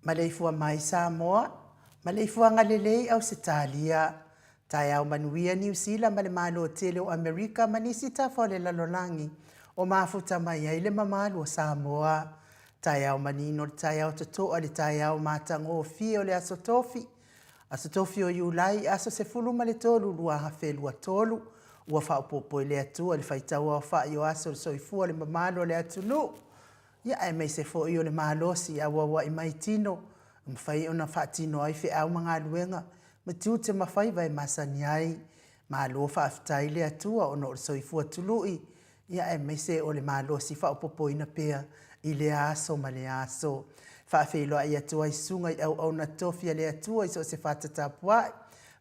Maleifua mai Samoa, maleifuaga lelei Ausetalia, taeao manuia Niu Sila ma le Malo tele o Amerika ma nisi tafa o le lalolagi o mafuta mai ai le mamalu o Samoa. Taeao manino le taeao totoa le taeao matagofie o le Aso Tofi, Aso Tofi o Iulai, aso 13, 2023, ua faaopoopo e le Atua le faitauaofai o aso o le soifua o le mamalu o le atunuu, ia aemaise foi o le malosi e auauai mai tino e mafai ona faatino ai feau ma galuega ma tiute ma faiva e masani ai. Malo faafetai le Atua ona o le soifua tului, ia aemaise o le malosi faaopoopoina pea i lea aso ma lea aso. Faafeiloai atu ai susuga i auauna tofi a le Atua i so o se fata tapuai,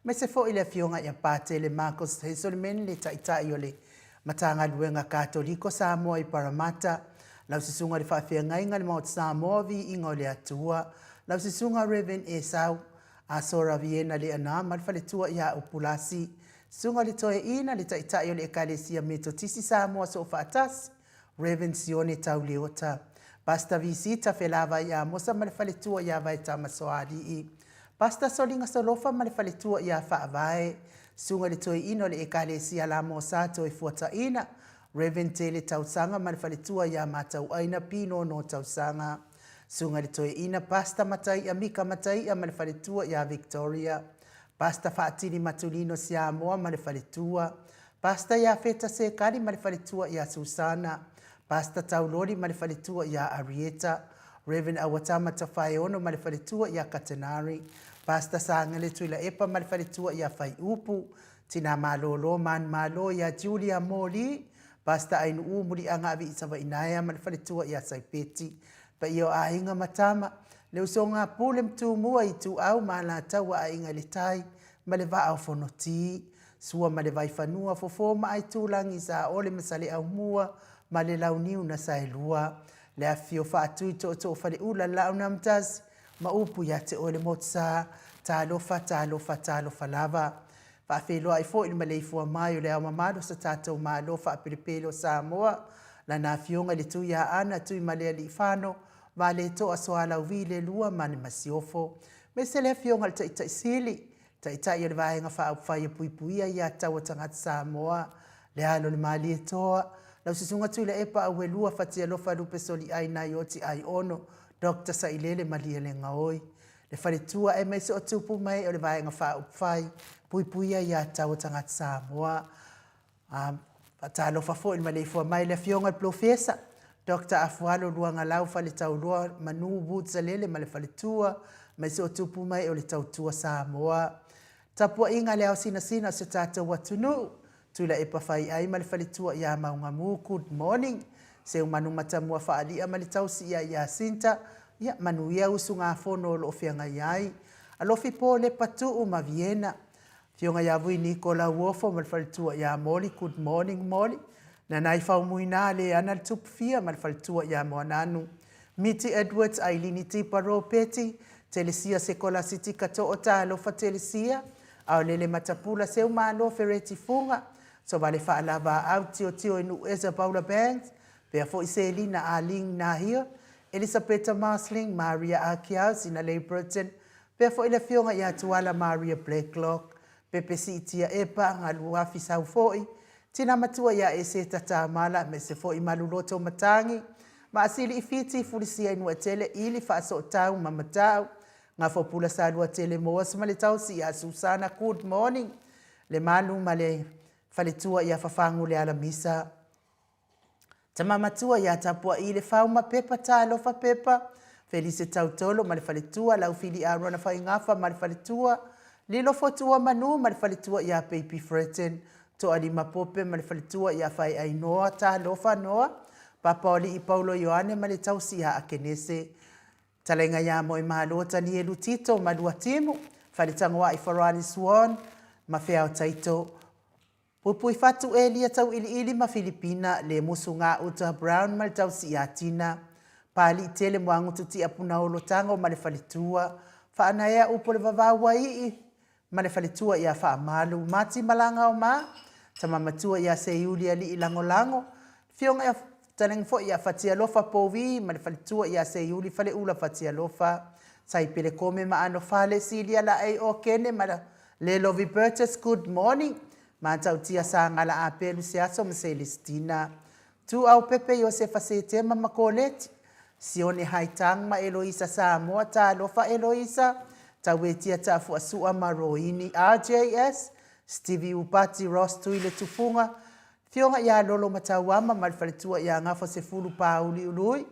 aemaise foi le Afioga ia Patele Marcus Hazelman, le Taitai o le Matagaluega Katoliko Samoa i Paramata, lau Susuga i le Faafeagaiga i le Maota Samoa o Viiga o le Atua, lau Susuga Rev. Esau Asora Viena Leaana ma le faletua ia Upulasi, Susuga i le Toeaina, le Taitai o le Ekalesia Metotisi Samoa Soofaatasi, Rev. Sione Tau Leota, Pastor Visita Felavai Amosa ma le faletua ia Vaetama Soalii, Pastor Soliga Solofa ma le faletua ia Faavae, Susuga i le Toeaina o le Ekalesia Lamosa Toefuataina, Rev. Tele Tausaga ma le faletua ia Matauaina Pinono Tausaga, Susuga i le Toeaina Pastor Mataia Mika Mataia ma le faletua ia Victoria, Pastor Faatili Matulino Siamoa ma le faletua, Pastor Iafeta Sekali ma le faletua ia Susana, Pastor Tauloli ma le faletua ia Arieta, Rev. Auatama Tafaeono ma le faletua ia Katenari, Pastor Sangele Tuilaepa ma le faletua ia Faiupu, Tinā malōlō manumalo iā Julia Moli, Pastor Ainuu Muliaga Aviisavainaea ma le faletua ia Saipeti. Paia o aiga ma tama, le usoga a Pule ma Tumua, Ituau ma Alataua, Aiga i le Tai ma le Vaa o Fonoti. Sua ma le Vaifanua, Fofo ma Aitulagi, Saole ma Saleaaumua ma le Launiu na Saelua. Le afifio Faatui, Tootoo o Faleula, Laaunamtasi ma upu ia te oe le Motusa. Talofa, talofa, talofa lava. Faafeiloai foi i le maleifua mai o le Ao Mamalu o so tatou Malo faapelepele o Samoa, Lana Afioga i le Tuiaana Tuimalealiifano Vaaletoa Sualauvi le Lua ma le Masiofo, aemaise le Afioga i le Taitai Sili, Taitai o le Vaega Faaupufai e Puipuia Ia Tatau a Tagata Samoa, le alo o le Malietoa, lau Susuga Tuilaepa Auelua Fatialofa Lupe Soliai Naioti Aiono Doctor Sailele Malielegaoi, le faletua aemaise o tupu mai o le Vaega Faaupufai Puipuia Ia Tatau a Tagata Samoa. Faatalofa foi i le maleifua mai le Afioga i le Polofesa Doctor Afualo Luagalau Faletauloa Manu Woods Alele ma le faletua, aemaise o tupu mai o le Tautua Samoa. Tapuaiga a le ao sinasina o si o tatou atunuu, Tuilaepa Faiai ma le faletua ia Maugamu, good morning. Seumanu Matamua Faalia ma le tausi ia Iasinta, ia manuia usugafono o lo o feagai ai. Alofi Po Lepa Tuu ma Viena, Afioga ia Vui Niko Lauofo ma le faletua ia Moli, good morning Moli. Nanai Faumuina Leana le Tupufia ma le faletua ia Moananu. Miti Edwards, Ailini Tipa Ropeti, Telesia Sekolasiti Kato'o Talofa Telesia, Aolele Matapula Seumalo Fereti Fuga, Sovale Faalavaau Tiotio i Nuueza Paula Banks, pea foi Selina Arlene Nahia, Elisapeta Marsling, Maria Akiau, Sinalei Burton, pea foi le afioga ia Tuala Maria Blacklock, Pepe Siitia Epa, Galuafi Saufo'i, Tina Matua ia Eseta Tamala, aemaise foi Maluloto Matangi, Maasili i Fiti, Fulisia i Nuatele, Ili Faasootau ma Matau, Gafopula Saluatele Moas ma le tausi ia Susana Good morning le malu ma le faletua ia Fafagu le Alamisa. Tama matua ia Tapua'i le Fau ma Pepa Talofa Pepa, Felise Tautolo ma le faletua, Laufili Arona Faigafa ma le faletua, Lilo Fotua Manu ma le faletua ia Baby Freton, Toalima Pope ma le faletua ia Faeainoa Talofa Noa, Papaoli'i Paulo Ioane ma le tausi ia Akenese, Talaiga ia Moemalo Tanielu Tito ma Luatimu, Faletagoai Farani Swan ma Feao Taito, Puipuifatu Elia Tauiliili ma Filipina, Lemusu Gauta Brown ma le tausi ia Tina, Paliitele Moagutu Tiapunaolo Tago ma le faletua, Faanaea Upu o le Vavau Uaii ma le faletua ia Faamalu, Mati Malagaoma, Tama Matua ia Seiuli Alii Lagolago, Afioga ia Fetalaiga foi ia Fatialofa Povi ma le faletua ia Seiuli Faleula Fatialofa, Saipele Kome ma Anofale, Silia Laei Okene ma Lelovi Burgess, good morning, Matautia Sagala Apelu Seaso ma Celestina, Tuau Pepe Iosefa Setema ma Koleti, Sione Haitang ma Eloisa Samoa, Talofa Eloisa, Tauetia Taafuasua ma Roini, RJS, Stevie Upati Ross Tuile Tufuga, Afioga ia Lolo Matauama ma le faletua ia Gafa Sefulu Pāuliului,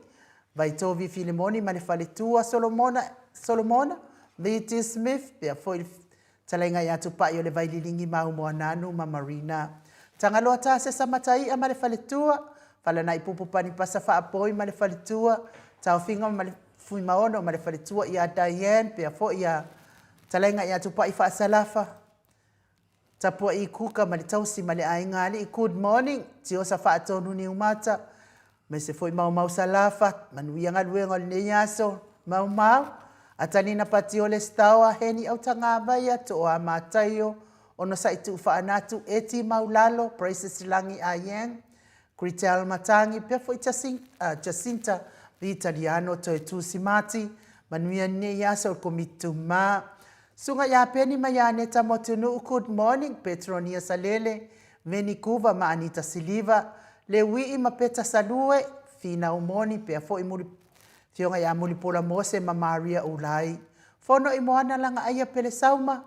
Vaitovi Filemoni ma le faletua Solomona, Solomona, Viti Smith, pea foi le Talaiga ia Tupai o le Vaililigi Mau Moananu ma Marina. Tagaloa Tasesa Matai'a ma le faletua, Falanai Pupu Panipasa Faapoi ma le faletua, Taofiga ma le Fuimaono ma le faletua ia Diane, pea foi ia Talaiga ia Tupai Faasalafa, Tapua'i Kuka ma le tausi ma le aiga alii Good morning Tiosa Faatonu Niumata aemaise foi Maumau Salafa manuia galuega o lenei aso Maumau Atalina Patiole Staoa Heni Autagavaia Tooa Mataio Onosai Tuufaanatu Eti Maulalo Praises Lagi Ayeng Gritel Matangi pea foi Jacinta Vitaliano Toe Tusi Mati manuia lenei aso o le Komiti Tumā Susuga ia Peni ma ia Aneta Motunuu Good morning Petronia Salele Veni Kuva ma Anita Siliva Leuii ma Peta Salue Finau Moni pea foi Muli Afioga ia Mulipola Mose ma Maria Ulai Fono i Moana Lagaaia Pelesauma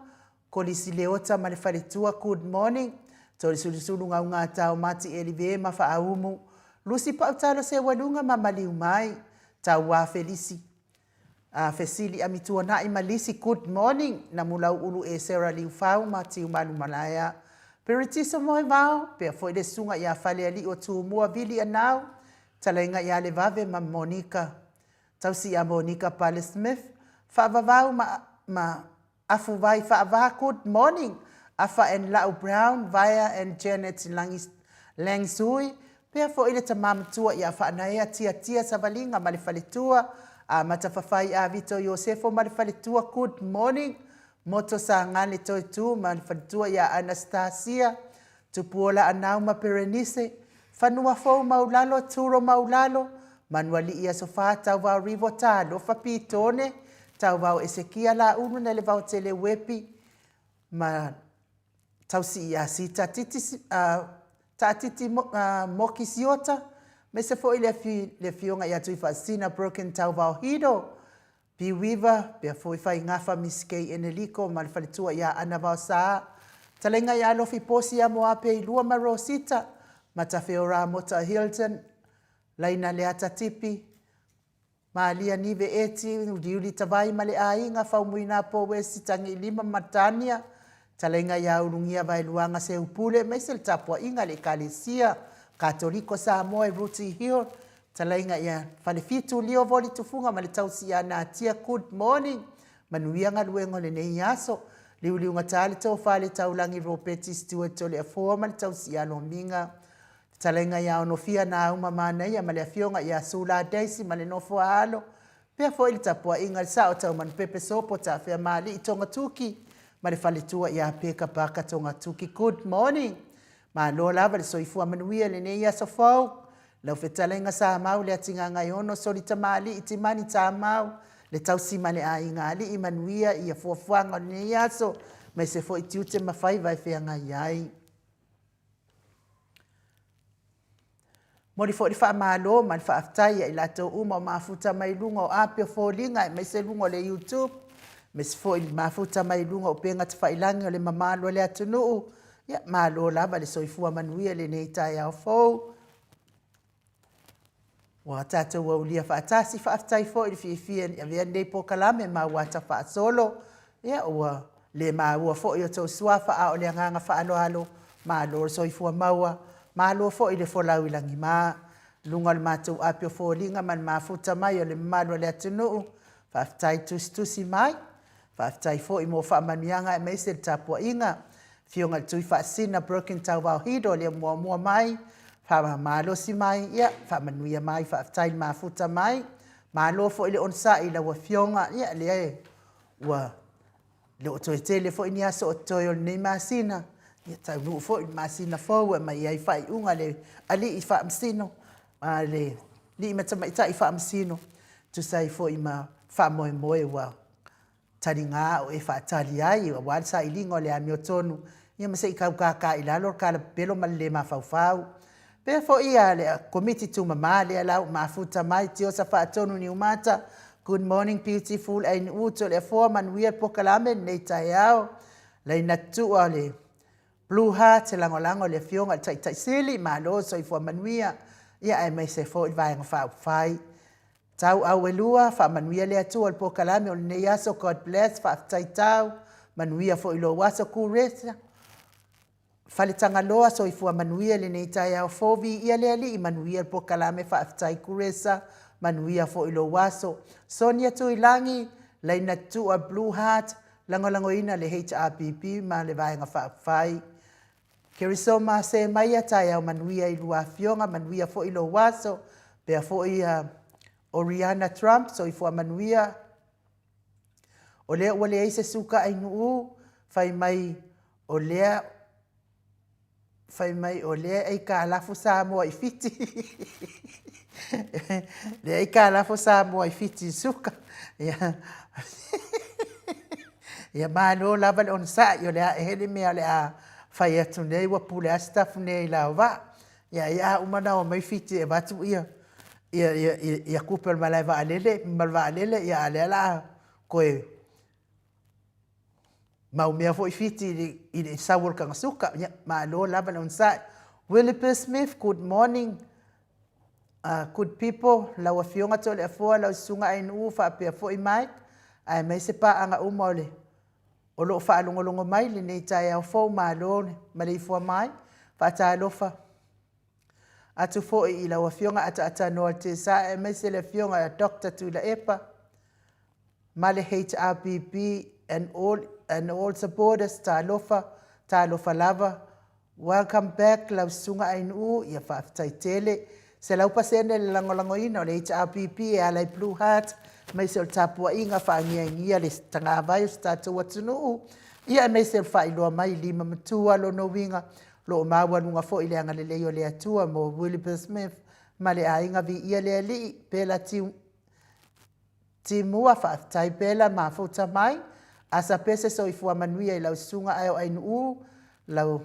Kolisi Leota ma le faletua Good morning Tolisulusulu Gaugatao Mati Elive ma Faaumu Lusi Pautalo Seualuga ma Maliumai Tauā Felisi A Fesili Amituana'i ma Lisi Good morning Namulau Ulu Esera Liufau ma Tiumalu Malaea. Peretiso Moevao, pea foi le susuga ia Falealii o Tumua Vili Anau, Talaiga ia Levave ma Monica, Tausi ia Monica Pale Smith, Faavavau ma, ma Afuvai Faava, Good morning, Afa and Lau Brown, Vaea and Janet Langi, Langsui, pea foi le tama matua ia Faanaea Tiatia Savaliga ma le faletua, Amata Fafai Avito Iosefo ma le faletua, Good morning, Moto Sagale Toetu ma le faletua ia Anastasia, Tupuola Anau ma Perenise, Fanuafou Maulalo, Turo Maulalo, Manualii Aso Fa, Tauvao Rivo Talofa Pitone, Tauvao Esekia Laulu na le Vaotele Uepi ma Tausii ia Sita Titi, Taatiti Moki Siota, aemaise foi le Afioga ia Tuifaasisina Broken Tauvao Hido, P. Weaver, pea foi Faigafa Miss Kay Eneliko ma le faletua ia Ana Vaosa, Talaiga ia Alofi Posi ia Moape i Lua ma Rosita, Matafeora Mota Hilton, Laina Leata Tipi, Malia Nive Eti, Uliuli Tavai ma le aiga, Faumuina Powesi, Tagiilima ma Tania, Talaiga ia Ulugia Vaeluaga Seupule aemaise le tapuaiga a le Ekalesia Katoliko Samoa i Rooty Hill, Talaiga ia Falefitu Lio Voli Tufuga ma le tausi ia Natia Good morning Manuia galuega o lenei aso. Liuliugata le tofa le taulagi Ropeti Stewart Toleafoa ma le tausi ia Lomiga. Fetalaiga ia Onofia Nauma Manaia ma le afioga ia Sula Daisy ma le nofo a alo. Pea foi le tapuaiga i le sao Taumanupepe Sopo Taafeamaalii Togatuki ma le faletua ia Peka Parker Togatuki. Good morning. Malo lava le soifua manuia i lenei aso fou. Lau fetalaiga Samau Leatigagaiono Soli Tamalii Timani Tamau le tausi ma le aiga alii manuia ia fuafuaga o lenei aso aemaise foi tiute ma faiva e feagai ai. Momoli foi le faamalo ma le faafetai ia i latou uma o mafuta mai luga o api o foliga aemaise luga o le YouTube, aemaise foi le mafuta mai luga o upega tafailagi o le mamalu o le atunuu. Ia, malo lava le soifua manuia i lenei taeao fou. Ua tatou aulia faatasi, faafetai foi i le fiafia e avea lenei polokalame ma auata faasolo. Ia, ua le maua foi o tou suafa a o le agaga faaaloalo, malo le soifua maua, malo foi le folau i lagima. Luga o le matou api o foliga ma le mafuta mai o le mamalu o le atunuu, faafetai tusitusi mai. Faafetai foi mo faamanuiaga aemaise le tapuaiga. Afioga i le Tui Faasisina Broken Tauvao Hido le muamua mai, faamalosi mai, ia faamanuia mai, faafetai le mafuta mai. Malo foi le onosai i lau afioga, ia lea ua le o toe tele foi ni aso o totoe o lenei masina, ia taunuu foi le masina fou e aumai ai faaiuga a le alii faamasino, a le alii ma tamaitai faamasino, tusa ai foi ma faamoemoe ua taliga o e faatali ai aua le sailiga o le amiotonu, ia ma se i tau kākā i lalo le kalapepelo ma le le mafaufau. Pea foi ia le Komiti Tumama lea la ua mafuta mai, Tiosa Faatonu Niumata, Good morning beautiful Ainu'u Toleafoa, manuia le polokalame lenei taeao. Laina Tutua o le Blue Heart, e lagolago i le Afioga i le Taitai Sili, malo le soifua manuia, ia aemaise foi le Vaega Faaupufai. Tau Auelua, faamanuia le Atua i le polokalame o lenei aso, God bless, faafetai Tau, manuia foi lou aso Kuresa, Faletagaloa, soifua manuia i lenei taeao fou, viia le Alii, manuia le polokalame, faafetai Kuresa, manuia foi lou aso. Sonia Tuilagi, Laina Tutua Blue Heart, lagolagoina le HRPP ma le Vaega Faaupufai. Kerisoma Semaia, taeao manuia i lua afioga, manuia foi lou aso. Pea foi Oriana Trump, soifua manuia. O lea ua leai se suka ainuu, fai mai o lea fai mai o lea aikalafu Samoa i Fiti. Lea aikalafu Samoa i Fiti i suka. Ia, ia malo lava le onosai, o le a ea le mea o le a fai atu nei, ua pule lava Sitafu nei i la vaa. Ia ai a uma ona omai Fiti e avatu ia ia ia ia tupe o le malae vaalele ma le vaalele, ia a o lea o le a toe mau mea foi Fiti i le sau o le taga suka. Ia, malo lava le onosai. Williper Smith, good morning. Good people, lau Afioga Toleafoa, lau Susuga Ainuu faapea foi Mike, aemaise paaga uma o le. o lo o faalogologo mai i lenei taeao fou, malo le maleifua mai. Faatalofa atu foi i lau Afioga Ataatanoa Tesa aemaise le Afioga ia Dr. Tuilaepa ma le HRPP and all supporters, talofa, talofa lava. Welcome back lau Susuga Ainuu, ia faafetai tele. 100% le lagolagoina o le HRPP e ala i Blue Heart, aemaise o le tapuaiga faangiagia le tagavai o si tatou atunuu, ia aemaise o le faailoa mai i lima matua lona uiga, o lo o maualuga foi le agalelei o le Atua mo Wilbur Smith ma le aiga, viia le Alii. Pela Timua, faafetai Pela mafuta mai. Asa Pese, soifua manuia i lau susuga ae o Ainuu, lau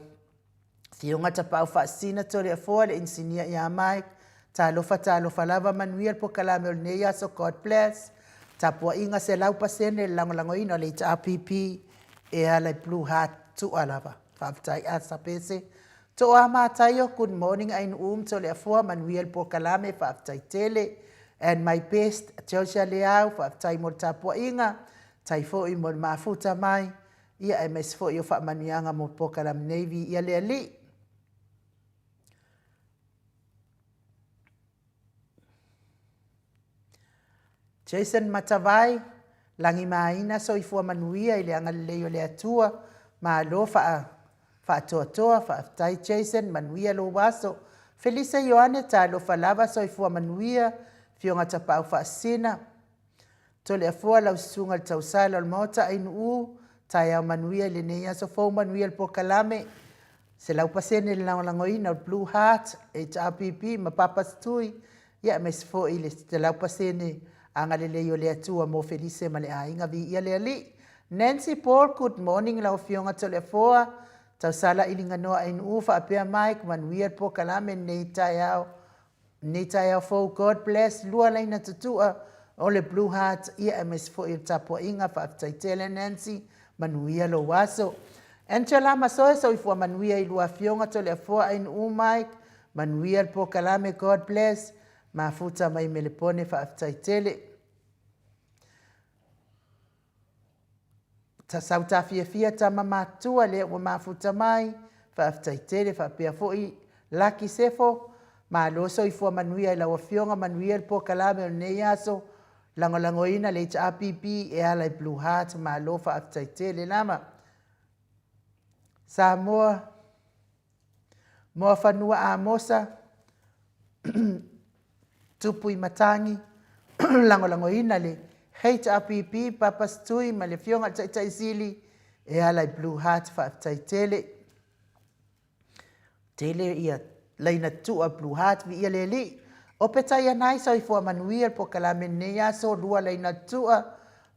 Afioga Tapaau Faasisina Toleafoa, le inisinia ia Mike, talofa talofa lava, manuia le pokalame o lenei aso, God bless. Tapuaiga 100% le lagolagoina o le HRPP e ala i Blue Heart tua lava. Faafetai Asa Pese. Toa Mataio, good morning Ainuu ma Toleafoa, manuia le pokalame, faafetai tele. And my best, Josia Leau, faafetai mo le tapuaiga, tai foi mo le mafuta mai, ia aemaise foi o faamanuiaga mo pokalame nei, viia le Alii. Jason Matavai, Lagimaina, soifua manuia i le agalelei o le Atua, malo faatoatoa, faafetai Jason, manuia lou aso. Felise Ioane, talofa lava, soifua manuia, Afioga Tapaau Faasisina, Toleafoa lau susuga i le tausala o le Maota Ainuu, taeao manuia i lenei aso fou, manuia le pokalame, 100% le lagolagoina o le Blue Heart, HRPP ma Papa Stui, ia aemaise foi le 100% agalelei o le Atua mo Felise ma le aiga, viia le Alii. Nancy Paul, good morning lau Afioga Toleafoa, tausala i Liganoa Ainuu faapea Mike, manuia le pokalame lenei taeao. Lenei taeao fou, God bless, lua laina tutua o le Blue Heart, ia aemaise foi o le tapuaiga, faafetai tele Nancy, manuia lou aso. Angela Masoe, soifua manuia i lua afioga Toleafoa Ainuu Mike, manuia le pokalame, God bless, mafuta mai Melepone, faafetai tele. Sau tafiafia tama matutua lea ua mafuta mai, faafetai tele, faapea foi Laki Sefo, malo soifua manuia i lau afioga, manuia le pokalame o lenei aso, lagolagoina le HRPP e ala i Blue Heart, malo faafetai tele lava. Samoa, Moafanua Amosa, Tupu i Matagi, lagolagoina le HRPP, Papa Stui ma le afioga i le Taitai Sili e ala i Blue Heart, faafetai tele. Tele ia laina tua Blue Heart, viia le Alii. O Petaianai, soifua manuia le pokalame lenei aso, lua laina tua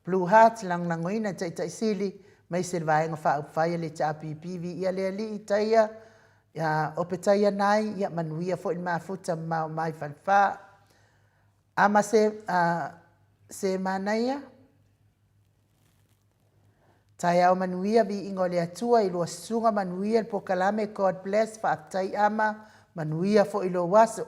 Blue Heart, lagolagoina le Taitai Sili, maise le vaega faaupufai a le HRPP, viia le Alii, taia ia o Petaianai, ia manuia foi le mafuta mamao mai falefa. Ama se, se manaia, taeao manuia, viiga o le Atua i lua susuga, manuia le pokalame, God bless, faafetai ama, manuia foi lou aso.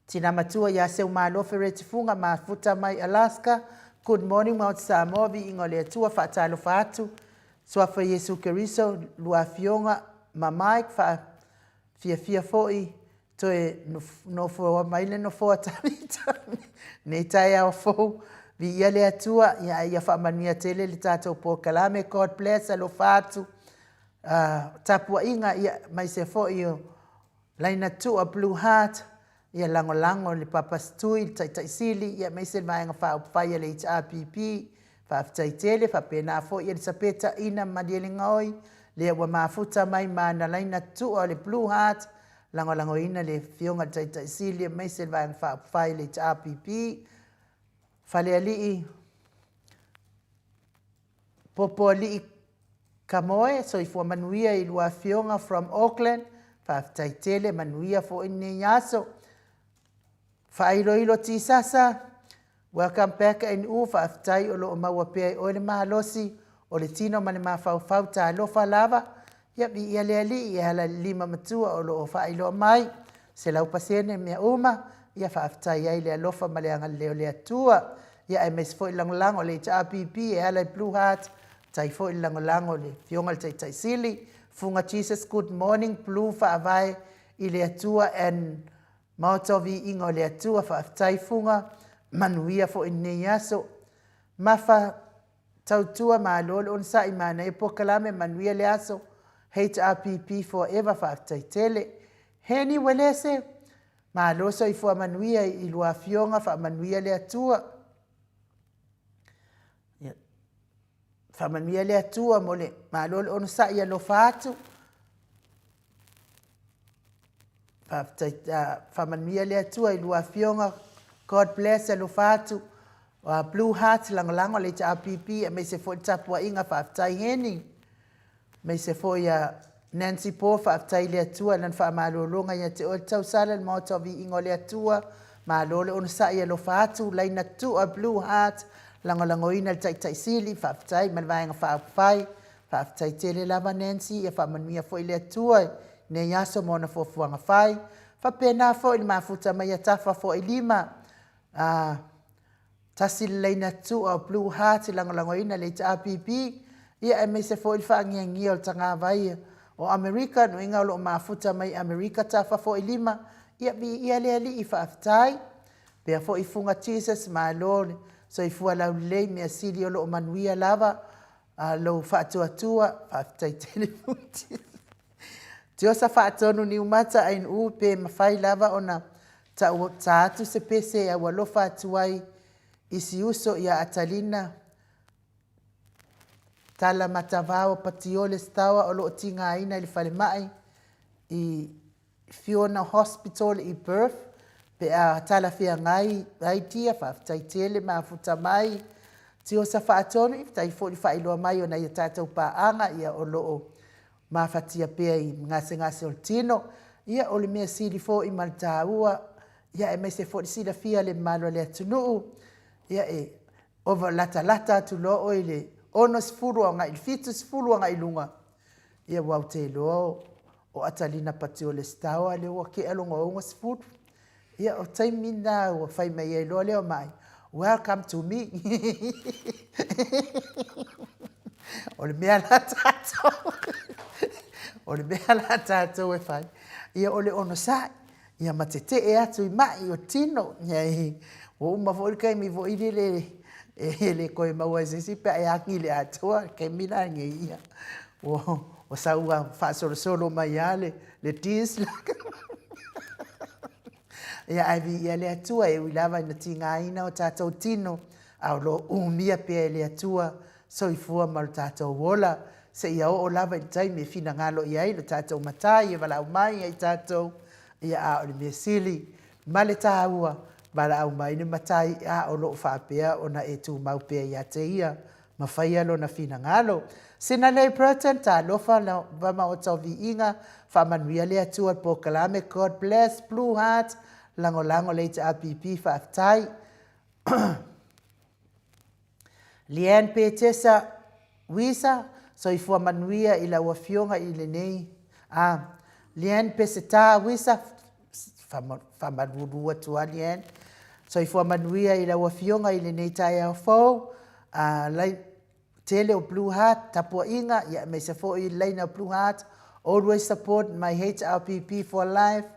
Tina matua ia Seumalo Fereti Fuga, mafuta mai Alaska, good morning Mount Samoa, viiga o le Atua, faatalofa atu, suafa Iesu Keriso, lua afioga ma Mike, fiafia foi toe nofoa mai le nofoa Tavita nei taeao fou, viia le Atua, ia ia faamanuia tele le tatou pokalame, God bless, alofa atu, tapuaiga, ia maise foi o laina tua Blue Heart, ia lagolago le Papa Stui, le Taitai Sili, ia aemaise le vaega faaupufai a le HRPP, faafetai tele, faapena foi Elisapeta Ina Malielegaoi, lea ua mafuta mai ma ana laina tua o le Blue Heart, lagolagoina le afioga i le Taitai Sili, aemaise le vaega faaupufai a le HRPP, Falealii Popoalii Kamoe, soifua manuia i lua afioga from Auckland, faafetai tele, manuia foi lenei aso. Faailoilo Tisasa, welcome back Ainuu, faafetai o lo o maua pea i oe le malosi o le tino ma le mafaufau, talofa lava, ia viia le Alii e ala i le lima matua o lo o faailoa mai, 100% mea uma, ia faafetai ai le alofa ma le agalelei o le Atua. Ia aemaise foi le lagolago a le HRPP e ala i Blue Heart, tai foi le lagolago i le Afioga i le Taitai Sili, Fuga Jesus Good Morning Blue Faavae i le Atua and Maota o Viiga o le Atua, faafetai Fuga, manuia foi lenei aso. Mafa Tautua malo le onosai manaia polokalame manuia le aso HRPP forever faafetai tele. Heni Uelese, malo soifua manuia i lua afioga faamanuia le Atua. Faamanuia le Atua mo le malo le onosai alofa atu. Faafetai, faamanuia le Atua i lua afioga. God bless, alofa atu. Blue Heart, lagolago le HRPP, aemaise foi le tapuaiga, faafetai Heni. Aemaise foi ia Nancy Paul, faafetai i le Atua i lana faamalologa ia te oe le tausala i le Maota o Viiga o le Atua. Malo le onosai alofa atu, Laina Tu'a Blue Heart, lagolagoina le Taitai Sili, faafetai ma le Vaega Faaupufai. Faafetai tele lava Nancy, ia faamanuia foi le Atua i lenei aso ma ona fuafuaga fai. Faapena foi le mafuta mai a Tafa foi lima, a tasi le laina tu'a o Blue Heart e lagolagoina le HRPP, ia aemaise foi le faagiagia o le tagavai o Amerika, nuiga o lo o mafuta mai Amerika Tafa foi lima, ia viia le Alii faafetai. Pea foi Fuga Jesus, malo le soifua laulelei, mea sili o lo o manuia lava lou faatuatua, faafetai tele Fuga. Tiosa Faatonu Niumata Ainuu pe mafai lava ona ta atu se pese e aualofa atu ai i si uso ia Atalina Tala Matavao Patiole Stawa o lo o tigaina i le falemai i Fiona Hospital i Perth pe a talafeagai ai dia faafetai tele mafuta mai Tiosa Faatonu faafetai foi le faailoa mai o nai a tatou paaga ia o lo o mafatia pea i gasegase o le tino. Ia o le mea sili foi ma le taua, ia aemaise foi le silafia e le mamalu o le atunuu, ia e ova latalata atu loa oe i le 60 agai i le 70 agai i luga, ia aua ou te iloa o Atalina Patio Lesitaoa lea ua tea lona 60. Ia o taimi na ua fai mai ai loa lea o mai, welcome to me. O le mea la tatou, o le mea la tatou e fai, ia o le onosai, ia ma tetee atu i mai o tino. Ia ua uma foi le taimi foi lele e le toe maua e se isi pe a e agi i le atoa, le taimi la lenei, ia, ua sau faasolosolo mai lava le tears. Ia ae viia le Atua e ui lava ina tigaina o tatou tino, a o lo o umia pea e le Atua soifua ma lo tatou ola, seia oo lava i le taimi e finagalo i ai lo tatou Matai e valaau mai ia i tatou, ia a o le mea sili ma le taua, valaau mai le Matai a o lo o faapea ona e tumau pea ia te ia ma faia lona finagalo. Sinalei Burton, talofa lava Maota o Viiga, faamanuia le Atua i le polokalame, God bless, Blue Heart, lagolago le HRPP, faafetai. Leanne Petesa Wisa, soifua manuia i lau afioga i lenei, a Leanne Peseta Wisa, faamalulu atu lava Leanne, soifua manuia i lau afioga i lenei taeao fou, a tele o Blue Heart, tapuaiga, ia aemaise foi laina Blue Heart, always support my HRPP for life,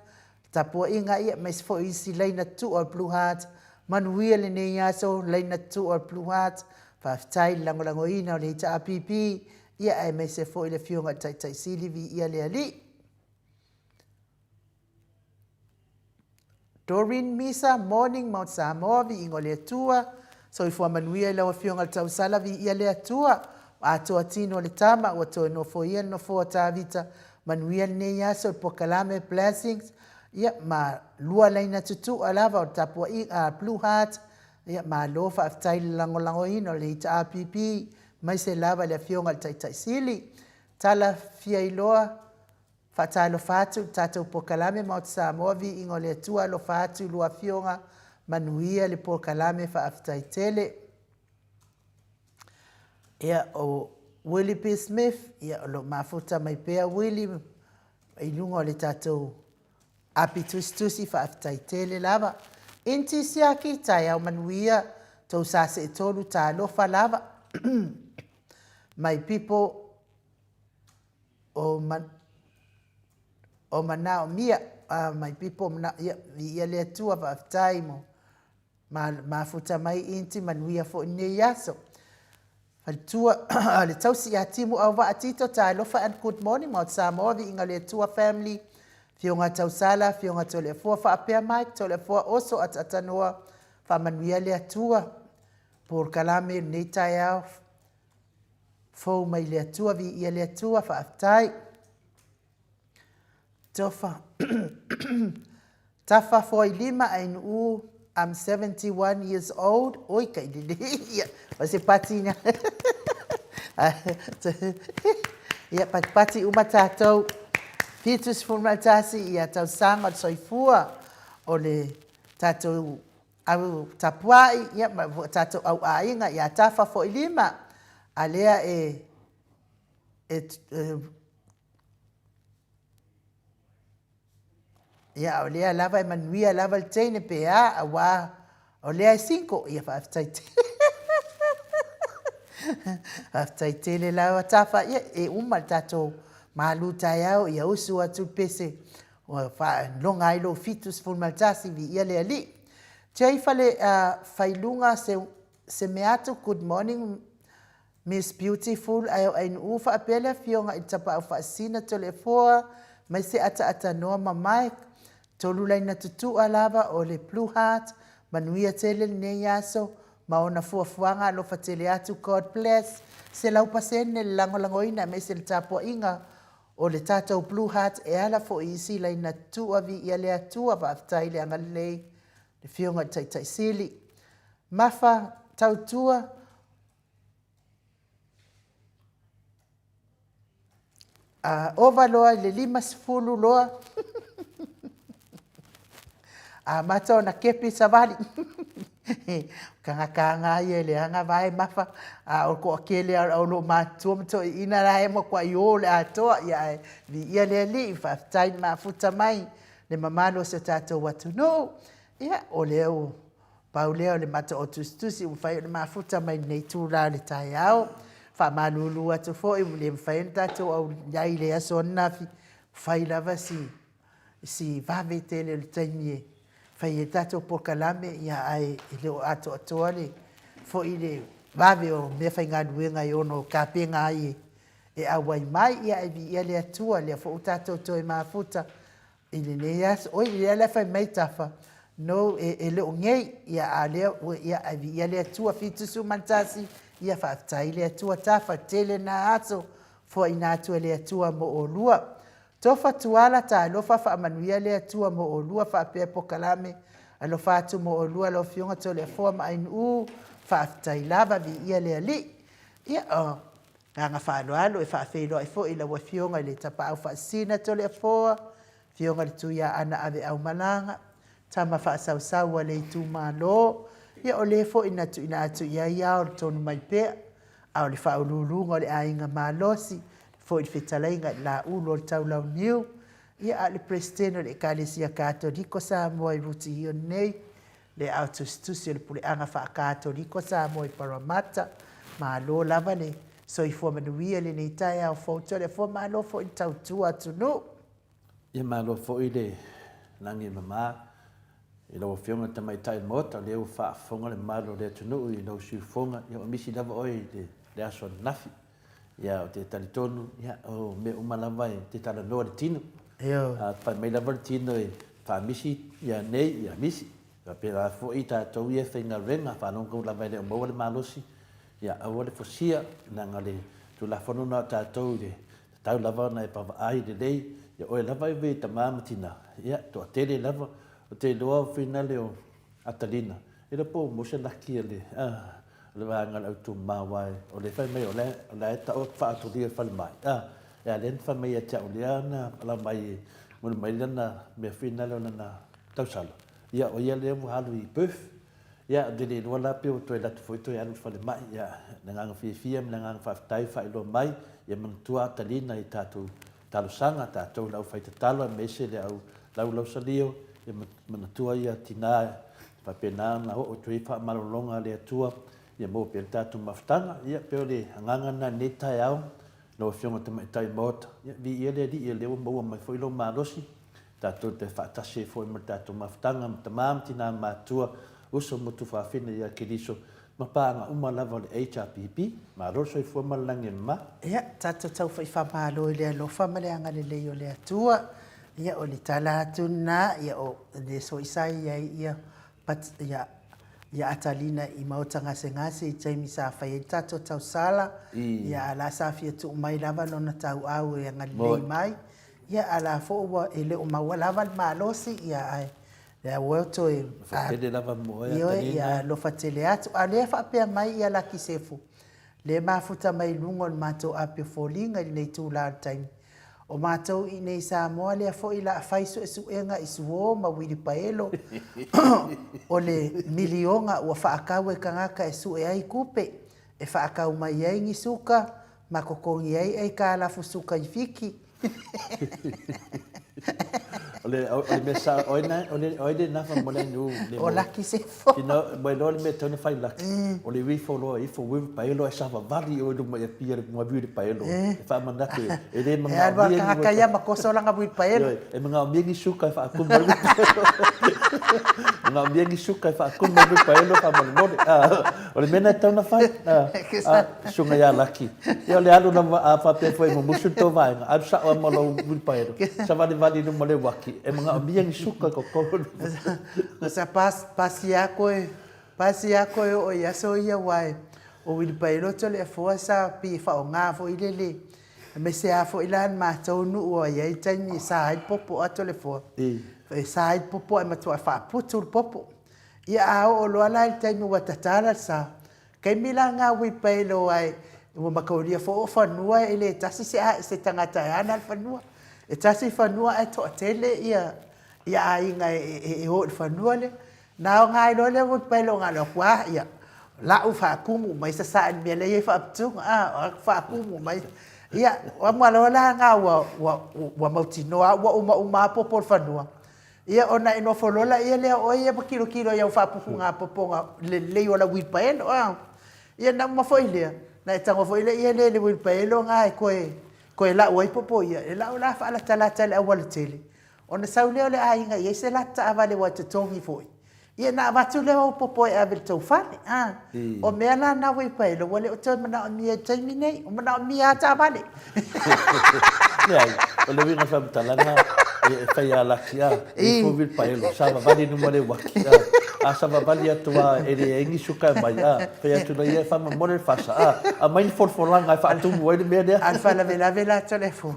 tapuaiga, ia aemaise foi isi laina tuua o Blue Heart, manuia lenei aso, laina tuua o Blue Heart, faafetai le lagolagoina o le HRPP, ia aemaise foi le afioga i le Taitai Sili, viia le Alii. Doreen Misa, Morning Mount Samoa, viiga o le Atua, soifua manuia i lau afioga i le tausala, viia le Atua, atoa tino le tama, ua toe nofoia le nofoa o Tavita, manuia lenei aso, le polokalame, blessings, ia ma lua laina tutua lava o le tapuaiga a Blue Heart, ia malo faafetai le lagolagoina o le HRPP, aemaise lava le afioga i le Taitai Sili. Tala fia iloa, Faatalofa atu i le tatou polokalame Maota Samoa, viiga o le Atua, alofa atu i lua afioga, manuia le polokalame, faafetai tele. Ia, o Willie P. Smith, ia, o lo o mafuta mai pea Willie i luga o le tatou api tusitusi, faafetai tele lava. Inti Siaki, taeao manuia. Tou sa seetolu talofa lava. My people o man, o manaomia my people mana, ia, viia le Atua faafetai mo ma, mafuta mai inti manuia foi nei aso. Faletua le tausi ia Timu Auvaa Tito talofa and good morning Mount Samoa viiga le Atua family Afioga Tausala Afioga Toleafoa faapea Mike Toleafoa Oso Ataatanoa faamanuia le Atua polokalame lenei taeao fou mai le Atua viia le Atua faafetai Tofa Tafa Foailima Ainuu I'm 71 years old. Oi, kai lele ia. O se pati na. Ia, patipati uma tātou. 71 ia tausaga o le soifua o le tātou au tapuai, ia, ma tātou au aiga ia Tafa Foailima. A lea e, e, e Ia, o lea lava e manuia lava le teine pe a, auā o lea e single. Ia, faafetai tele. Faafetai tele lava Tafa. Ia, e uma le tatou malu taeao, ia usu atu le pese ua faaloga ai lou 71, viia le Alii. Jay Fale, Failuga Semeatu, good morning Miss Beautiful ae o Ainuu faapea le afioga i le Tapaau Faasisina Toleafoa mai se ataatanoa ma Mike Tolulaina Tutua lava o le Blue Heart manuia tele lenei aso ma ona fuafuaga alofa tele atu God bless 100% le lagolagoina aemaise le tapuaiga o le tatou Blue Heart e ala foi i isi laina tutua viia le Atua faafetai le agalelei le afioga i le Taitai Sili Mafa Tautua A ova loa i le 50 loa, amata ona kepi savali. Tagata lava ia e leaga vae mafa, a o le toatele lava o lo o matutua ma toeaiina la e matuai o le atoa. Ia ae viia le Alii, faafetai le mafuta mai le mamalu o si o tatou atunuu. Ia, o lea ua Pau lea o le mata o tusitusi ua mafai ona mafuta mai lenei itula o le taeao. Faamalulu atu foi ua le mafai ona tatou auai i le aso ananafi, fai lava si, si vave tele o le taimi e fai ai tatou polokalame, ia ae e le o atoatoa le foi le vave o meafaigaluega e ono tapena ai e auai mai. Ia ae viia le Atua, lea foi ua tatou toe mafuta i lenei aso. Oi, lea la e fai mai Tafa, no, e, e le o nei, ia, a lea, ia, ae viia le Atua, 71, ia, faafetai le Atua, Tafa, tele na aso, foaina atu e le Atua mo olua. Tofa Tuala, talofa, faamanuia le Atua mo olua, faapea Pokalame, alofa atu mo olua, lau Afioga Toleafoa ma Ainuu, faafetai lava, viia le Alii. Ia, o, agaga faaaloalo e faafeiloai foi i lau Afioga i le Tapaau Faasisina Toleafoa, Afioga i le Tuiaana Aveaumalaga, tama faasausau a le itumalo, ia o le foi na tuuina atu i ai ao le tonu mai pea, a o le faauluuluga o le aiga malosi, foi le fetalaiga i le Laulu o le Taulauniu, ia a o le Peresetene o le Ekalesia Katoliko Samoa i Rutihio nei, le ao tusitusi o le Puleaga Faa-Katoliko Samoa i Parramatta. Malo lava le soifua manuia i lenei taeao fou Toleafoa, malo foi le tautua atunuu. Ia malo foi le lagi e mama i lau Afioga i le Tamaitai o le Maota, o lea ua faafofoga le mamalu o le atunuu i lau siufofoga, ia ua misi lava oe i le aso ananafi. Ia ou te talitonu, ia o mea uma lava e te talanoa i le tino. A fai mai lava le tino e faamisi ia nei, ia misi. Faapena foi tatou ia e faigaluega, faalogo lava e le o maua le malosi, ia aua le fosia, leaga o le Tulafono lena o tatou i le tatau lava ona e vaavaai lelei, ia oe lava e ue tama ma tina, ia toatele lava, ou te iloa o finale o Atalina, e le o po mo se laki a le o le vaega o le autumā aua o lea e fai mai o la o la e faaatolia i le falemai, a, e a lea na fai mai ia te au lea na ala mai e momoli mai lana mea foi lea o lana tausala, ia o ia lea ua alu i Perth. Ia, ou te le iloa la pe ua toe alu atu foi toe alu i le falemai. Ia, le agaga fiafia ma le agaga faafetai faailoa mai, ia manatua Atalina i tatou talosaga, tatou le aufaitatalo aemaise le au laulausalio, ia manatua ia tina faapena ona oo atu ai faamalologa a le Atua, ia maua pea le tatou mafutaga. Ia, pei o le agaga lena i lenei taeao, lau Afioga i le Tamaitai Maota, ia, viia le Alii o lea ua maua mai foi lou malosi, tatou te faatasi ai foi ma le tatou mafutaga ma tama ma tina matutua, uso ma tufaafine ia Keriso, ma paaga uma lava o le HRPP. Malo le soifua ma le lagi e mama. Ia, tatou tau faifamalo i le alofa ma le agalelei o le Atua. Ia, o le tala atu lena, ia, o le soi sa i ai ia, ia, ia Atalina i maota gasegase i taimi sa fai ai le tatou tausala, ia, a la sa fia tuu mai lava lona tauau e agalelei mai. Ia, a la foi ua e le o maua lava le malosi, ia, ae lea ua toe Alofa tele lava mo oe, Ioe, ia Atalina. alofa tele atu. A o lea e faapea mai ia Laki Sefu, lea e mafuta mai i luga o le matou api o foliga i lenei itula o le taimi. O matou i inei i Samoa lea foi la a fai suesuega i suo ma uilipaelo o le miliona ua faatau e tagata e sue ai tupe e faatau mai ai ni suka ma totogi ai aikalafu suka i Fiti. O le, o le mea sao, o ai na, o le, o ai le nafa mo le nu, le O Laki Sefo. Ina, ua iloa le mea e tatau ona fai Laki, o le ui ifo loa ifo ui paelo ae savavali oe i luma i Apia i le ui le paelo. E faamanatu e, e le E alu manaomia a ni tagata ia ma koso lana ui paelo. Ioe, e manaomia ni suka e faatumu ai le paelo. Manaomia ni suka e faatumu ai le paelo faamolemole. O le mea lena e tatau ona fai. A, susuga ia Laki. Ia o le alu lava, a faapea foi e mumusu le tou vaega, alu sao lava ma lou uilipaelo, savalivali i luma o le uaki, e manaomia ni suka i totonu. O sa pasi lava koe, pasi lava koe oo i aso ia aua e o uilipaelo Toleafoa sa pei e faaaoga foi lele, aemaise lava foi la le matou nuu a i ai taimi e sa ai le popo a Toleafoa. E sa ai le popo ae matuai faaputu le popo. Ia a oo loa la i le taimi ua tatala le sa, taimi la lena uilipaelo ai ua mataulia foi o fanua e le tasi se se tagata e ana le fanua. E tasi le fanua ae toatele ia ia aiga e o i le fanua lea. Na aoga ai loa lea uilipaelo na alu atu a ia lau faatumu mai sasaa i le mea lea e i ai faaputuga a, faatumu mai. Ia ua loa la lena ua ua ua mautinoa ua umauma lava popo o le fanua. Ia ona e nofo loa laia lea o oe ia ma tilotilo i au faaputugapopoga lelei o lau uilipaelo a. Ia ona uma foi lea, ona e tago foi lea i le uilipaelo lena e toe toe lau ai popo ia, e lau la faalatalata i le aualatele, ona sau lea o le aiga e i ai se latou taavale aua e totogi foi, ia ona avatu lea o au popo e ave i le tou fale. A. O mea la na uilipaelo ua le o toe manaomia i le taimi nei, ua manaomia lava taavale. Leai, o le uiga o le faamatalaga, e fai a laki a, e ifo uilipaelo, savavali i luma o le uaki a, a savavali atu a e leai ni suka e aumai a, fai atu la ia e faamomoli le fasa a, aumai ni folafolaga e faatumu ai le mea lea. A o le faalavelave la Toleafoa,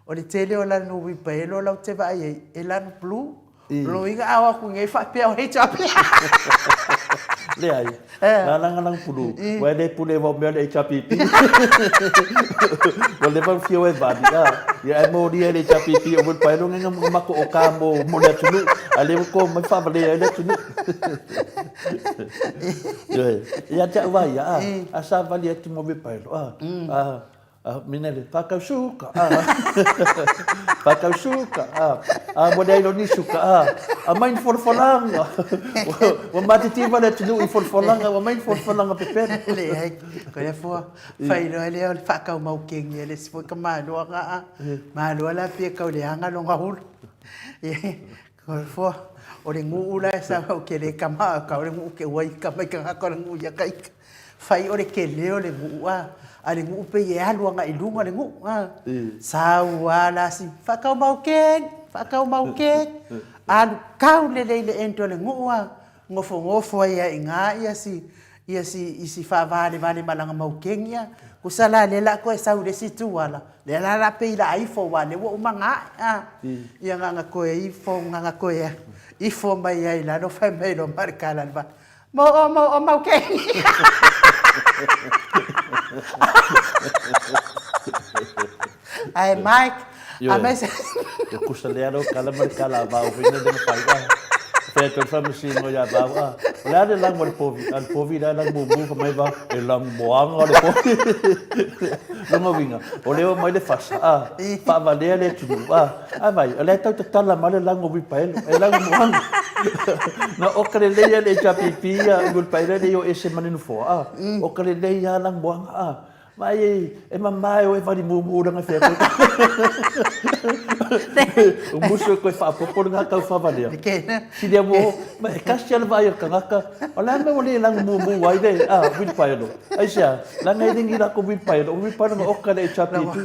O le tele o lanu uipaelo la ou te vaai ai, e lanu blue. O lona uiga a o atu nei faapea o HRP. Leai, na langa lanu pulu, ua e le pule aua o mea o le HRPP. Ua leva ona fia o e vali, a, ia ae molia e le HRPP o uilipaelo nei na matou oka mo, mo le atunuu, a lea ua to mai faavalea ai le atunuu. Ioe, ia te au lava ia, a, a savali atu ma uilipaelo, a, a, A, mina le, whakau suka, a. Whakau suka, a. A, mo leai ni suka, a. A mai ni folafolaga. Ua matitiva le atunuu i folafolaga, ua mai ni folafolaga pepelo. Leai, ko ia fua, whailoa lea o le whakau mau kengi a le isi foi ka maloa nga a. Maloa la pia kau leaga longa hulu. Fua, o le nuu la e sau au ke le kama, ka o le nuu ke ua ika mai ka ngaka o le nuu ia ka ika. Fai o le tele o le nuu a, a le nuu pei e alu agai i luga le nuu a. Sau a la si, whakau mau keng, whakau mau keng. Alu kau lelei le end o le nuu a, ngofongofo ai a i ngā ia si, ia si, i si whaavalevale malanga mau keng ia. Kusa la le la koe sau le si tuala, le la la pei la ifo wa le ua uma ngā a. Ia nganga koe ifo, nganga koe ifo mai ai lalo whai mai lo marikala le va. Mo o mo o mau keni. Ae Mike, a me se... Ua kusa lea lau kala ma le kala a vau foi nei lena fai a. Fai atu le faamasino ia vau a. O le a le lagu a le povi? A le povi la e lagu mumu fai mai vau, e lagu moaga le povi. Lona uiga, o lea ua mai le fasa a, faavalea le atunuu a. A vai, o lea e tau tatala mai le lagu o Wipaelo, e lagu moaga. Na oka lelei a le HRPP ia uilipaelo e le i o ese ma le nofoa a. Oka lelei a lanumoana a. Vaai e, e mama e o e vali mumu lana fea koe. O musu e koe faapopo le ngā tauwhawa lea. Silia mo, ma e kasi ala vaai a le tagata, o le a mea ua le lanu mumu ai le, a, wheelbarrow. Aisea, leaga e le ni lako wheelbarrow, o wheelbarrow na oka le HRPP.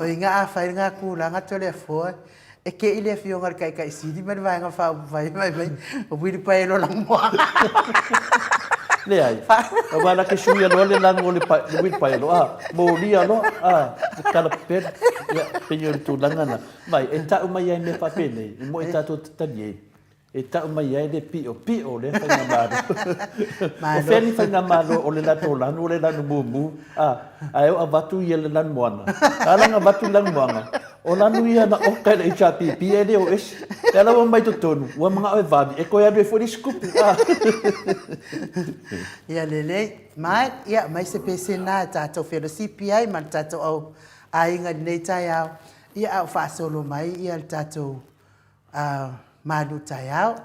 O inga a fai ngā kūlanga to le afoa, e ke i le afioga le Taitai Sili ma le Vaega Faaupufai fai mai, o wheelbarrow lanu moana. Leai, aua la ke suia loa le lanu o le wheelbarrow, a, molia loa, a, le kala pepelo, ia, pei o le tulaga na. Mai, e tau mai ai mea faapenei, i moe tatou te tali ai, e tau mai ai le piʻopiʻo o lea faigamalo. O fea ni faigamalo o le latou lanu o le lanu mumu, a, ae o avatu ia le lanu moana. A lana avatu le lanu moana, o lanu ia na oka e le HRPP e le o ese. E ala ua mai totonu, ua manao e vali, e toe alu ai foi le isi kupu, a. Ia lelei, mai, ia, mai se pesena e tatou felosipi ai ma le tatou au aiga i lenei taeao. Ia a o faasolo mai ia le tatou malu taeao.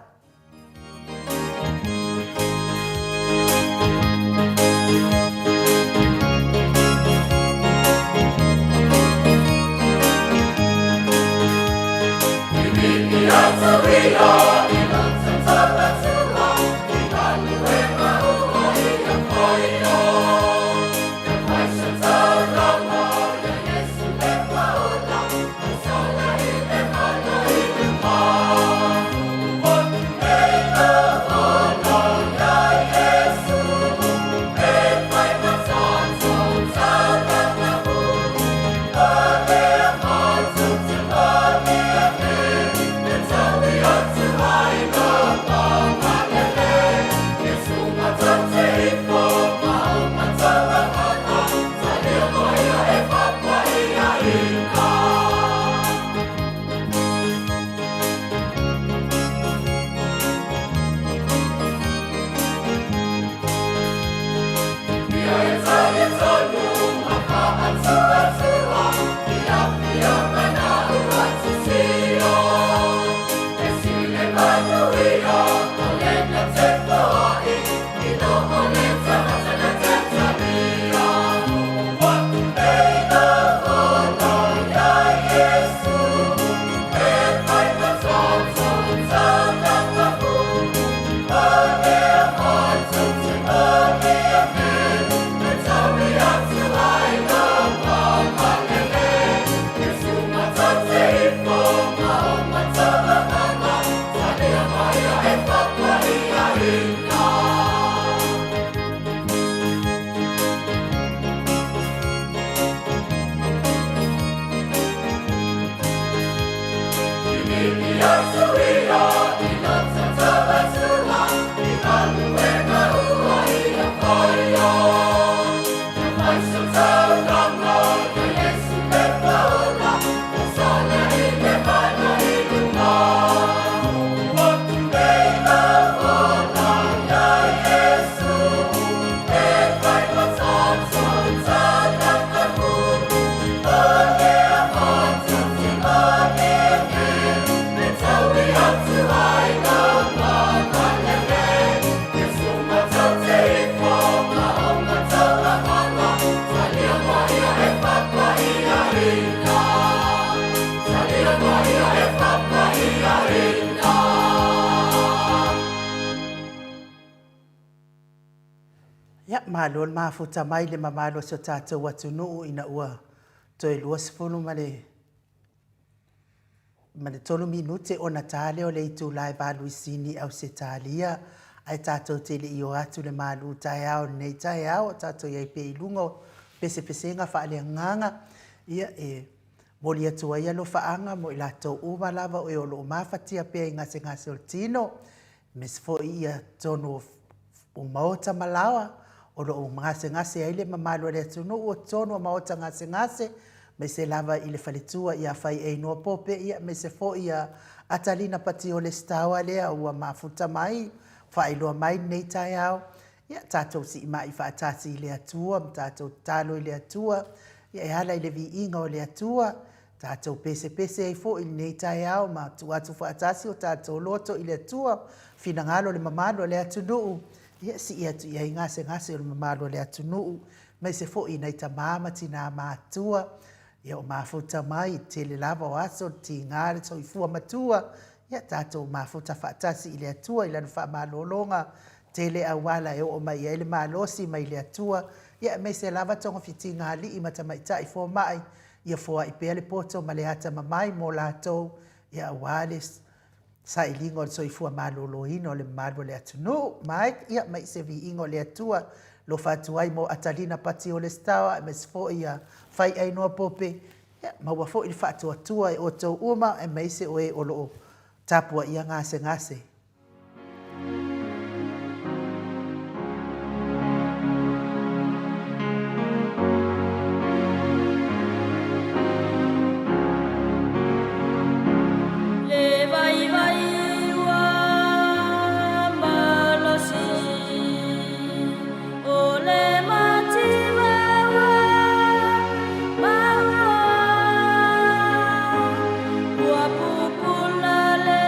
Ia, malo le mafuta mai le mamalu o si o tatou atunuu ina ua toe 20 ma le ma le tolu minute ona ta lea o le itula e valuisini i Ausetalia, ae tatou te le i o atu i le malu taeao i lenei taeao, o tatou i ai pea i luga o pesepesega faaleagaga, ia, e momoli atu ai alofaaga mo i latou uma lava o e o lo o mafatia pea i gasegase o le tino, aemaise foi ia totonu o maota ma laoa o lo o gasegase ai le mamalu o le atunuu o totonu o maota gasegase, aemaise lava i le faletua ia Fai'einoa Pope, ia aemaise foi ia Atalina Patiole Sitaoa lea ua mafuta mai, faailoa mai lenei taeao, ia tatou siimai faatasi i le Atua ma tatou tatalo i le Atua, ia e ala i le viiga o le Atua. Tatou pesepese ai foi i lenei taeao ma tuu atu faatasi o tatou loto i le Atua, finagalo o le mamalu o le atunuu, ia sii atu i ai gasegase o le mamalu o le atunuu, aemaise foi i nai tama ma tina matutua, ia o mafuta mai i le tele lava o aso, le tiga le soifua matua, ia tatou mafuta faatasi i le Atua i Lana faamalologa, tele auala e oo mai i ai le malosi mai le Atua, ia aemaise lava togafitiga a alii ma tamaitai fomai, ia foai pea le poto ma le atamamai mo latou, ia aua le sailiga o le soifua maloloina o le mamalu o le atunuu. Mike, ia ma i se viiga o le Atua, alofa atu ai mo Atalina Pati Olestawa, aemaise foi ia Faiainoa Pope, ia maua foi le faatuatua e outou uma, aemaise o e o lo o tapuaia gasegase. Le vaivai ua malosi, o le mativa ua maua, ua pupula le.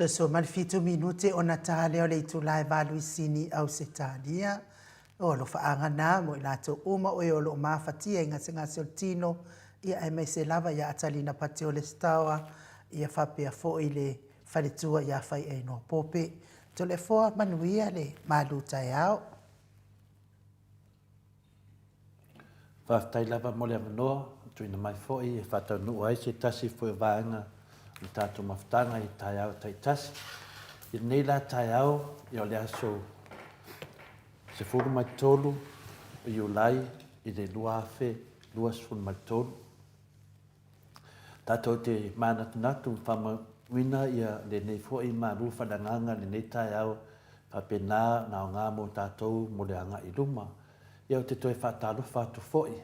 Toe sua ma le fitu minute ona ta lea o le itula e valu i Sini, Ausetalia. O alofaaga na mo i latou uma o e o lo o mafatia i gasegase o le tino, ia aemaise lava ia Atalina Patiolesitaoa, ia faapea foi le faletua ia Faiainoa Pope. Toleafoa manuia le malu taeao. Faafetai lava mo le avanoa ua tuuina mai foi e faataunuu ai se tasi foi o vaega o le tatou mafutaga i taeao taitasi. I lenei la taeao, ia o le aso 13 o Iulai i le 2023, Tatou te manatunatu ma faamauina ia lenei foi malu faaleagaga i lenei taeao faapena ona aoga mo tatou mo le agai i luma. Ia ou te toe faatalofa atu foi,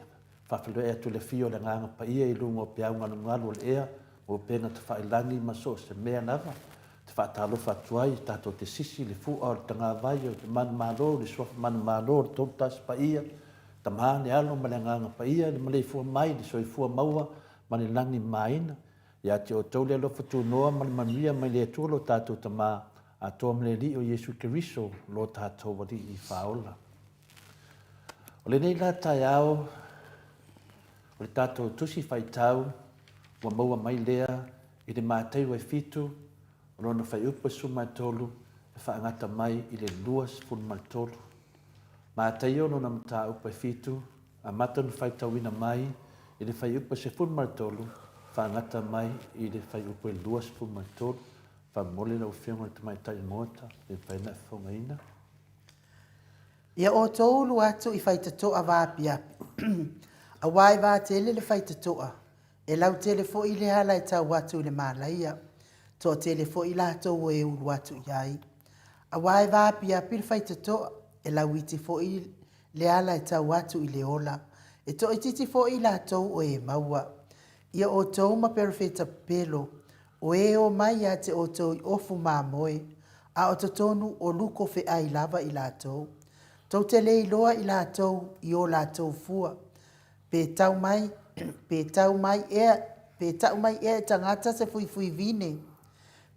faafeiloai atu i le afio o le Agaga Paia i luga o peau galugalu o le ea, o upega tafailagi ma so o se mea lava. Ou te faatalofa atu ai, tatou te sisi le fua o le tagavai o le manumalo, le suafa manumalo o le Tolutasi Paia, Tama, le Alo ma le Agaga Paia, le maleifua mai, le soifua maua ma le lagi mamaina. Ia te outou le alofa tunoa ma le manuia mai le Atua lo tatou Tama, atoa ma le Alii o Iesu Keriso, lo tatou Alii Faaola. O lenei la taeao, o le tatou tusi faitau ua maua mai lea i le Mataio e fitu, o lona fuaiupu e 13 e faagata mai i le 23. Mataio lona mataupu e fitu, amata ona faitauina mai i le fuaiupu e 13, faagata mai i le fuaiupu e 23. Faamolemole lau Afioga i le Tamaitai Maota, pe mafai ona e fofogaina. Ia outou ulu atu i faitotoa vaapiapi, aua e vatele le faitotoa, e lautele foi le ala e tau atu i le malaia, toatele foi i latou o e ulu atu i ai. Aua e vaapiapi le faitotoa, e lauiti foi le ala e tau atu i le ola, e toaitiiti foi i latou o e maua. Ia outou ma perofeta pepelo, o e omai ia te outou i ofu mamoe, a o totonu o luko feai lava i latou. Tou te le iloa i latou i o latou fua, pe tau mai, pe tau mai ea, pe tau mai ea e tagata se fuifui vine,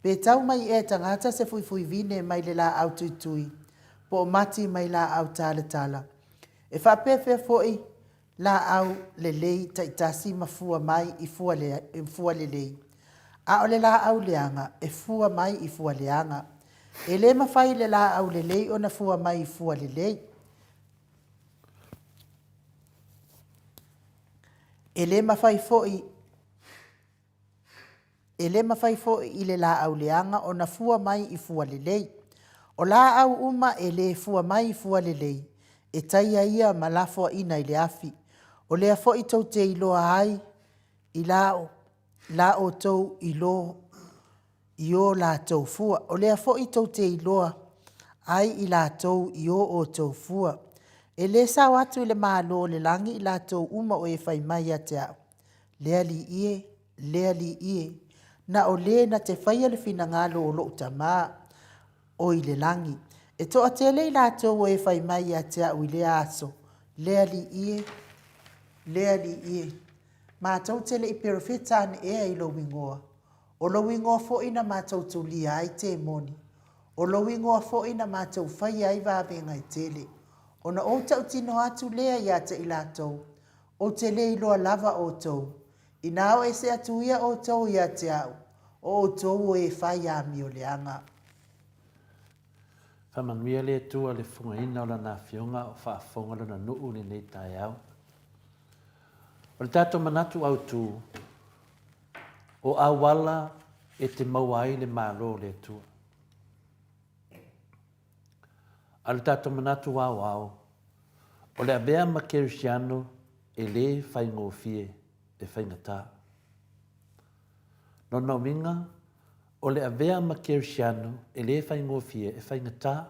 pe tau mai ea e tagata se fuifui vine mai le laau tuitui, po o mati mai laau talatala. E faapefea foi laau lelei taitasi ma fua mai i fua, le, fua lelei, a o le laau leaga e fua mai i fua leaga. E le mafai i le laau lelei ona fua mai i fua lelei. E le mafai foi E le mafai foi i le laau leaga ona fua mai i fua lelei. O laau uma e le fua mai i fua lelei, e taia ia ma lafoaina i le afi. O lea foi tou te iloa ai i la, la outou i lo i o latou fua. O lea foi tou te iloa ai i latou i o outou fua. E le sao atu i le Malo o le lagi i latou uma o e fai mai ia te au, Le Alii e, le Alii e, na o le na te faia le finagalo o lou Tama o i le lagi. E toatele i latou o e fai mai ia te au i lea aso, Le Alii e, le Alii e, matou te le i perofeta ane ea i lou igoa, o lou igoa foi na matou tulia ai temoni, o lou igoa foi na matou faia ai vavega e tele. Ona ou tautino atu lea ia te i latou, Ou te le iloa lava outou. Inā o ese atu ia outou ia te au, o outou o e fai amioleaga. Faamanuia le Atua i le fofogaina o Lana Afioga a o faafofoga Lona nuu i lenei taeao. O le tatou manatu autu, o auala e te maua ai le Malo o le Atua. A o le tatou manatu aoao, o le avea ma kerisiano e lē faigofie, e faigata. Lona uiga, o le avea ma kerisiano e lē faigofie, e faigata,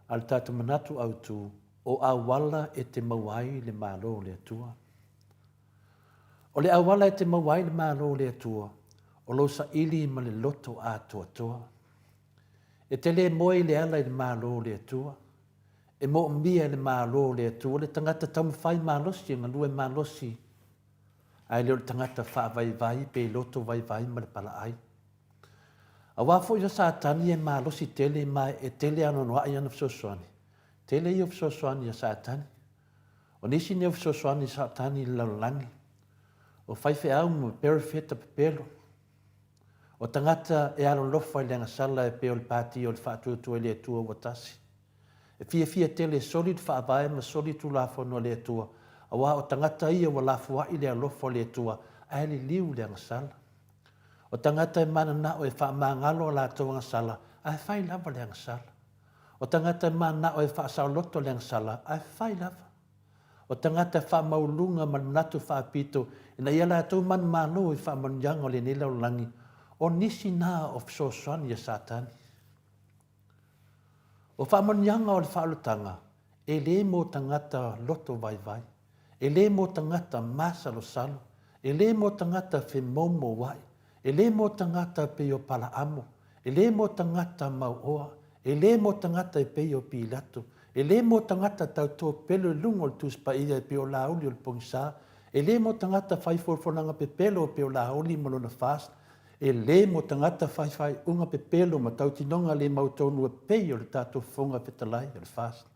a o le tatou manatu autu, o auala e te maua ai le Malo o le Atua. O le auala e te maua ai le Malo o le Atua, o lou saili ma le loto atoatoa. E te le moe i le ala i le Malo o le Atua. E moomia e le Malo o le Atua le tagata taumafai malosi e galue malosi, ae le o le tagata faavaivai pe loto vaivai ma le palaai. Aua foi o Satani e malosi tele ma e tele anoanoai ana fesoasoani. Tele ia o fesoasoani a Satani. O nisi nei o fesoasoani a Satani i le lalolagi, o faifeau ma perofeta pepelo, o tagata e alolofa i le agasala e pei o le Pati o le Faatuatua i le Atua ua Tasi. E fiafia tele e soli le Faavae ma soli Tulafono a le Atua, aua o tagata ia ua lafua'i le alofa o le Atua ae liliu le agasala. O tagata e mananao e faamagalo a latou agasala ae fai lava le agasala. O tagata e mananao e faasaoloto le agasala ae fai lava. O tagata e faamaualuluga ma le manatu faapito ina ia latou manumalo i faamanuiaga o lenei lalolagi, o nisi na o fesoasoani a Satani. O faamanuiaga o le faaolataga, e le mo tagata loto vaivai, e le mo tagata masalosalo, e le mo tagata femoumoua'i, e le mo tagata e pei o Palaamo, e le mo tagata mauoa, e le mo tagata e pei o Pilato, e le mo tagata tautōpelo i luga o le Tusi Paia e pei o Lāuli o le Pogisa, e le mo tagata fai folafolaga pepelo e pei o Lāuli ma lona FAST, E le mo tagata fai faaiuga pepelo ma tautinoga le mautonu e pei o le tatou Fofoga Fetalai o le FAST.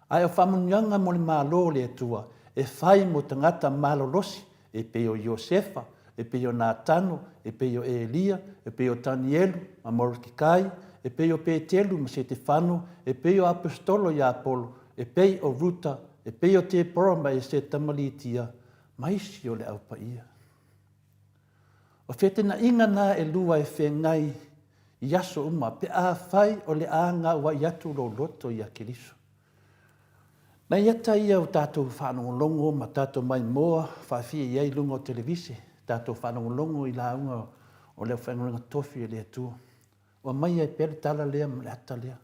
Ae o faamanuiaga mo le Malo o le Atua e fai mo tagata malolosi e pei o Iosefa, e pei o Natano, e pei o Elia, e pei o Tanielu ma Morokekai, e pei o Petelu ma Setefano, e pei o Aposetolo ia Apolo, e pei o Ruta, e pei o Tepora ma Eseta ma Litia, ma isi o le Au Paia. O fetenaiga na e lua e feagai i aso uma pe afai o le a gauai atu lou loto ia Keriso. Nai ata ia o tatou faalogologo ma tatou maimoa faafia i ai i luga o televise, tatou faalogologo i lauga o le aufaigaluega tofi a le Atua. Ua aumai ai pea le tala lea ma le ata lea.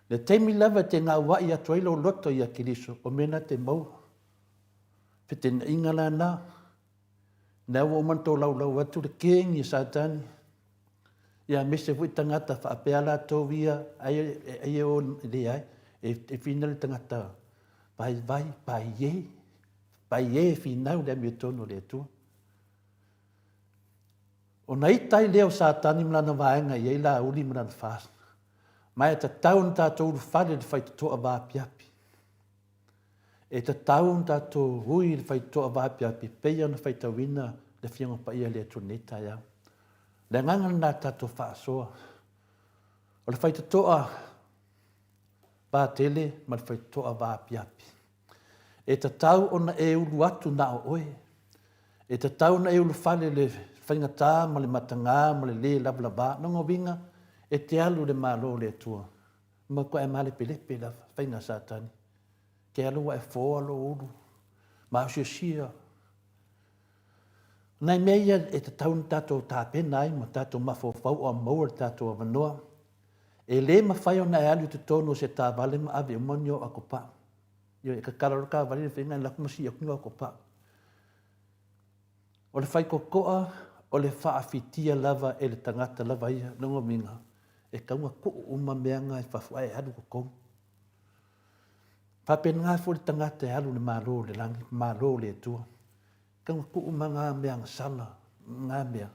Le taimi lava e te gauai atu ai lou loto ia Keriso, o mea na te maua. Fetenaiga la na. Lea ua uma ona tolaulau atu le kegi a Satani, ia aemaise foi tagata faapea latou ia ai e o leai, e finau le tagata vaivai, paie, paie e finau le amiotonu a le Atua. Ona ita ai lea o Satani ma lana vaega e i ai Lāuli ma lana FAST. Ma e tatau ona tatou ulufale i le faitotoa vaapiapi. E tatau ona tatou ui i le faitotoa vaapiapi e pei ona faitauina le Afioga Paia a le Atua i lenei taeao. O le agaga lena tatou faasoa. O le faitotoa vatele ma le faitotoa vaapiapi. E tatau ona e ulu atu na o oe. E tatau ona e ulufale i le faigata ma le mataga ma le lē lavalava. Lona uiga, e te alu i le Malo o le Atua. Matuai malepelepe lava faiga a Satani. Te alu ua e foa lou ulu, maosiosia. O nai mea ia e tatau ona tatou tapena ai ma tatou mafaufau o maua le tatou avanoa. E le mafai ona e alu i totonu o se taavale ma ave uma ni ou atopau. Ioe, e tatala loa le taavale le faiga e alu atu ma sii atu ni ou atopau. O le faitotoa o le faafitia lava e le tagata lava ia, lona uiga, e tatau ona tuu uma mea na i fafo ae alu i totonu. E faapena foi le tagata e alu i le Malo o le lagi, Malo o le Atua. E tatau ona tuu uma na mea agasala, na mea.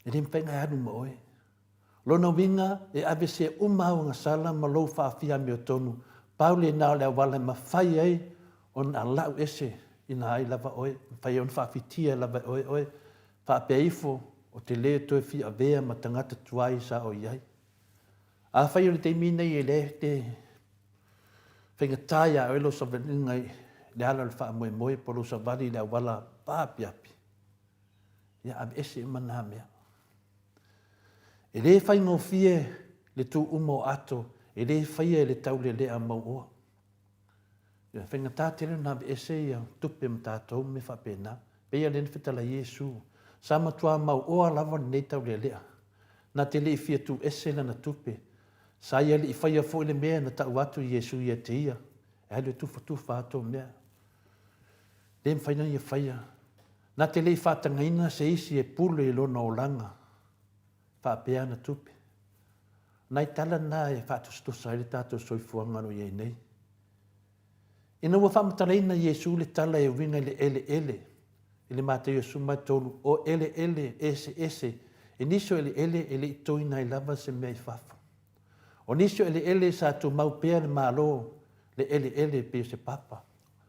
E le mafai ona e alu ma oe. Lona uiga, e aveesea uma au agasala ma lou faafia amiotonu, pau lena o le auala e mafai ai ona lau ese ina ai lava oe, mafai ai ona faafitia lava e oe oe, faapea ifo, ou te le toe fia avea ma tagata tuai sa o i ai. Afai o le taimi nei e le te faigata ia oe lou savaliga i le ala o le faamoemoe po o lou savali i le auala vaapiapi, ia aveese uma na mea. E le faigofie le tu uma o ato, e le faia e le taulelea mauoa. E faigata tele ona aveese ia tupe ma tatou ma mea faapena. Pei lea na fetalai Iesu, sa matua mauoa lava lenei taulelea. Na te le i fia tuuese lana tupe. Sa ia le i faia foi le mea na tau atu Iesu ia te ia, e alu e tufatufa ato mea. Le mafai ona ia faia. Na te le i faatagaina se isi e pule i lona olaga faapea ana tupe. O nai tala na e faatusatusa ai le tatou soifuaga o lo o i ai nei. Ina ua faamatalaina Iesu le tala e uiga i le eleele, I le Mataio 13, o eleele eseese, i nisi o eleele e le i toina ai lava se mea i fafo. O nisi o eleele sa tumau pea le Malo le eleele e pei o se papa.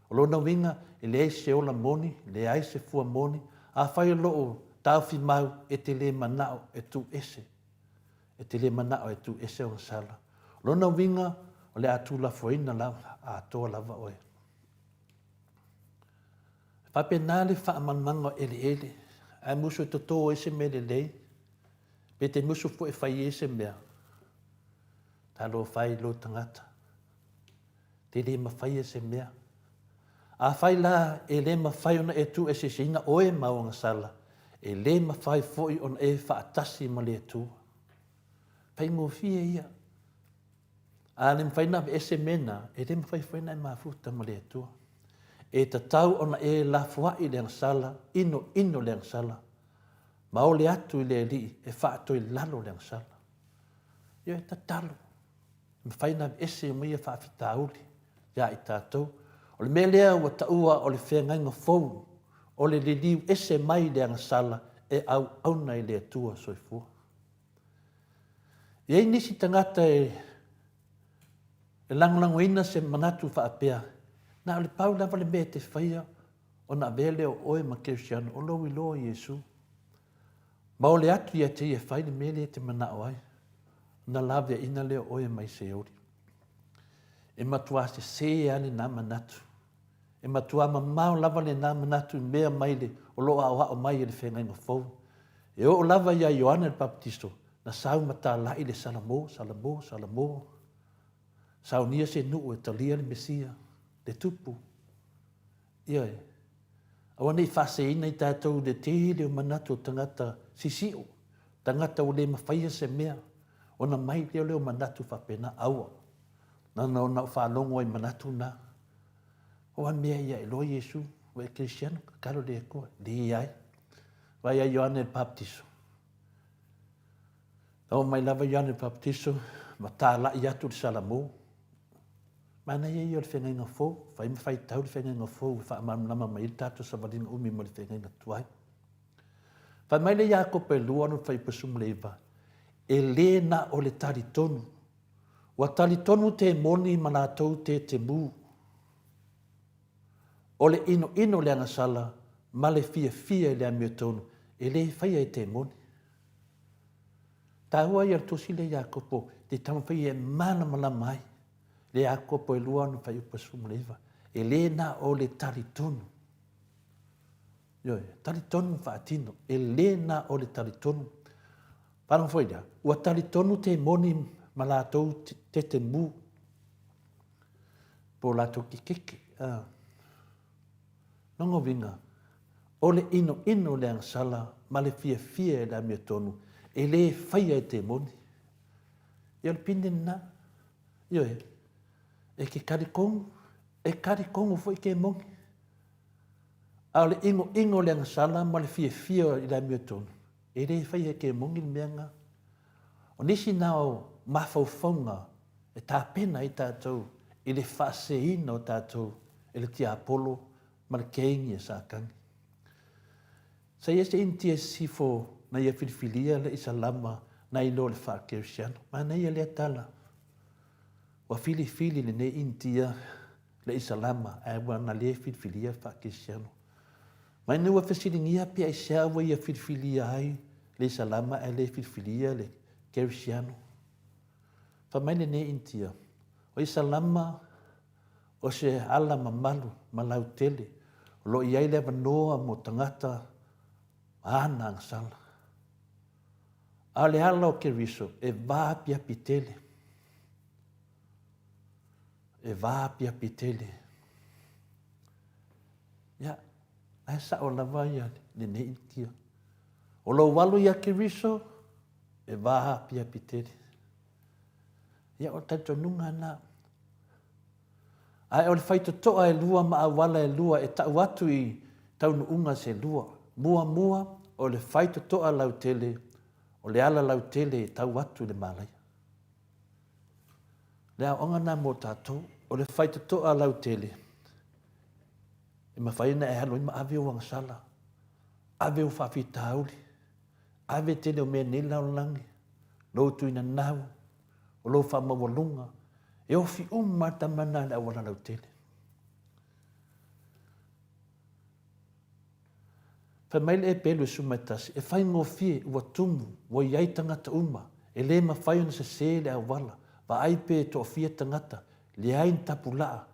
O lona uiga, e leai se ola moni, leai se fua moni, afai o lo o taofi mau e te le manao e tuu ese. E te le manao e tuu ese ona sala. O lona uiga, o le a tuulafoaina lava atoa lava oe. E faapena le faamalamalamaga o eleele, ae musu e toto ai se mea lelei, pe te musu foi e fai ai se mea, talofa e i lou tagata, te le mafaia se mea. Afai la e le mafai ona e tuueseeseina oe ma ou agasala, e le mafai foi ona e faatasi ma le Atua. Faigofie ia. A le mafai ona aveese mea na, e le mafai foi ona e mafuta ma le Atua. E tatau ona e lafoai le agasala, inoino le agasala, ma ole atu i le Alii e faatoilalo le agasala. Ioe, tatalo, e mafai ona aveese uma ia faafitauli ia i tatou. O le mea lea ua taua o le feagaiga fou, o le liliu ese mai le agasala e auauna i le Atua soifua. E i ai nisi tagata e lagolagoina se manatu faapea, na o le pau lava le mea e te faia ona avea lea o oe ma Kerisiano o lou iloa o Iesu. Ma ole atu ia te ia e fai le mea lea e te manao ai, ona laveaiina lea o oe mai Seoli. E matuā sesē lava lena manatu. E matuā mamao lava lena manatu i mea mai le o lo o aoao mai e le feagaiga fou. E oo lava iā Ioane le Papatiso, na sau ma talai le Salamo, Salamo, Salamo. Saunia se nuu e talia le Mesia, le Tupu. Ioe. Aua ne i faaseina i tatou i le tele o manatu o tagata sisio, tagata ua le mafaia se mea, ona mai lea o leo manatu faapena, aua. Na ona ou faalogo ai i manatu na. O a mea ia e iloa Iesu, ua e Kerisiano, tatalo i le Atua. Leai. Vaai ia Ioane le Papatiso. Na oo mai lava Ioane le Papatiso ma talai atu le Salamo. Manaia ia o le feagaiga fou, fai ma faitau le feagaiga fou e faamalamalama mai ai le tatou savaliga umi ma le feagaiga tuai. Fai mai le Iakopo e 2 ona 19, e le na o le talitonu Ua talitonu te moni ma latou te temu. O le inoino o le agasala ma le fiafia i le amiotonu e le faia e te moni. Taua ia le tusi lea Iakopo te taumafai e malamalama ai le Iakopo e 2 ona fuaiupu 19, e le na o le talitonu. Ioe, talitonu ma faatino, e le na o le talitonu. Faalogo foi lea, ua talitonu te moni ma latou te temu, po o latou kekeke. Ah. Lona uiga, o le inoino o le agasala ma le fiafia e le amiotonu, e le faia e te moni. Ia o le pine lena. Ioe, e ke talitonu, e talitonu foi ke moni. A o le inoino o le agasala ma le fiafia i le amiotonu, e le faia e ke moni le mea lena. O nisi na o mafaufauga e tapena ai tatou i le faaseseina o tatou e le tiapolo ma le keini a Satani. Sa ia se Initia Sisifo na ia filifilia le Isalama na iloa le faa-Kerisiano. Manaia lea tala. Ua filifili lenei Initia le Isalama ae ua na le filifilia le faa-Kerisiano. Mai ina ua fesiligia pe aisea ua ia filifilia ai le Isalama ae le filifilia le Kerisiano. Fai mai lenei Initia, o Isalama o se ala mamalu ma lautele o lo o i ai le avanoa mo tagata ma ana agasala. A o le ala o Keriso e vaapiapi tele. E vaapiapi tele. Ia, ae sao lava ia lenei Initia. O lou alu ia Keriso e vaapiapi tele. Ia, o le talitonuga lena. Ae o le faitotoa e lua ma auala e lua e tau atu i taunuuga se lua. Muamua, o le faitotoa lautele, o le ala lautele e tau atu i le malaia. Le aoaoga lena mo tatou, o le faitotoa lautele, e mafai ona e alu ai ma ave ou agasala. Ave ou faafitauli, ave tele o mea nei lalolagi, lou tuinanau, o lou faamaualuga, e ofi uma lava tama na i le auala lautele. Fai mai le Epelu e 11, e faigofie, ua tumu, ua i ai tagata uma, e le mafai ona sese le auala, vaai pe toafia tagata, leai ni tapulaa,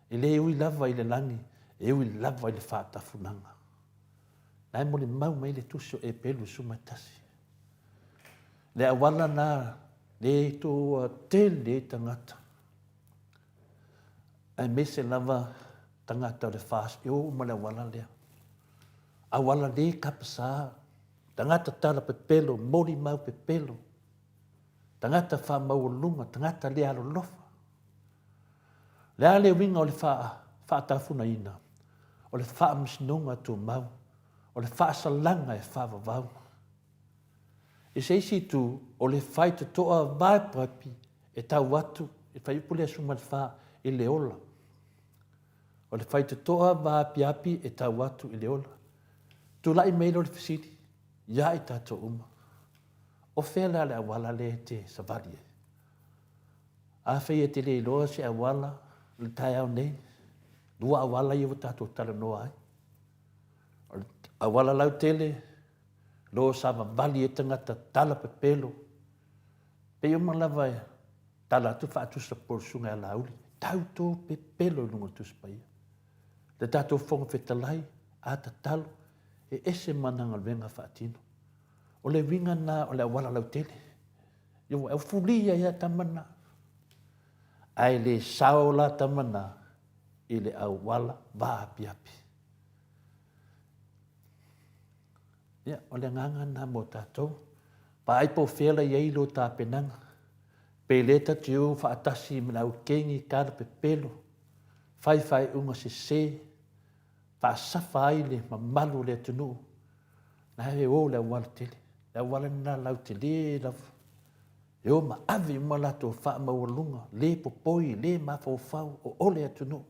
e le ui lava i le lagi, e ui lava i le faatafunaga. La e molimau mai le tusi o Epelu 11. Le auala na le toatele ai tagata, aemaise lava tagata o le FAST e o uma le auala lea. Auala le kapasa, tagata tala pepelo, molimau pepelo, tagata faamaualuga, tagata le alolofa. Le a le uiga o le faatafunaina? O le faamasinoga tumau, o le faasalaga e faavavau. I se isi itu, o le faitotoa vaepaepi e tau atu i le fuaiupu lea 14 i le ola. O le faitotoa vaapiapi e tau atu i le ola. Tulai mai loa le fesili ia i tatou uma, O fea la le auala lea e te savali ai? Afai e te le iloa se auala i le taeao nei, lua auala ia ua tatou talanoa ai. O le auala lautele, lo savavali ai tagata tala pepelo, pei uma lava e tala atu faatusa po le susuga ia Laauli, tau tō pepelo i luga o le Tusi Paia. Le tatou Fofoga Fetalai, a tatalo, e ese ma ana galuega faatino. O le uiga lena o le auala lautele. Ua fulia ai lava tama na. Ae le sao la tama na i le auala vaapiapi. Ia, o le agaga lena mo tatou. Vaai po o fea la i ai lou tapenaga. Pe le ta te o faatasi ma le au kengi tala pepelo, fai faaiuga sese, faasafa ai le mamalu o le atunuu, la e o le auala tele. Le auala lena lautele lava. E o ma ave uma latou faamaualuga, le popoi, le mafaufau, o ole atunuu.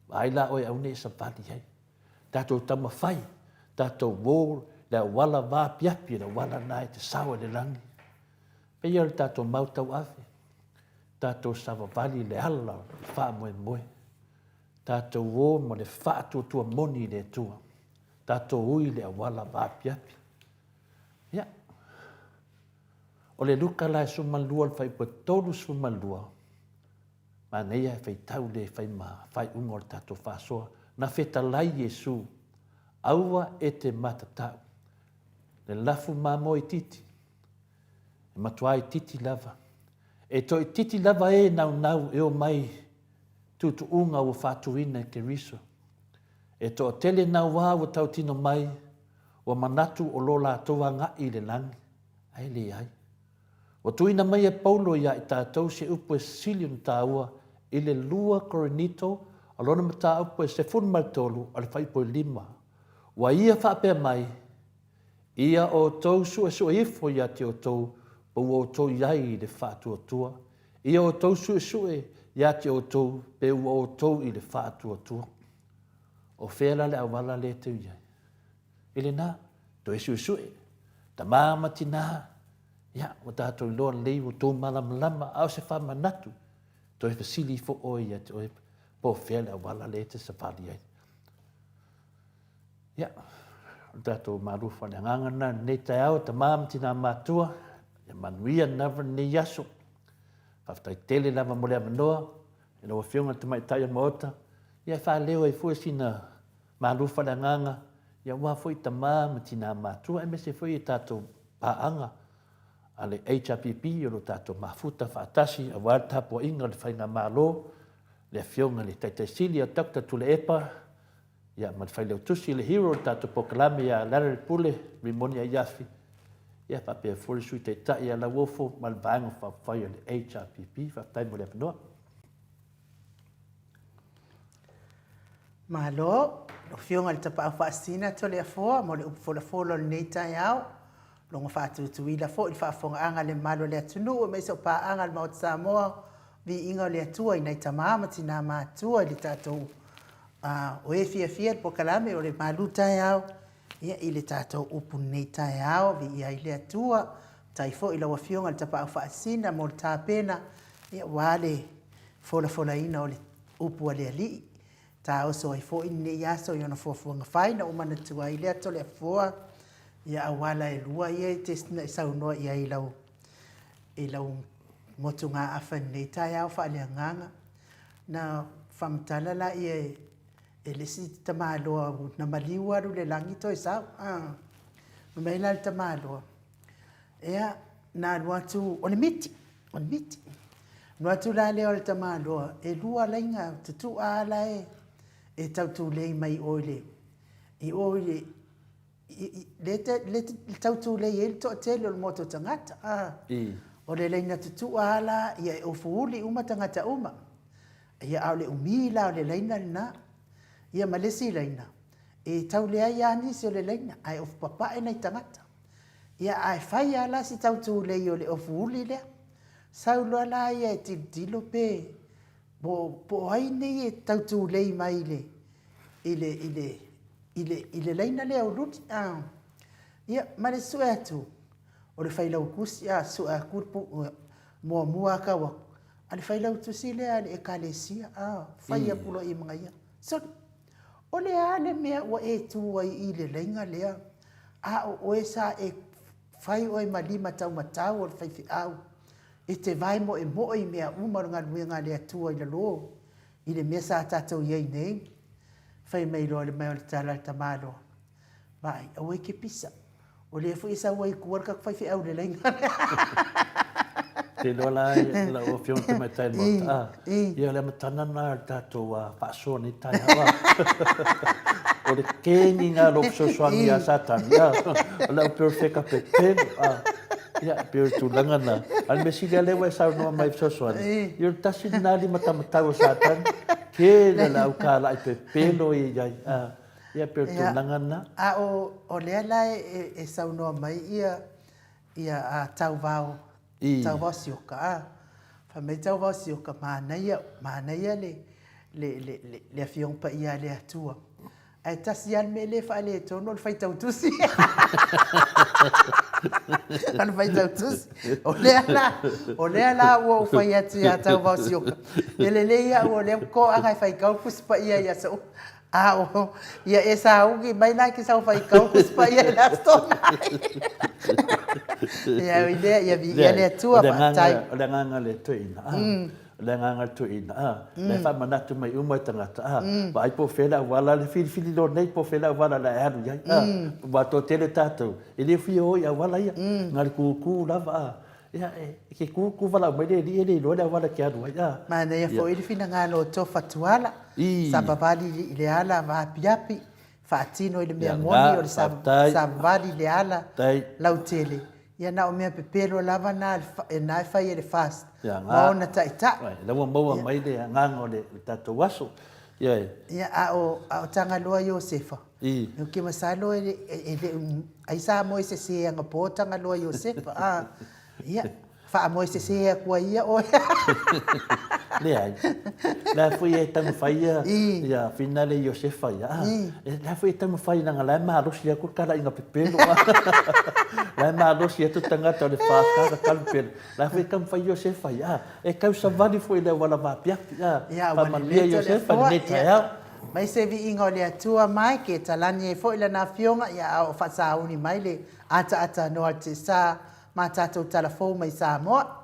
Vaai la oe aua ne i savali ai. Tatou taumafai, tatou o le auala vaapiapi, le auala lena e te sao i le lagi. Pei o le tatou mau tauave, tatou savavali i le ala o le faamoemoe. Tatou o ma le faatuatua moni i le Atua. Tatou ui i le auala vaapiapi. Ia, o le Luka la e 12 le fuaiupu e 32, Manaia e faitau le fai ma faaiuga o le tatou faasoa. Na fetalai Iesu, Aua e te matatau, le lafu mamoe itiiti, e matuā itiiti lava. E toaitiiti lava e naunau e omai tuutuuga ua faatuina e Keriso. E toatele nauā ua tautino mai, ua manatu o lo latou agai i le lagi, ae leai. Ua tuuina mai e Paulo iā i tatou se upu e sili ona tāua i le lua Korinito o lona mataupu e 13 o le fuaiupu e 5. Ua ia faapea mai, Ia outou suesue ifo ia te outou po ua outou i ai i le faatuatua. Ia outou suesue ia te outou pe ua outou i le faatuatua. O fea la le auala lea e teu i ai? I lena, toe suesue, tama ma tinā, ia, ua tatou iloa lelei ua outou malamalama, a o se faamanatu, toe fesili ifo oe ia te oe, po o fea le auala lea e te savali ai. Ia, o le tatou malu faaleagaga lena i lenei taeao, tama ma tinā matua, ia manuia lava lenei aso. Faafetai tele lava mo le avanoa i lau Afioga i le Tamaitai o le Maota, ia e faaleo ai foi sina malu faaleagaga, ia aua foi tama ma tinā matua, aemaise foi o tatou paaga a le HRPP o lo o tatou mafuta faatasi aua le tapuaiga o le Faigamalo, le Afioga i le Taitai Sili ia Doctor Tuilaepa, ia ma le Failautusi, le hero o le tatou polokalame ia Larry Pule Rimoni Aiafi, ia faapea foi le Sui Taitai ia Lauofo ma le Vaega Faaupufai a le HRPP. Faafetai mo le avanoa. Malo, lau Afioga i le Tapaau Faasisina Toleafoa mo le upu folafola o lenei taeao. Logo faatutuila foi le faafofogaaga a le mamalu o le atunuu aemaise o paaga a le Maota Samoa, viiga o le Atua i nai tama ma tina matutua i le tatou o e fiafia i le polokalame o le malu taeao, ia, i le tatou upu lenei taeao, viia ai le Atua. Faafetai foi i lau Afioga i le Tapaau Faasisina mo le tapena, ia, aua le folafolaina o le upu a le Alii. Taoso ai foi lenei aso i ona fuafuaga fai na ou manatua ai le ata o le Afoa, ia auala e lua ia e te na e saunoa i ai i lau i lau motugaafa i lenei taeao faaleagaga. Na faamatala laia e e le isi tamaloa na maliu alu i le lagi toe sau. A. Fai mai la le tamaloa, ia, na alu atu, o le miti, o le miti. Alu atu la lea o le tamaloa, e lua laina tutu'a lava la e tau tulei mai o i le, i o i le, lea e tau tulei ai le toatele o le motu o tagata. A. O le laina tutu'a lava la, ia e ofuuli uma tagata uma. Ia, a o le umi la o le laina lena. Ia ma le isi laina, e tau leai lava nisi o le laina, ae ofu papae nai tagata. Ia, ae fai lava la si tau tulei o le ofuuli lea. Sau loa la ia e tilotilo pe po o ai nei e tau tulei mai i le, i le, i le, i le, i le laina lea o luli. A. Ia, ma le sue atu, o le failautusi, a, sue atu le muamua lava tau atu, a le failautusi lea a le Ekalesia, a, fai atu loa i ai ma ia, sole, o le a le mea ua e tu ai i le laina lea, a o oe sa e fai oe ma lima taumatau o le faifeau, e te vae moemoe i mea uma o le galuega a le Atua i lalo i le mea sa tatou i ai nei? Fai mai loa le mai o le tala a le tamaloa, Vaai, aua e te pisa. O lea foi e sau ai i tua le tatou faifeau i le laina lea. Te iloa la lau Afioga i le Tamaitai o le Maota, ia o le amataga lena o le tatou faasoa nei taeao. O le keni lena o lou fesoasoani ia Satani, o le au perofeta pepelo. Ia, e pei o le tulaga lena. A o le mea sili lava lea ua e saunoa mai e fesoasoani, ia o le tasi lena limataumatau o Satani, tele le au kalai pepelo ia i ai. Ia pei o le tulaga lena. A o lea la e saunoa mai ia ia Tauvao, Tauvao Sioka, a. Fai mai Tauvao Sioka, manaia, manaia le le le Afioga Paia a le Atua. Ae tasi lava le mea lea e faaletonu o le faitau tusi. O le faitau tusi. O lea la, o lea la ua ou fai atu ia Tauvao Sioka, e lelei au o lea ua toaga e faitau Tusi Paia i aso uma. A o, ia e sauni mai la e te sau faitau Tusi Paia i le Aso Toonai. Ia ui lea, ia viia le Atua, faafetai. O le agaga o le toeaina, a, o le agaga o le toeaina, a, la e faamanatu mai uma e tagata, a, vaai po o fea le auala, le filifili loa nei po o fea le auala o le a e alu i ai, a, aua toatele tatou, e le fia o i auala ia, na o le kukū lava, a, Ia, e ke kūkū valaau mai le alii e le iloa le auala e te alu ai, a. Manaia foi le finagalo o Tofa Tuala, savavali i le ala vaapiapi, faatino i le mea moni o le savavali i le ala lautele. Ia na o mea pepelo lava na e fai e le FAST ma ona taitai. La ua maua mai le agaga o le tatou aso. Ia, a o Tagaloa Iosefa, Ou te masalo e le o ai sa moe sese anapo Tagaloa Iosefa, a, ia, faamoe sese atu ai ia oe. Leai. La foi e taumafai ia, ia whina le Iosefa ia. A, la foi e taumafai leaga la e malosi atu le talaiga pepelo. La e malosi atu tagata o le FAST ka talu pelo. La foi e taumafai Iosefa ia. A, e tausavali foi i le auala vaapiapi. A, faamanuia Iosefa i lenei taeao. Mai se viiga o le Atua mai ke talani ai foi lana afioga ia a o faasauni mai le ataata noa te sa ma tatou tala fou mai Samoa.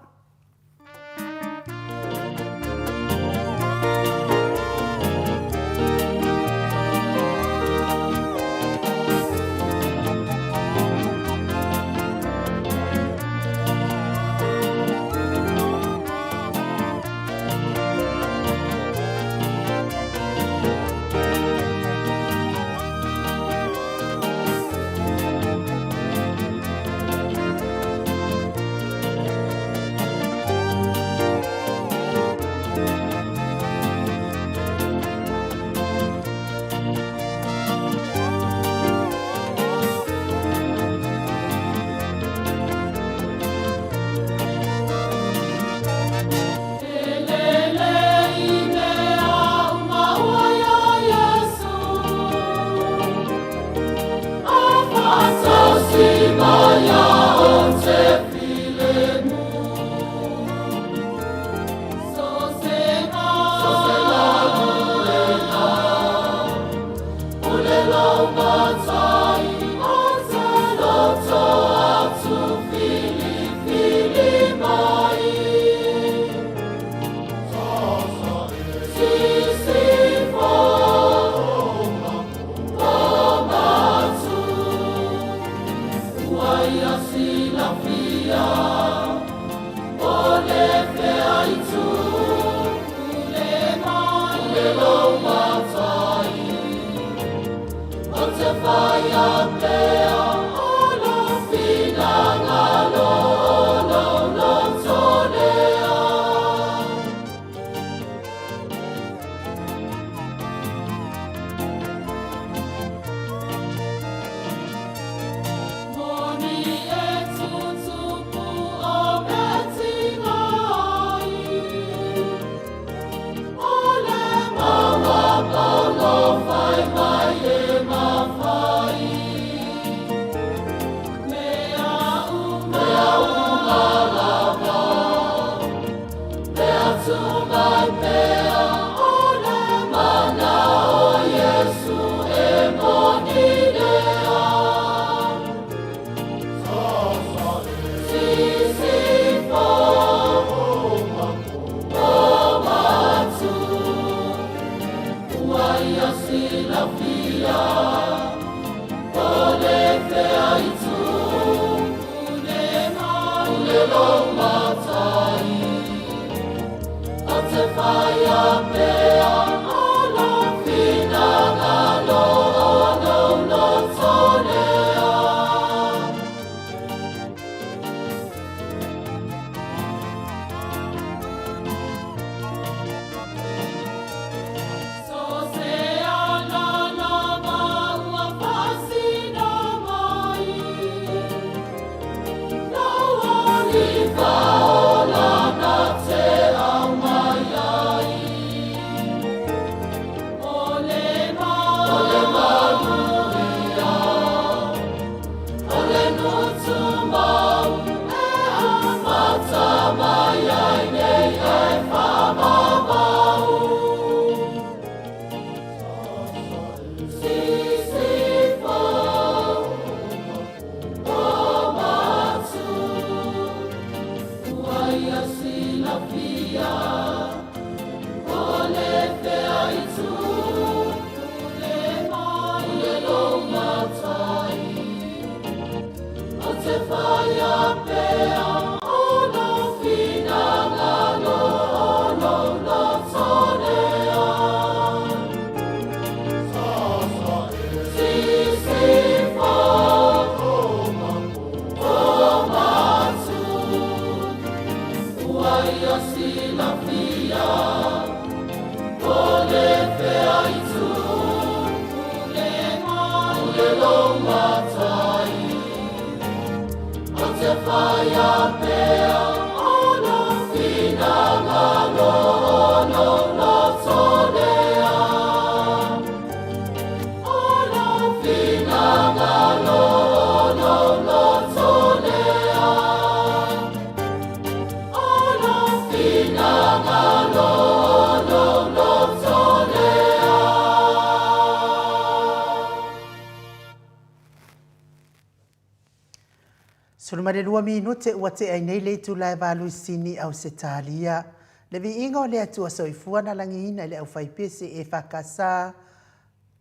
12 minute ua tea ai nei le itula e valu i Sini, Ausetalia. Le viiga o le Atua Soifua na lagiina i le aufaipese EFKS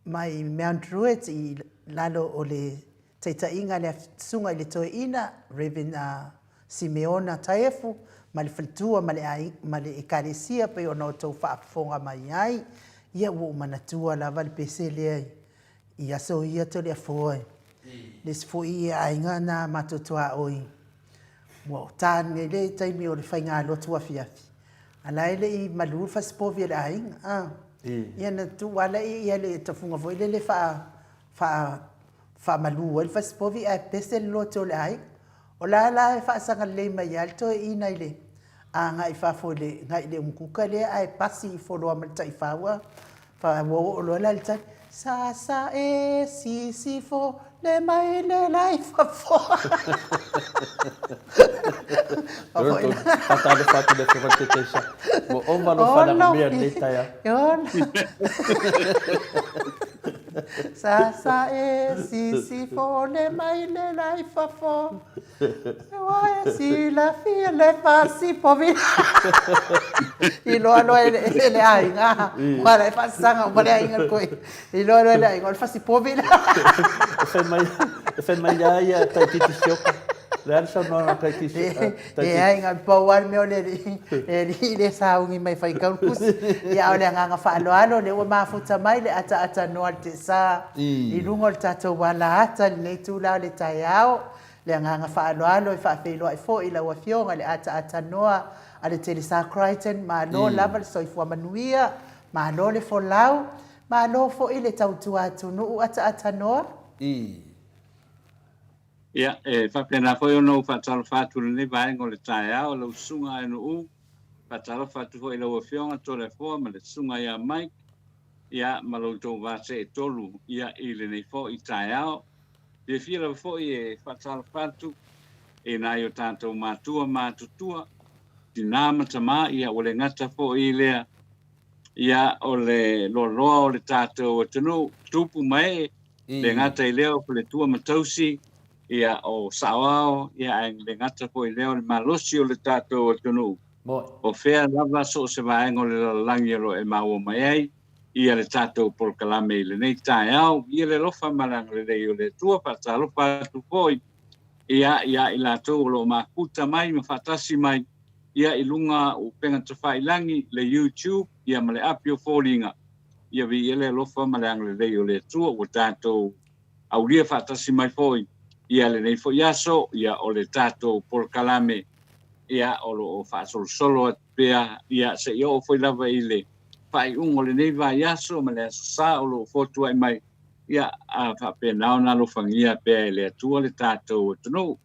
mai Mount Druitt i lalo o le taitaiga a le Susuga i le Toeaina Rev. Simeona Taefu ma le faletua ma le aiga ma le Ekalesia pei ona outou faafofoga mai ai. Ia ua ou manatua lava le pese lea i aso ia Toleafoa i le isi foi aiga na matou tuaoi ua ta nei le taimi o le faigalotu afiafi a la e le i malu le fasipovi a le aiga a ia na tuu lava ia le tafuga foi lele faa faa faamalu ai le fasipovi ae pese le loto o le aiga. O la la e faasaga lelei mai lava le toeaina i le agai i fafo i le agai i le umukuka lea ae pasi ifo loa ma le taifau a ua oo loa la i le tali, Sasa e sisifo le mai le la i fafo. Faatalofa atu i le Afioga i le Taitaisa. Ua ova lou faalagomea i lenei taeao. Sasa e sisifo le mai le la i fafo. Ua e silafia le fasipovi. Iloa loa e le aiga. Ua la e faasaga uma le aiga koe. Iloa loa e le aiga o le fasipovi la. E fai mai, e fai mai lava ia Taititi Sioka. Le a le saunoaga a Taitisi? Leai, na o le pau lava le mea o le alii, le alii lea e sauni mai e faitau le tusi. Ia, a o le agaga faaaloalo, o lea ua mafuta mai le ataatanoa a le Tesa i luga o le tatou alaata i lenei itula o le taeao. Le agaga faaaloalo e faafeiloai foi i lau Afioga i le ataatanoa a le Telesa Crichton, malo lava le soifua manuia, malo le folau, malo foi le tautua atunuu ataatanoa. Ia, e faapena foi ona ou faatalofa atu i lenei vaega o le taeao, lau Susuga Aenu'u, faatalofa atu foi i lau Afioga Toleafoa ma le Susuga ia Mike, ia, ma lo outou va seetolu, ia, i lenei foi taeao. Fiafia lava foi e faatalofa atu i nai o tatou matua matutua, tinā ma tamā, ia, ua le gata foi i lea, ia, o le loaloa o le tatou atunuu, tupu ma ee, le gata i lea o faletua ma tausi, ia, o saoao, ia, ae le gata foi i lea o le malosi o le tatou atunuu. O fea lava so o se vaega o le lalolagi o lo o e maua mai ai ia le tatou polokalame i lenei taeao. Ia le alofa ma le agalelei o le Atua, faatalofa atu foi ia ia i latou o lo o mafuta mai ma faatasi mai ia i luga o upega tafailagi, le YouTube ia ma le api o foliga. Ia viia le alofa ma le agalelei o le Atua ua tatou aulia faatasi mai foi ia lenei foi aso, ia o le tatou polokalame ia o lo o faasolosolo atu pea ia seia oo foi lava i le faaiuga o lenei vaiaso ma le Aso Sa o lo o fotuai mai, ia a faapena ona alofagia pea e le Atua le tatou atunuu,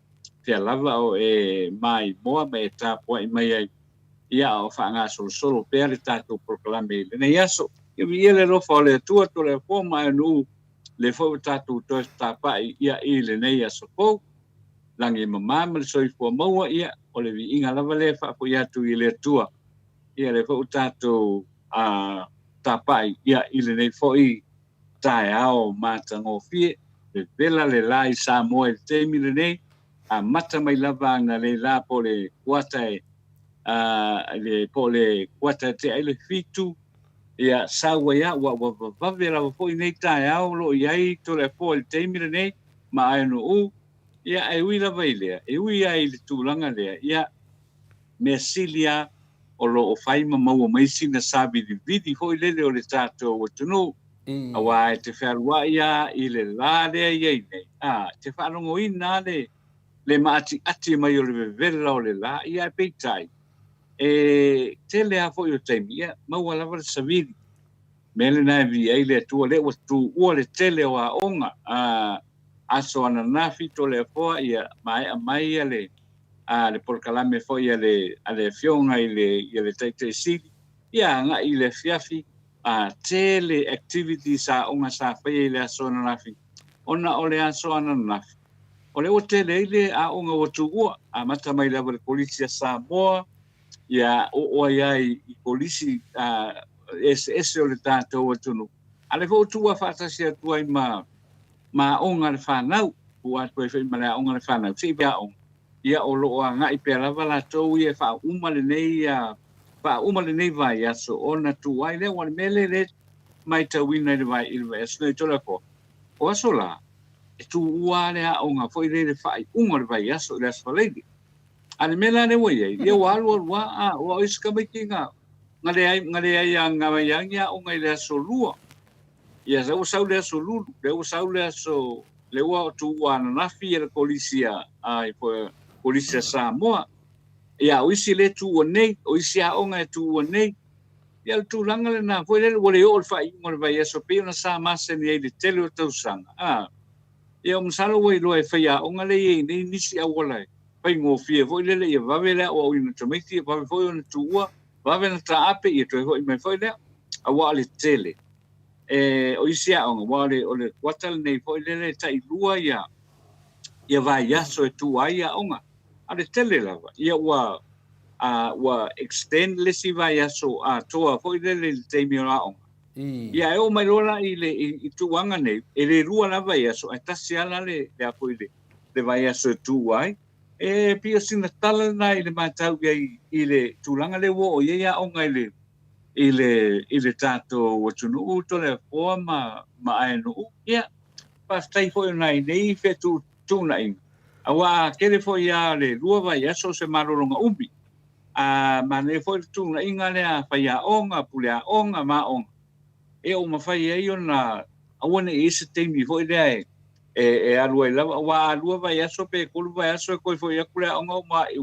fea lava o e maimoa ma e tapuai mai ai, ia a o faagasolosolo pea le tatou polokalame i lenei aso. Ia viia le alofa o le Atua, Toleafoa ma Aenu'u, lea foi ua tatou toe tapai ia i lenei aso fou. Lagi e mamā ma le soifua maua, ia o le viiga lava lea e faafoi atu i le Atua. Ia lea foi ua tatou a, tapai ia i lenei foi taeao matagofie. Vevela le la i Samoa i le taimi lenei, amata mai lava analeila po o le kuata e a, le, po o le kuata e tea ai le 7, ia sau ai a, ua, ua vavave lava foi nei taeao o lo o i ai Toleafoa i le taimi lenei ma Aenu'u, ia ae ui lava i lea, e ui lava i le tulaga lea, ia mea sili lava o lo o fai ma maua mai sina savilivili foi lele o le tatou atunuu, aua e te fealuai lava i le la lea e i ai nei, a, e te faalogoina lava le, le maatiati mai o le vevela o le la, ia ae peitai, e tele lava foi o taimi, ia maua lava le savili. Mea lena e viia ai le Atua, lea ua tuua le tele o aoga, a, aso ananafi Toleafoa, ia maea mai ia le, a, le polokalame foi a le, a le Afioga i le, ia le Taitai Sili, ia agai i le afiafi, a, tele activities aoga sa faia i le aso ananafi, ona o le aso ananafi, o lea ua tele ai le aoga ua tuua, amata mai lava i le Kolisi a Samoa, ia oo ai lava i kolisi eseese o le tatou atunuu, a o lea foi ua tuua faatasi atu ai ma ma aoga a le fanau, tuua atu ai foi ma le aoga a le fanau, se i aoga, ia o lo o agai pea lava latou ia e faauma lenei faauma lenei vaiaso ona tuua ai lea. Aua o le mea lea lea e matauina i le vai i le vaiaso nei Toleafoa, o aso la, e tuua lava le aoga foi lea i le faaiuga o le vaiaso i le Aso Faraile. A o le mea la lea ua i ai, ia ua alualu lava, a, aua o isi tamaiti na, na leai, na leai lava, na leai lava ni aoga i le aso Lua. Ia, lea ua sau le aso Lulu, lea ua sau le aso, lea ua tuua ananafi e le Kolisi a, a, Kolisi a Samoa. Ia, o isi lea e tuua nei, o isi aoga e tuua nei. Ia, o le tulaga lena foi lele ua le oo i le faaiuga o le vaiaso pei ona sa masani ai i le tele o tausaga. A, ia, masalo ua iloa e faiaoga lea e i ai nei nisi auala e faigofie foi lele ia vave le aoaoina o tamaiti, ia vave foi ona tuua, vave ona taape, ia toe foi mai foi lea. Aua o le tele e, o isi aoga, aua o le, o le kuata lenei foi lele e tailua ia, ia vaiaso e tuua ai aoga. A o le tele lava, ia ua, a, ua extend le isi vaiaso atoa foi lele i le taimi o aoga. Ia e oo mai loa la i le i, i tulaga nei, e le lua lava vaiaso, ae tasi lava la le, le a foi le, le vaiaso e tuua ai. E pei o sina tala lena i le matau i ai i le tulaga lea ua oo i ai aoga i le, i le, i le tatou atunuu Toleafoa ma, ma Aenuu. Ia, faafetai foi ona i nei fetuutuunaiga. Aua a tele foi lava le lua vaiaso o se malologa umi, a manaia foi le fetuunaiga lea a faiaoga, puleaoga ma aoga, e ua mafai ai ona aua ne i i ai se taimi foi lea e e alu ai lava, aua a lua vaiaso pe tolu vaiaso e toe foi atu le aoga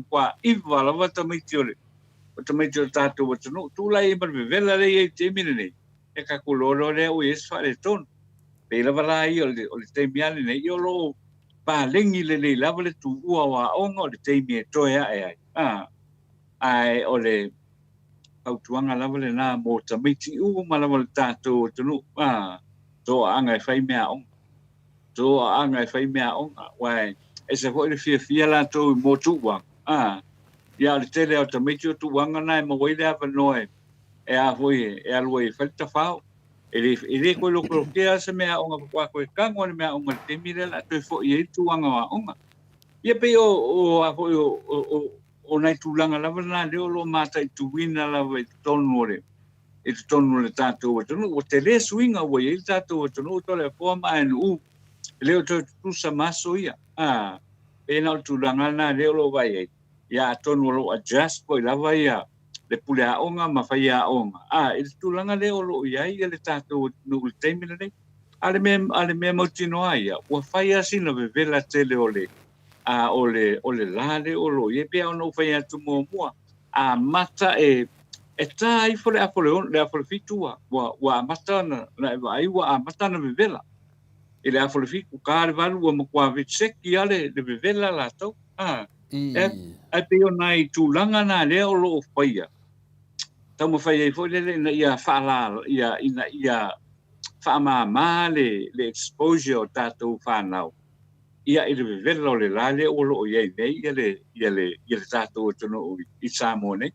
ua iva lava tamaiti o le o tamaiti o le tatou atunuu. Tulai ai ma le vevela lea e i ai i le taimi lenei, ia tatou iloa loa lea ua i ai se faaletonu. Pei lava la ia o le taimi lava lenei, ia o lo o paleni lelei lava le tuua o aoga o le taimi e toe ae ai. A, ae o le fautuaga lava lena mo tamaiti uma lava o le tatou atunuu, a, toaaga e fai meaaoga. Toaaga e fai meaaoga, aua e ese foi le fiafia latou mo tuuaga, a, ia o le tele lava o tamaiti o tuuaga na e maua ai le avanoa e, e a foi e alu ai e fai le tafao. E le, e le toe lokelokea se meaaoga faatoa toe tago le meaaoga i le taimi lea o le a toe foi ai le tulaga o aoga. Ia pei o, o a foi o, o, o, o nai tulaga lava na lea o lo o mataituina lava i totonu o le i totonu o le tatou atunuu. Ua tele suiga ua i ai le tatou atunuu Toleafoa ma ANU. E le o toe tutusa ma aso ia. A, pei na o le tulaga lena lea o lo o vaai ai. Ia atonu o lo o adjust foi lava ia le pule aoga ma faiaoga, a, i le tulaga lea o lo o i ai le tatou atunuu i le taimi lenei. A o le mea, a le mea mautinoa ia, ua fai lava sina vevela tele o le, a, o le, o le la lea o lo o i ai. Pei lava ona ou fai atu muamua, amata e, e ta ifo le afa o le ono, le afa o le fitu ua, ua, ua amata ona, ona e vaai ua amata ona vevela. I le afa o le fitu, ta le valu ua matua seki lava le, le vevela latou. A, E, ae pei o nai tulaga na lea o lo o faia, taumafai ai foi lele ina ia faala, ia, ina ia faamama le, le exposure o tatou fanau, ia i le vevela o le la lea o lo o i ai nei ia le, ia le, ia le tatou atunuu i Samoa nei.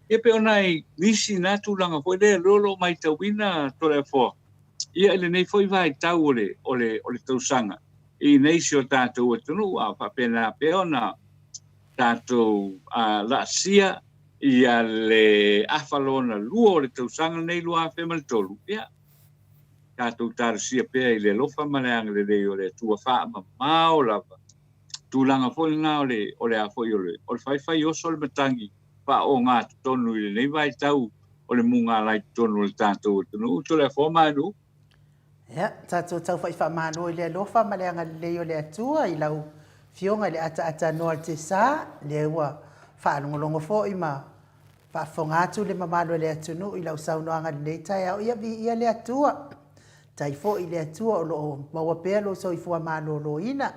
Ia pei o nai nisi na tulaga foi lea o lo o matauina Toleafoa, ia i lenei foi vaitau o le, o le, o le tausaga i nei si o tatou atunuu, a faapena pea ona tatou laasia ia le afa lona lua o le tausaga lenei 2003, ia, tatou talosia pea i le alofa ma le agalelei o le Atua faamamao lava tulaga foi lena o le, o le a foi o le, o le faifai oso le matagi faaogatotonu i lenei vaitau o le mugalai totonu o le tatou atunuu. Toleafoa Manu. Ia, tatou taufa'i faamalo i le alofa ma le agalelei o le Atua i lau Afioga i le ataatanoa o le Tesa, lea ua faalogologo foi ma faafofoga atu le mamalu o le atunuu i lau saunoaga i lenei taeao. Ia, viia le Atua. Tai foi i le Atua o lo o maua pea lou soifua maloloina.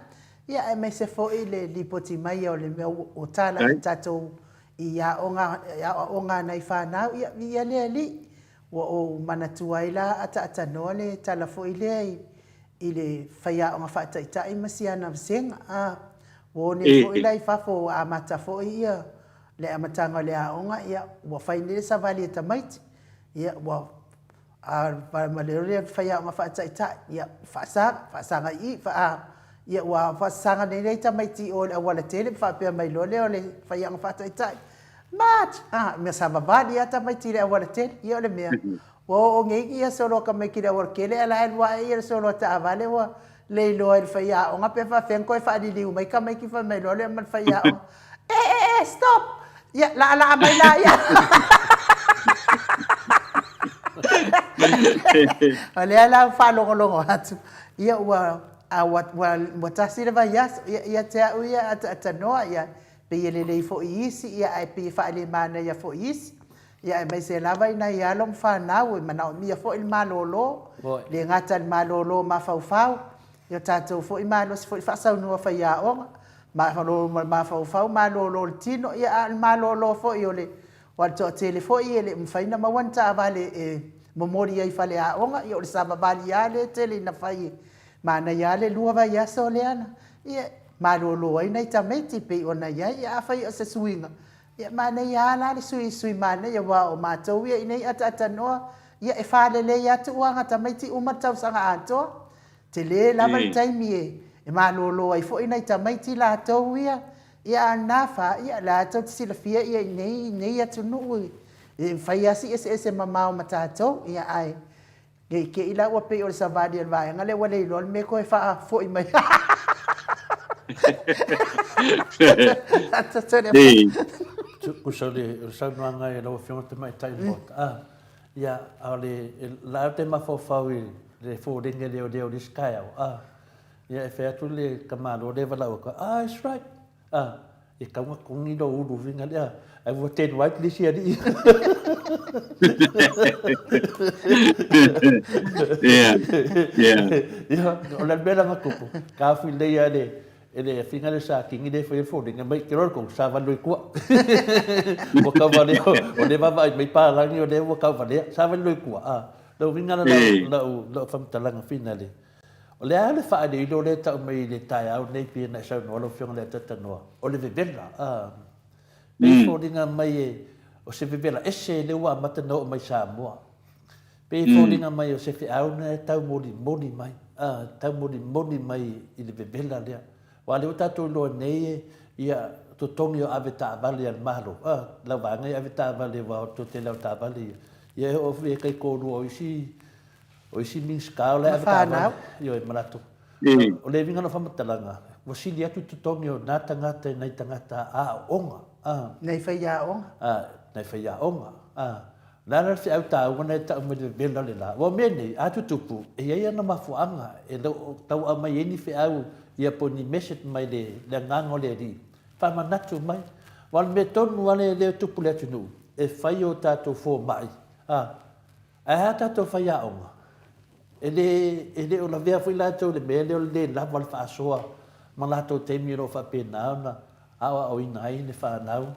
Ia, aemaise foi le lipoti mai o le mea ua tala i tatou i aoga, aoaoga a nai fanau, ia, viia le Alii. Ua ou manatua ai la ataatanoa le tala foi lea i, i le faiaoga faataitai ma si ana vasega. A, ua o nei foi la i fafo ua amata foi ia le amataga o le aoga, ia, ua fai nei le savali e tamaiti. Ia, ua A ma le ole faiaoga faataitai, ia, faasaga, faasaga i i, faa, ia ua faasaga nei nei tamaiti i o i le auala tele ma faapea mai loa lea o le faiaoga faataitai, March! A, mea savavali lava tamaiti i le auala tele. Ia o le mea, ua oo nei ia solo a tamaiti i le auala tele ae la e alu ae ia le solo a taavale ua le iloa e le faiaoga pe faafefea ona toe faaliliu mai tamaiti fai mai loa lea ma le faiaoga, E, e, e, stop! Ia, laalaa mai la ia. O lea la ua faalogologo atu, ia ua, a ua, ua, ua tasi le vaiaso, ia, ia te au ia ataatanoa, ia, pei e lelei foi i isi, ia, ae pei e faalemanaia foi i isi. Ia, aemaise lava i nai alo ma fanau e manaomia foi le malolo, le gata i le malolo mafaufau, ia o tatou foi malosi foi faasaunoa faiaoga, Malolo ma le mafaufau, malolo le tino, ia a o le malolo foi o le aua o le toatele foi e le mafai ona maua ni taavale e momoli ai i faleaoga, ia o le savavali lava lea e tele ina fai e manaia lava le lua vaiaso lea na ia malolo ai nai tamaiti pei ona i ai. Ia afai o se suiga, ia manaia lava la le sui sui manaia aua o matou ia i inei ataatanoa, ia e falelei lava tuuaga tamaiti uma le tausaga atoa. Tele lava le taimi e malolo ai foi nai tamaiti latou ia, ia a o lena fa, ia la tou te silafia ia i nei, i nei atunuu e fai lava si eseese mamao ma tatou, ia ae ne i te i la ua pei o le savali a le vaega lea ua le iloa le mea e toe faafoi mai. Tusa o le saunoaga e lau Afioga Tamaitai le Maota, a, ia, a o le la ou te mafaufau i le foliga lea o le isi taeao, a, ia e fai atu le tamaloa lea e valaau atu, ah, it's right, a, e tau na togi lou ulu uiga lea, ae ua turn right le isi alii. Yeah, yeah. Ia, o le mea la na tupu, taofi lelei lava le, e le afiga le Sa Kingi lea e faia le foliga mai te loa tou savali loa i tua. Ua tau valea, o lea e vaavaai mai palagi o lea ua tau valea, savali loa i tua. A, lou uiga la lau, lau faamatalaga finale, o le a le faailoilo lea e tau mai i le taeao nei pei ona e saunoa lau Afioga i le Atatanoa, o le vevela, a, pei e foliga mai e, o se vevela ese lea ua amata ona oo mai i Samoa. Pei e foliga mai o se feau lena e taumolimoli mai, a, taumolimoli mai i le vevela lea. Aua o lea ua tatou iloa nei e, ia, totogi o avetaavale a le Malo, a, lau vaega ia avetaavale aua o le toatele lava o taavale ia, ia e oo foi e taitoalua o isi, o isi Minisita o la e avetaavale, ioe, ma latou. O le uiga o lau faamatalaga, ua sili atu totogi o na tagata i nai tagata aooga, a. Nai faiaoga. A, nai faiaoga, a. O le a la le feau taua na e tau mai le vevela le la? Aua o mea nei, a tutupu, e i ai ana mafuaaga e le o tau aumai ai ni feau ia po o ni message mai le le agaga o le Alii, faamanatu mai. Aua o le mea tonu lava lea e tupu i le atunuu, e fai o tatou fomai, a, ae a tatou faiaoga? E le, e le o lavea foi latou i le mea lea o le le lava o le faasoa ma latou taimi o lo o faapena ona aoaoina ai le fanau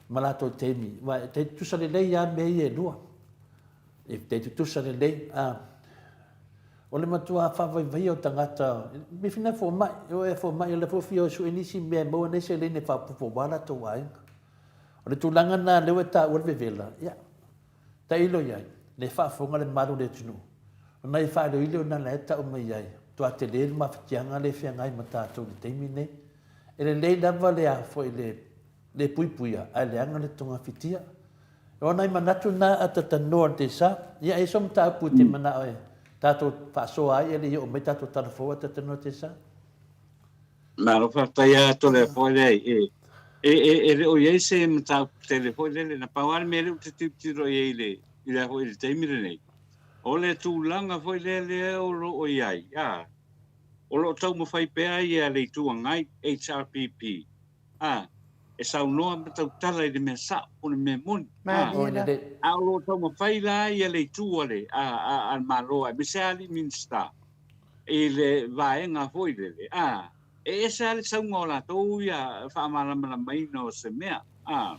ma latou taimi, aua e tai tutusa lelei lava mea ia e lua. E tai tutusa lelei. A, o le matua faavaivaia o tagata, me fina fomai, e o e fomai, o le foi fia o e sue nisi mea e maua nei seleni e faaopoopo aua latou aiga. O le tulaga lena lea ua e taua le vevela, ia, tailo i ai, le faafofoga le mamalu o le atunuu. O nai faailoilo na la e tau mai ai, matua tele le mafatiaga lea e feagai ma tatou i le taimi lenei. E lelei lava le a foi le le puipuia ae leaga le togafitia. O nai manatu na a tatanoa le sa, ia e so mataupu e te manao e tatou faasoa ai e le i oo mai tatou tala fou a tatanoa te sa. Malo faafetai a Tole foi lea e e e e le o i ai se mataupu tele foi lele na pau lava le mea lea ou te tilotilo i ai i le i le foi i le taimi lenei o le tulaga foi lea lea o lo o i ai a o lo o taumafai pea ia le Itu Agai HRPP A, e saunoa ma tautala i le mea sao po o le mea moni. A, a o lo o taumafai la ia le itu a le, a, a, a le Malo aemaise lava alii Minisita i le vaega foi lele, a, e ese lava le sauga o latou ia faamalamalamaina o se mea. A,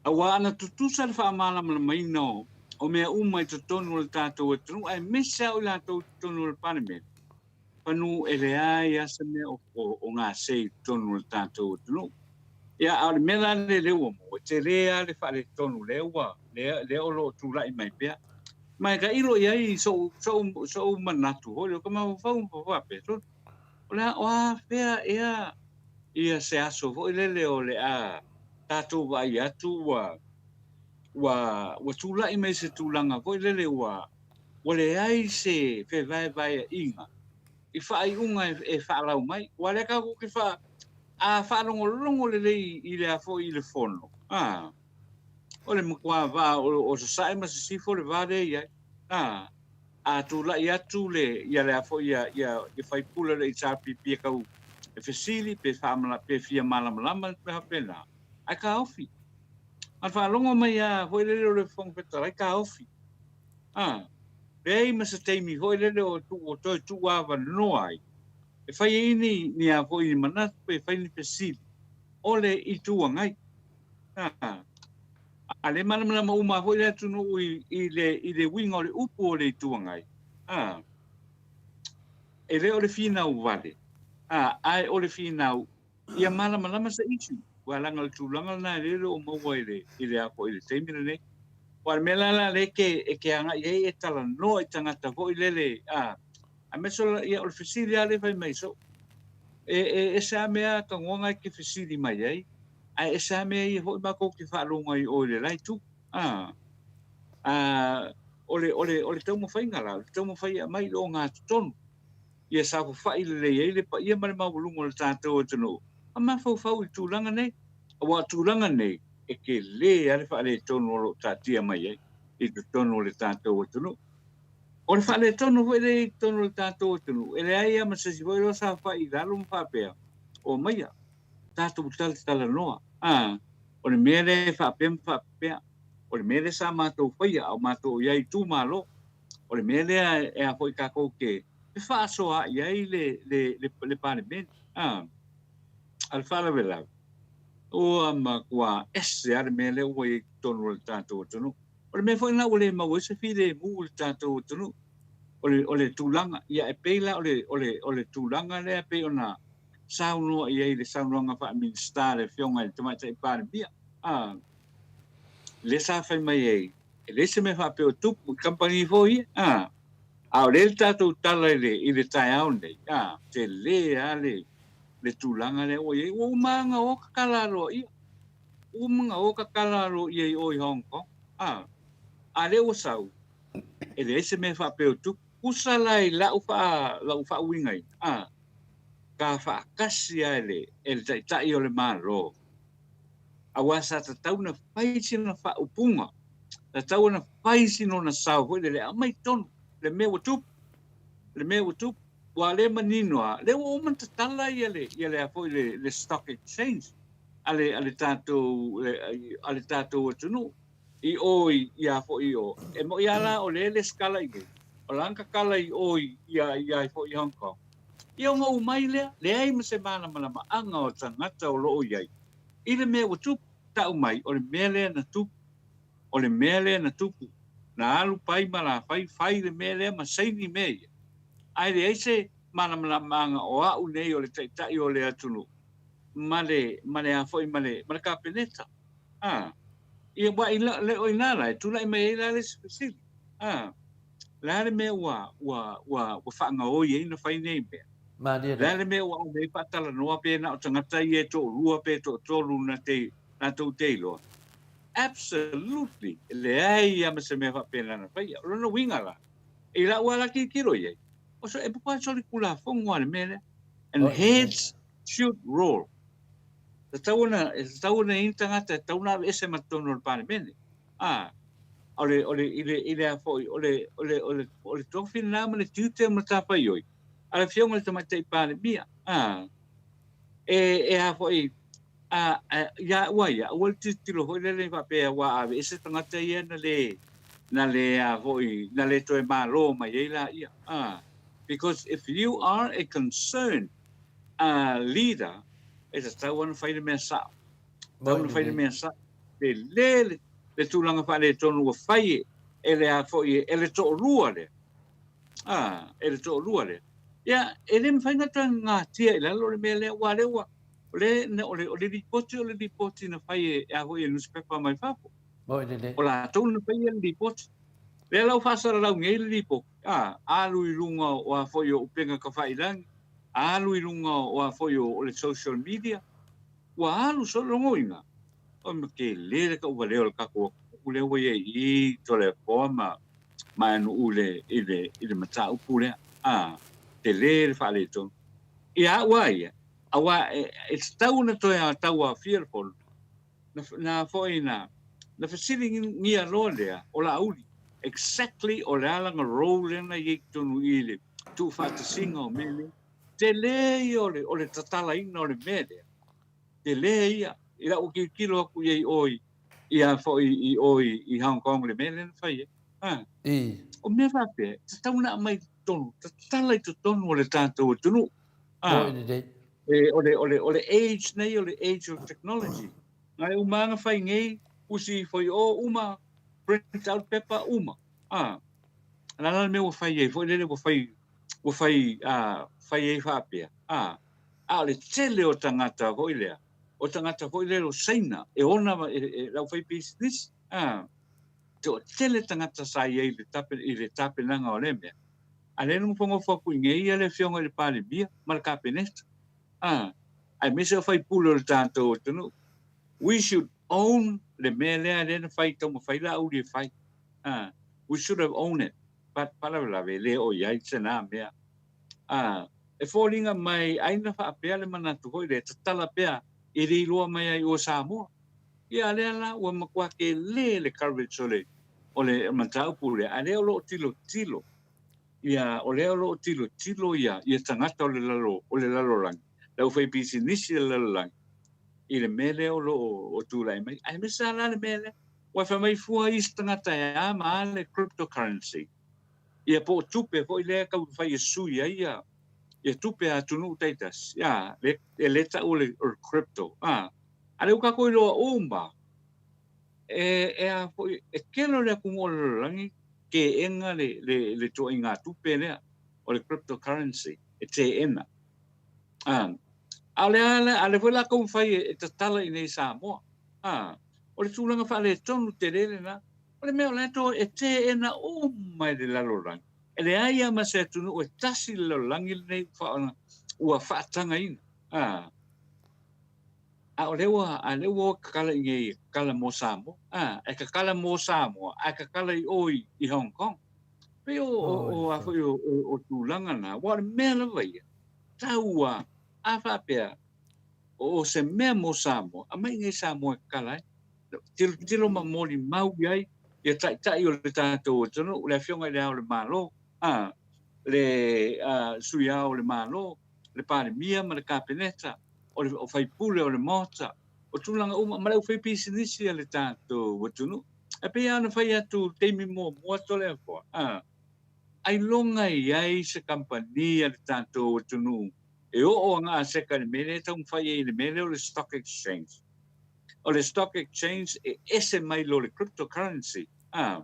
aua ana tutusa le faamalamalamaina o, o mea uma i totonu o le tatou atunuu aemaise lava o i latou i totonu o le Palemene, Panu e leai a se mea o gase i totonu o le tatou atunuu. Ia, a o le mea la lea lea ua maua, e tele lava le faaletonu lea ua, lea, lea o lo o tulai mai pea. Ma e tailo i ai so'u, so'u, so'u manatu foi lea, o ka mafaufau ma faapea, sole, o le a, o a fea ea ia se aso foi lele o le a tatou vaai atu ua, ua, ua tulai mai se tulaga foi lele ua, ua leai se fevaevaeaiga i faaiuga e faalau mai. Aua lea tatou te faa, a faalogologo lelei i le a foi i le fono, a, o le matua va o, o Sasae ma Sisifo le va lea i ai. A, a tulai atu le, ia le a foi ia, ia, ia faipule o le HRPP e tau e fesili pe faamala, pe fia malamalama le mea faapena, ae taofi. A faalogo mai lava foi lele o le Fofoga Fetalai, taofi. A, leai ma se taimi foi lele o tuu o toe tuu avanoa ai e fai ai ni, ni a foi ni manatu pe fai ni fesili o le Itu Agai. A, a le malamalama uma foi le atunuu i, i le, i le uiga o le upu o le Itu Agai. A, e le o le finau vale, a, ae o le finau ia malamalama se issue. Aua leaga o le tulaga lena e le o maua i le, i le a foi i le taimi lenei. Aua o le mea la la lea e ke, e ke agai ai e talanoa i tagata foi lele, a, aemaise o, ia, o le fesili lava lea e fai mai soo. E, e ese lava mea tagoga e ke fesili mai ai, ae ese lava mea ia foi matou te faalogo ai i o i le la itu. A, a, o le, o le, o le taumafaiga la, o le taumafai e aumai i le ogatotonu. Ia saofafai lelei ai le paia ma le maualuga o le tatou atunuu a mafaufau i tulaga nei, aua o tulaga nei e tele lava le faaletonu o lo o taatia mai ai i totonu o le tatou atunuu. O le faaletonu foi lea i totonu o le tatou atunuu, e leai lava ma se isi foi lea o saofai i lalo ma faapea, Omaia, tatou talatalanoa, a, o le mea lea e faapea ma faapea, o le mea lea sa matou faia a o matou i ai i itumalo, o le mea lea e a foi tatou te fefaasoaai ai le, le, le, le Palemene. A, a le faalavelave, ua matua ese lava le mea lea ua i ai i totonu o le tatou atunuu. O le mea foi lena ua le maua ai se filemu i le tatou atunuu. O le, o le tulaga, ia e pei la o le, o le, o le tulaga lea e pei ona saunoa i ai i le saunoaga faa-Minisita a le Afioga i le Tamaitai Palemia, a, lea sa fai mai ai, e leai se mea faapea o tupu i kamupani foi ia, a, a o lea le tatou tala i le, i le taeao nei, a, tele lava le, le tulaga lea ua i ai. Ua uma ona o tatala aloaia, ua uma ona o tatala aloaia i o i Hong Kong, a, a lea ua sau, e leai se mea faapea o tupu. Tusa la i lau faa, lau faauigaina, a, ka faatasi lava e le, e le Taitai o le Malo, aua sa tatau ona fai sina faaupuga, tatau ona fai sina ona sao foi lele, aumai tonu le mea ua tupu, le mea ua tupu. Ua le manino lava, lea ua uma ona tatala ia le, ia le a foi le, le stock exchange a le, a le tatou, a le tatou atunuu i o i, ia foi i o. E moi lava la o lea e lesitala i inei, o la na tatala i o i, ia, ia foi i Hong Kong. Ia ona ou mai lea, leai ma se malamalamaaga o tagata o lo o i ai i le mea ua tupu. Tau mai, o le mea lea na tupu, o le mea lea na tupu, na alu pai ma lafai fai le mea lea ma saini mea ia. Ae leai se malamalamaaga o au nei o le taitai o le atunuu ma le, ma le a foi, ma le, ma le Kapeneta. A, ia, aua i le, o i ina la e tulai mai ai la le isi fesili. A, le a le mea ua, ua, ua, ua faagaoi ai ona fai nei mea? Malie Le a lava. le mea ua ave ai faatalanoa pe na o tagata ia e toalua pe toatolu na te, latou te iloa? Absolutely! E leai lava ma se mea faapena na faia. O lona uiga la, i lau lava la tilotilo i ai, o so, e matua solitulafono lava le mea lea. And heads should roll. Tatau ona, e tatau ona i ai ni tagata e tatau ona aveese ma totonu o le Palemene. A, o le, o le, i le, i le a foi, o le, o le, o le, o le tofi lena ma le tiute ma matafaioi a le Afioga i le Tamaitai Palemia. A, e, e a foi, a, a, ia ua ia, aua le tilotilo foi lele faapea ua aveese tagata ia na le, na le a foi, na le toe malo mai ai laia. A, because if you are a concerned uh, leader, e tatau ona fai le mea sao. Tatau ona fai le mea sao. Tele le, le tulaga faaletonu ua fai e, e le a foi e le toalua lea. A, e le toalua lea. Ia, e le mafai ona toe gatia i lalo le mea lea, aua lea ua, o le, o le, o le lipoti o le lipoti na fai e, e a foi e newspaper mai fafo. O latou na faia le lipoti. Lea la ua faasalalau nei le lipoti, a, alu i luga o a foi o upega tafailagi, alu i luga o a foi o, o le social media, Ua alu solo logoina, oi ma tele le tauvalea o le tatou atunuu lea ua i ai i i Toleafoa ma ma Anu'u i le i le i le mataupu lea, a, tele le faaletonu. Ia a'u a ia, auā e e tatau ona toe tauaofia le fono, na na foi na na fesiligia loa lea o Laauli exactly o le a lana role lea na i ai i totonu i i le tuufaatasiga o mea nei. Tele ia o le, o le tatalaina o le mea lea. Tele ia. I lau tilotilo atu i ai i o i, ia foi i o i, i Hong Kong le mea lea na fai ai. Ha. I. O mea faapea, e tatau ona aumai i totonu, tatala i totonu o le tatou atunuu. Ha. Moi lelei. E, o le, o le, o le age nei, o le age of technology. Na e uma lava na fai nei, usi ifo i o, uma, print out pepa, uma. Ha. O le a la le mea ua fai ai foi lele ua fai ua fai, ā, fai ai faapea, ā, a o le tele o tagata foi lea, o tagata foi lea o Saina e ona e, e, le aufaipisinisi, ā, toatele tagata sa i ai i le tape, i le tapenaga o lea mea. A lea na nofonofo atu i inei ia le Afioga i le Palemia ma le Kapeneta, ā, aemaise o faipule o le tatou atunuu. We should own le mea lea lea na fai, taumafai Laauli e fai. Ā, we should have owned it. But faalavelave, e le o i ai se na mea. A, e foliga mai ai na faapea le manatu foi lea, tatala pea e le iloa mai ai o Samoa. Ia lea la ua matua tele le coverage o le o le mataupu lea, a lea o lo o tilotilo ia o lea o lo o tilotilo ia ia tagata o le lalo o le lalolagi, le aufaipisinisi o le lalolagi i le mea lea o lo o tulai mai. Aemaise lava la le mea lea, ua fai mai fua isi tagata e a ma a le cryptocurrency. Ia po o tupe foi lea e taumafai e sui ai ia ia tupe a atunuu taitasi, a, le, e le tau o le, o le crypto, a. A lea ua tatou iloa uma, e, e a foi, e tele o le atunuu o le lalolagi teena le, le, le ituaiga tupe lea o le cryptocurrency, e teena. A, a o le a, a lea foi la taumafai e, e tatala i inei i Samoa. A, o le tulaga faaletonu tele lena. O le mea o la e toe e teena uma e le lalolagi. E leai lava ma se atunuu e tasi i le lalolagi lenei ua faatagaina. A, a o lea ua, a lea ua o e tatala i inei e tatala mo Samoa. A, e tatala mo Samoa, ae tatala i o i, i Hong Kong. Pei o, o, o, a foi o, o, o tulaga na, aua o le mea lava ia, tau a, a faapea, o se mea mo Samoa, aumai i inei i Samoa e tatala ai. Tilotilo ma molimau i ai ia taitai o le tatou atunuu, le Afioga i Le Ao o le Malo, a, le Sui Ao o le Malo, le Palemia ma le Kapeneta, o le o faipule o le Maota, o tulaga uma, ma le aufaipisinisi a le tatou atunuu. E pei lava ona fai atu i le taimi muamua Toleafoa, a, ailoga e i ai se kamupani a le tatou atunuu e oo ana aseta i le mea lea e taumafai ai i le mea lea o le stock exchange. O le stock exchange e ese mai lo le cryptocurrency. A,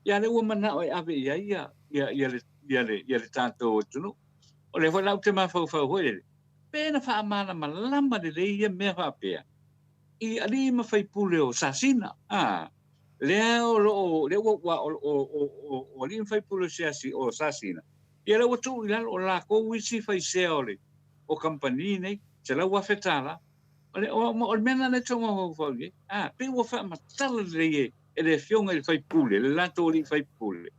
ia lea ua manao e ave i ai ia, ia, ia, le, ia, le, ia le tatou atunuu. O lea foi la ou te mafaufau foi lele, pe na faamalamalama lelei ia mea faapea i alii ma faipule o Sasina. A, lea o lo o, lea ua, ua o, o, o, o, o alii ma faipule o Siasi, o Sasina, ia lea ua tuu i lalo o lakou isi faisea o le, o kamupani nei, $100,000. O le, o, o le mea lena lea e tau mafaufau i ai. A, pei ua faamatala lelei e, e le afioga i le faipule, le latou alii faipule,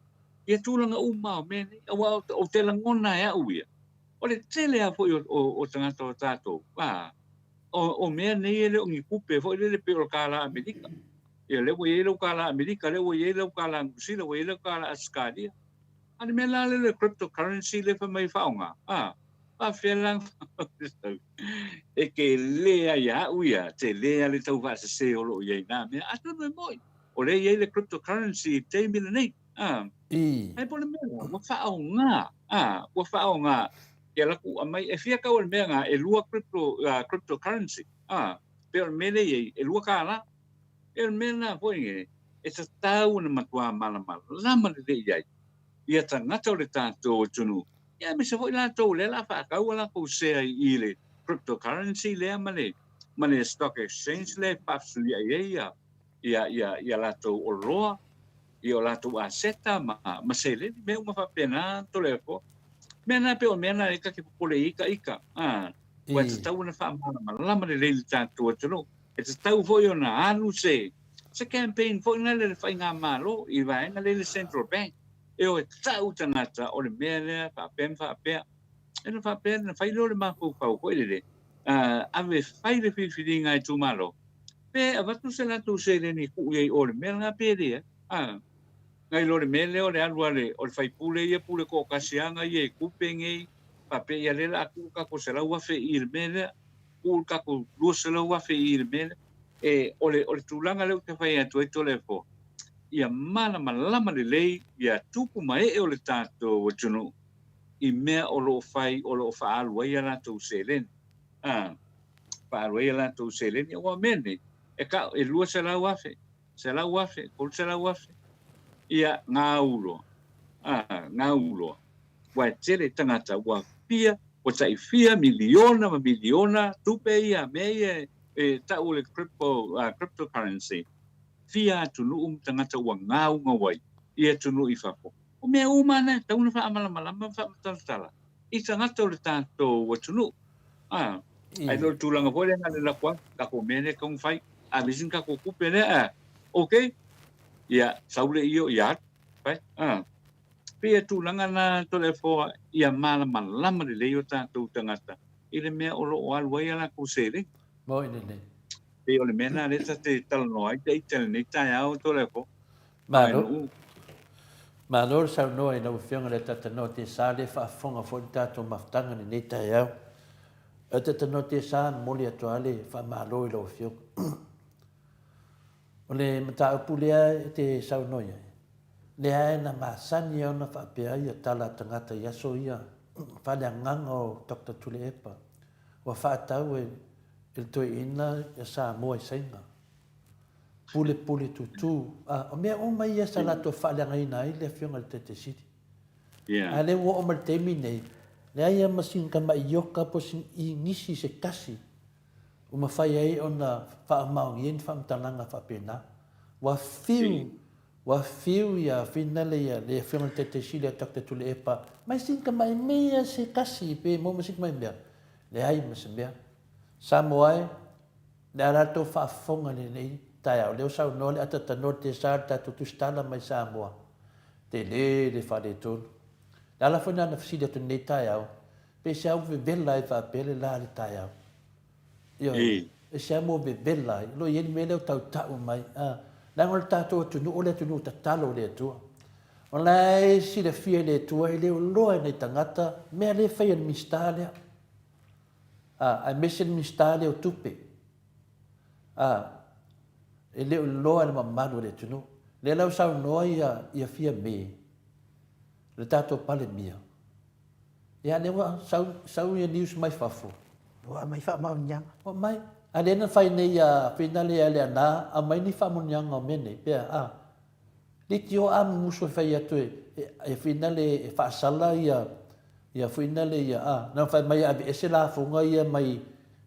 ia tulaga uma o mea nei. Aua ou te lagona e au ia, o le tele lava foi o, o, o tagata o tatou, a, o, o mea nei e le o ni tupe foi lele pei o le kālā Amerika. Ia, lea ua i ai lau kālā Amerika, lea ua i ai lau kālā Niu Sila, ua i ai lau kālā Ausetalia. A o le mea la lea o le cryptocurrency lea fai mai e faaaoga, a, faapefea la e tele lava ia au ia, tele lava le taufaasese o lo o i ai i na mea. Atonu e moni, o lea e i ai le cryptocurrency i le taimi lenei. A, ae po o le mea la, ua faaaoga, a, ua faaaoga ia latou aumai. E fia tau o le mea lena, e lua crypto, cryptocurrency, a, pei o le mea lea e i ai, e $2. E o le mea lena foi e, e tatau ona matua malamalama lelei i ai ia tagata o le tatou atunuu, ia aemaise foi latou lea o le a faatau a latou sea i le cryptocurrency lea ma le, ma le stock exchange lea e faafesuiai ai ia, ia, ia, ia latou oloa, ia o latou aseta ma, ma seleni, mea uma faapena Toleafoa. Mea na pei o mea na e ta te popole i ita ita, a, ua e tatau ona faamalamalama lelei i le tatou atunuu. E tatau foi ona alu se, se campaign foi lea le faigamalo i vaega lea i le Central Bank, e o e tau tagata o le mea lea faapea ma faapea. E na faapea na fai lea o le mafaufau foi lele, ave fai le filifiliga a itumalo, pe avatu se latou seleni e tuu i ai i o le mea lena pe leai. A, nai lo le mea lea o le alu a le, o le faipule ia pule toatasi lava na ia i tupe nei, faapea ia lea o le a tuu tatou $100,000 i le mea lea, tuu le tatou $200,000 i le mea lea. E, o le, o le tulaga lea ou te fai atu ai Toleafoa, ia malamalama lelei ia tupu ma ee o le tatou atunuu i mea o lo o fai, o lo o faaalu ai a latou seleni. A, faaalu ai a latou seleni. Aua o mea nei, e ka, e $200,000, $100,000, $300,000, ia gau loa. A, gau loa. Ua e tele tagata ua fia, ua tai fia miliona ma miliona tupe ia, mea ia e tau o le crypto, cryptocurrency. Fia atunuu ma tagata ua gaugau ai i atunuu i fafo. O mea uma na e tatau ona faamalamalama ma faamatalatala i tagata o le tatou atunuu. A, ae le o le tulaga foi lea na o le lafo atu, tatou mea lea e tatau ona fai, ave isi ni tatou tupe lea, a, okay, ia, sau le io, ia alu, fai, a. Pei o tulaga na Toleafoa ia malamalama lelei o tatou tagata i le mea o lo o alu ai a latou seleni. Moni lelei. Pei o le mea lena lea ta te talanoa ai ita i lenei taeao Toleafoa. Malo. Malo le saunoa i lau Afioga i le Atatanoa Tesa lea faafofoga foi le tatou mafutaga i lenei taeao. Atatanoa Tesa momoli atu lava le faamalo i lau Afioga. O le mataupu lea e te saunoa i ai, lea na masani lava ona faapea ia tala a tagata i aso ia, faaleagaga o Doctor Tuilaepa, ua faatau e le toeaina ia Samoa i Saina. Pulepule tutu, a, o mea uma ia sa latou faaleagaina ai le Afioga i le Taitai Sili. A lea ua oo mai le taimi nei, leai lava ma sina tamai ioka po o sina igisi se tasi ua mafai ai ona faamaonia ni faamatalaga faapena. Ua fiu, ua fiu ia finale ia le Afioga i le Taitai Sili a Doctor Tuilaepa mai sina tamai mea se tasi pe maua ma sina tamai mea, leai ma se mea. Samoa e, le a la le tou faafofoga i lenei taeao, lea ua saunoa le atatanoa le tesa le tatou tusitala mai Samoa, tele le faaletonu. Le ala foi lena na fesili atu i lenei taeao, pe se ua vevela ai faapea le la i le taeao. Ioe, e se ua vevela ai, o lo o i ai le mea lea ua tautau mai, a, leaga o le tatou atunuu o le atunuu tatalo i le Atua. O la e silafia e le Atua e le o iloa e nai tagata mea lea e fai e le Minisita lea. A, aemaise le Minisita lea o Tupe. A, e le o iloa e le mamalu o le atunuu. Lea la ua saunoa ia, ia Fiame, le tatou Palemia, ia lea ua sau, sau ia news mai fafo. Ua aumai faamaoniaga. Ua aumai. A lea na fai nei ia Finale ia Leaana, aumai ni faamaoniaga o mea nei, pea, a. Leitioa a mumusu e fai atu e, e finale e faasala ia, ia finale ia, a, na fai mai e aveese lafoga ia mai,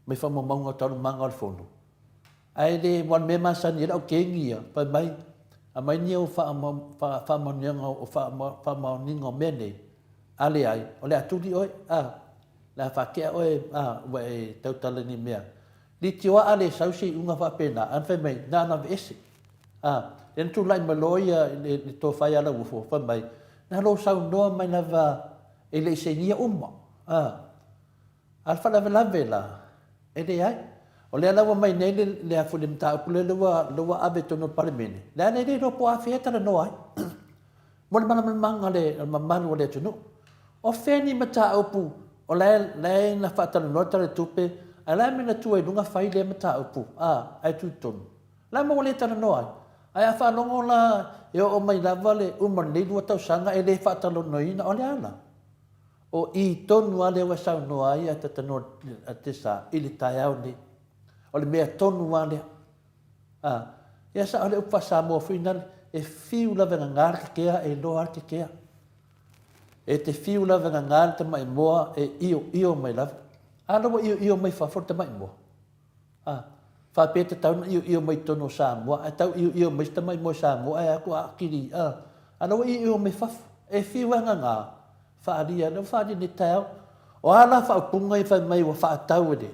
mai faamaumauga o taualumaga o le fono. Ae le, aua o le mea masani ai le au kegi ia, fai mai, aumai ni au faamaoniaga o faamaoniga o mea nei, a leai, o le a tuli oe, a, o le a faatea oe, a, ua e tautala i ni mea. Leitioa a le sau se iuga faapena, ae na fai mai, na ona aveese. A, lea na tulai mai loa ia le, le tofa ia Lauofo, fai mai, na lou saunoa mai lava e le i sainia uma. A, a le faalavelave la, e leai. O lea la ua mai nei le, le, a foi le mataupu lea ua, lea ua ave i totonu o le Palemene, le a le le iloa po o afea e talanoa ai. Mo le malamalamaga o le, o le mamalu o le atunuu. O fea ni mataupu o la e, la e na faatalanoa le Tala o le Tupe, ae la e manatua i luga fai lea mataupu, a, ae tu i totonu. La ma ua le talanoa ai. Ae a faalogo la e oo mai lava le uma o lenei lua tausaga e le faatalanoaina, o le a la? O i tonu lava lea ua e saunoa ai a tatanoa a Tesa i le taeao nei. O le mea tonu lava lea. A, ia sao le upu faa-Samoa foi nale, e fiu lava e gaga le kekea e iloa lava le kekea. E te fiu lava e gaga le tamai moa e ioio mai lava. A la ua ioio mai fafo le tamai moa. A, faapea e tatau ona ioio mai i totonu o Samoa, ae tau ioio mai se tamai moe Samoa ae aku a kili, a, a la ua ioio mai fafo. E fiu ai gaga, faaalia, lea ua faaalia nei taeao. O a la faaupuga ia fai mai ua faatau e le,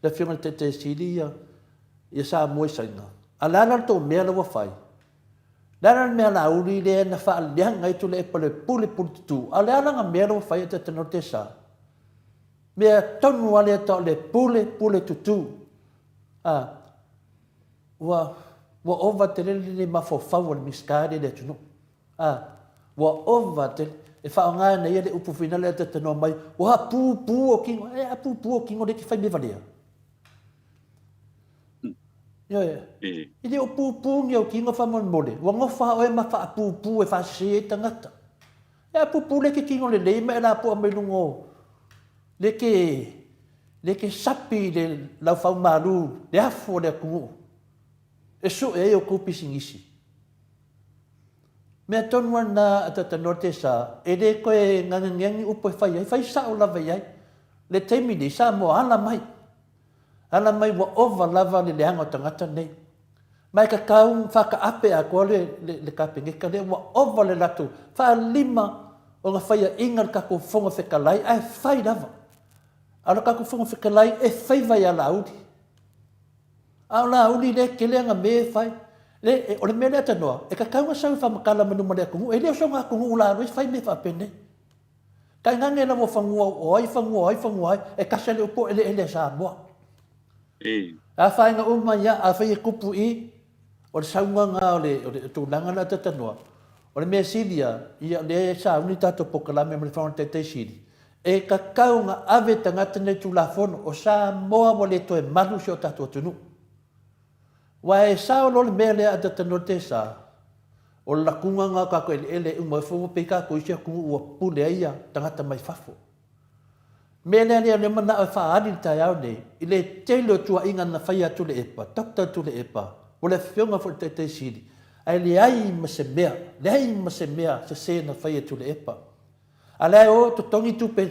le Afioga i le Taitai Sili ia, ia Samoa i Saina? A le a la le tou mea la ua fai? Le a la le mea Laauli lea na faaleaga ai Tuilaepa le pule pule tutu? A o le a lana mea la ua fai a Tanoa Tesa? Mea tonu lava lea tau o le pule, pule tutu. A, ua, ua ova tele le mafaufau o le Minisita lea i le atunuu. A, ua ova tele. E faaaoga e ia le upu foi lea e talanoa mai, ua pupu o kino. E a pupu o kino lea e te fai mea valea. Ioe. E le o pupu ni au kino faamolemole. Ua nofa oe ma faapupu e faasese ai tagata. E a pupu le ke kino lelei ma e lapoa mai luga o le ke le ke sapi i le laufau malu le afu o le atunuu e sue ai outou pisinisi. Mea tonu a lena a Tatanoa Tesa, e le toe gagagea ni upu e fai ai, fai sao lava i ai. Le taimi nei, Samoa, ala mai. Ala mai ua ova lava le leaga o tagata nei. Ma e tatau ona faataape atoa le, le, le Kapeneta lea, ua ova le latou faalima ona faiaina le tatou Fofoga Fetalai, ae fai lava. A o le tatou Fofoga Fetalai e faiva ia Laauli. A o Laauli lea e tele ana mea e fai. Le, e, o le mea lea tanoa, e tatau ona sau e faamatala mai luma o le atunuu, e le o soona atunuu la alu ai fai mea faapenei. Tainane lava o fanua o ai fanua o ai fanua ai, e tasi lava le upu o eleele a Samoa. Afaina uma ia, afai e tupu i, o le sauga na o le, o le tulaga lea tatanoa, o le mea sili lava, ia o lea e sauni tatou polokalame ma le Fofoga Taitai Sili, e tatau ona ave tagata nei i Tulafono, o Samoa ua le toe malu si o tatou atunuu. Aua e sao loa le mea lea a tatanoa le tesa, o le latuga na o tatou eleele e uma ifo ua pei tatou isi atunuu ua pule ai ia tagata mai fafo. Mea lea lea lea manao e faaali i le taeao nei, i le tele o tuuaiga na faia a Tuilaepa, Doctor Tuilaepa, o le afioga foi i le Taitai Sili, ae leai ma se mea, leai ma se mea sese na faia e Tuilaepa. A lea e o totogi tupe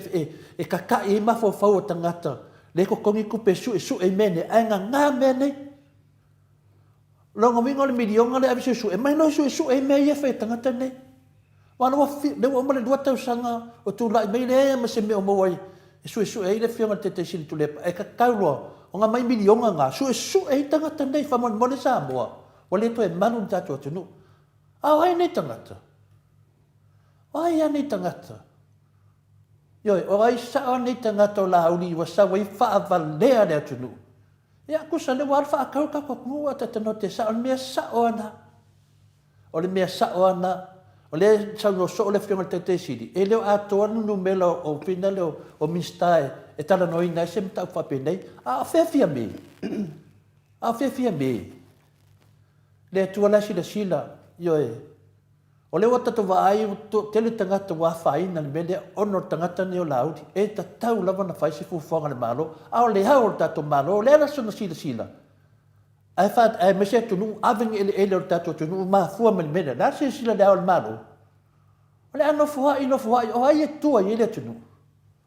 e kakaʻi ai mafaufau o tagata, lea e totogi tupe e suesue i mea nei, ae gagā mea nei. O lona uiga o le miliona lea e ave suesue, mai loa e suesue ai mea ia e fai e tagata nei. Aua lea ua, lea ua uma le 2 tausaga o tulai mai, leai lava ma se mea o maua ai e suesue ai le Afioga i le Taitai Sili Tuilaepa, ae tatau loa ona aumai miliona na, suesue ai tagata nei, faamolemole Samoa, ua le toe malu le tatou atunuu. A o ai nei tagata? O ai a nei tagata? Ioe, o ai sao a nei tagata o Laauli ua sau ai faavalea le atunuu? Ia, tusa lea ua alu faatau le tatou atunuu a tatanoa te sao, o le mea sao a na. O le mea sao a na. O lea e saunoa soo le Afioga i le Taitai Sili, e le o atoa le numera o fina lea o Minisita e talanoaina ai se mataupu faapenei. A o fea Fiame? A o fea Fiame? Le Atua la e silasila, ioe. O lea ua tatou vaai ua toatele tagata ua afaina i le mea lea ona o le tagata lenei o Laauli. E tatau lava ona fai se fuafuaga a le Malo, a o le ao o le tatou Malo, o le a la sona silasila? Ae fa, aemaise atunuu, ave ni eleele o le tatou atunuu mafua mai le mea lea. O le a le silasila a le ao o le Malo? O le a nofoai, nofoai, o ai e tua i ai le atunuu?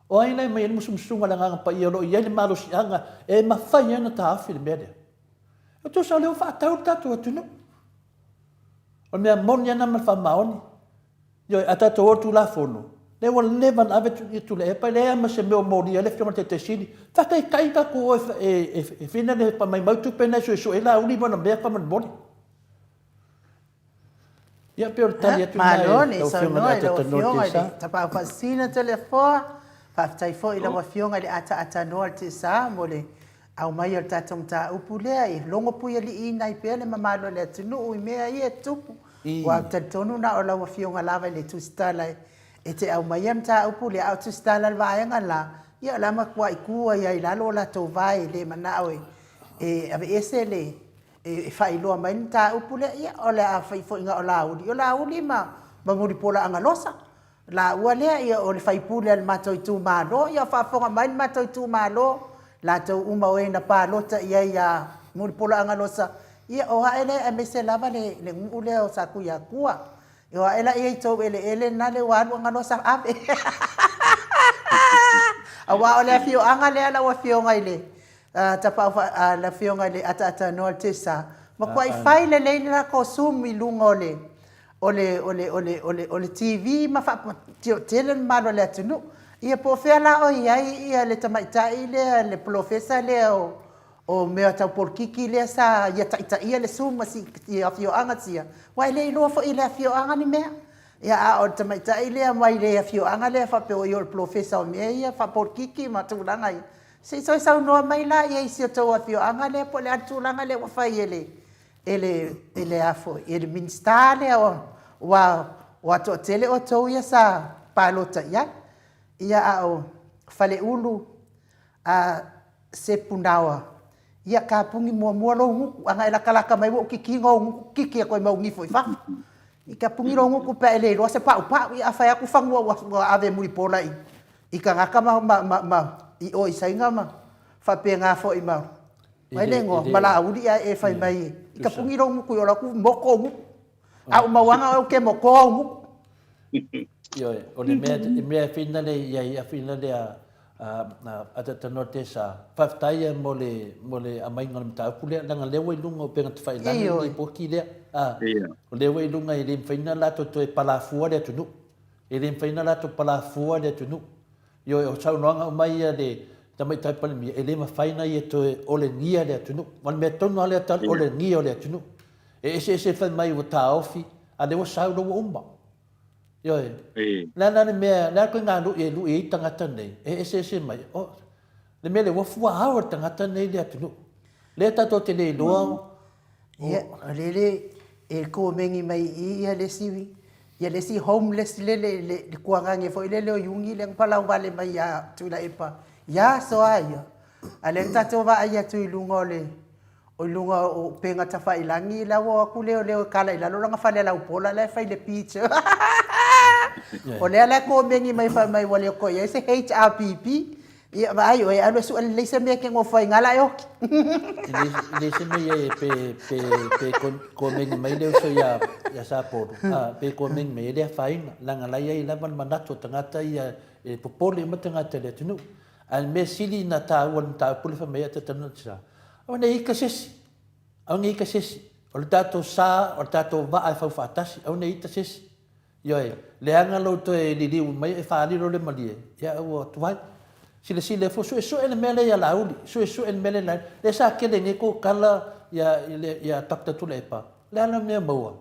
O ai la e aumai ai le musumusuga a le Agaga Paia o lo o i ai le malosiaga e mafai ai ona taofi le mea lea? E tusa o lea ua faatau le tatou atunuu. O le mea moni lava lena ma le faamaoni. Ioe, a tatou o i le Tulafono, lea ua leva ona ave Tuilaepa, e leai lava ma se mea o molia ai le Afioga i le Taitai Sili. Faataitai tatou o e e finagalo e maimau tupe na e suesue ai Laauli ma ana mea faamolemole. Ia, pei o le tali atu lena i Malo le lau Afioga i le saunoa i lau Ataatanoa Afioga i le Tesa. Tapaau Faasisina Toleafoa. Faafetai foi i lau Afioga i le ataatanoa o le Tesa mo le Aumaia o le tatou mataupu lea e logo puialiiina ai pea le mamalu o le atunuu i mea ia e tupu. Ua talitonu na o lau Afioga lava i le Tusitala e te aumaia le mataupu lea, a o Tusitala o le vaega la, ia o le a matuai tu ai lava i lalo o latou vae e le manao e aveese le, e faailoa mai le mataupu lea, ia o le a fai foi na o Laauli, o Laauli ma Mulipola Agalosa. Laua lea, ia o le faipule a le matou itumalo, ia o faafofoga mai le matou itumalo, latou uma o e na palota i ai ia Mulipola Agalosa, ia o ae lea aemaise lava le le nuu lea o Satuiatua. O ae la ia i tou eleele na le ua alu Agalosa ave. Aua o le afioaga lea lau afioga i le Tapaau le afioga i le Ataatanoa le Tesa, matuai fai lelei le latou zoom i luga o le o le, o le, o le, o le, o le TV ma tele le mamalu o le atunuu. Ia po o fea la o i ai ia le tamaitai lea, le polofesa lea o, o mea tau polokiki lea sa ia taitaia le Zoom ma si, i afioaga sia, aua e le iloa foi e le afioaga ni mea. Ia a o le tamaitai lea mai le afioaga lea faapea o ia o le polofesa o mea ia faapolokiki ma tulaga ia, se i toe saunoa mai la i si o tou afioaga lea po o le a le tulaga lea ua fai e le, e le, e le a foi, e le Minisita lea ua, ua toatele outou ia sa palota i ai. Ia a o Faleulu a Sepunaoa, ia kapuni muamua lou gutu, ana e latalata mai ua ou kikina ou gutu, kiki atu ai ma ou nifo i fafo. I kapuni lou gutu pe a e le iloa se paupau, ia a fai atu fanua ua ave mulipola i, i tagata ma, ma, ma, ma i o i Saina ma faapena foi ma Mai le igoa, ma Laauli ae e fai mai i ka puni lou gutu i ola atu moto ou gutu. A ou mauaga oe ou ke motoa ou gutu. Ioe, o le mea, le mea e whina le i ai, a whina le a, a, a, a tatanoa te sa. Faafetai ia mo le, mo le amaiga o le mataupu lea, leaga lea ua i luga o upega tafailagi le lipoti lea. A, o lea ua i luga e le mafai ona latou toe palafua le atunuu. E le mafai ona latou palafua le atunuu. Ioe, o saunoaga uma ia a le Tamaitai Palemia, e le mafai ona ia toe olegia le atunuu. Ma le mea tonu lava lea tali, olegia o le atunuu. E eseese fai mai ua taofi, a lea ua sau la ua uma. Ioe. Le a la le mea, le a koe ngā lui e lui ai tagata nei, e eseese mai, o, le mea lea ua fuaao e le tagata nei le atunuu. Lea tatou te le iloa o. Ia, o le le e komeni mai i i ia le isi, ia le isi homeless le le le le kuagage foi lele o Iuni lea na palau vale mai ia Tuilaepa ia aso a ia. A lea na tatou vaai atu i luga o le o luga o upega tafailagi la ua o atu leoleo e kala i lalo lana fale laupola la e fai le beach. O lea la e komeni mai fai mai ua le toe i ai se HRPP. Ia vaai oe, alu e sue lelei se mea e te nofo ai ina la e oki. E le se mea ia e pe, pe, pe komeni mai le uso ia, ia Sapolu, a, pe komeni mai e le afaina, leaga la e i ai lava le manatu o tagata ia e popole uma tagata i le atunuu. A le mea sili na taua le mataupu le fai mai a te tanu te sa. Aua ne i ika se isi. Aua ne i ika se isi. O le tatou sa, o le tatou vaa e fau faatasi. Aua ne i ita se isi. Ioe, leaga lou toe liliu mai e faalilo le malie, ia ua tuai. Silasila ifo, suesue le mea lea ia Laauli, suesue le mea lea ia Laauli. Lea sa kele nei kou tala ia, ia Doctor Tuilaepa, le a la mea maua?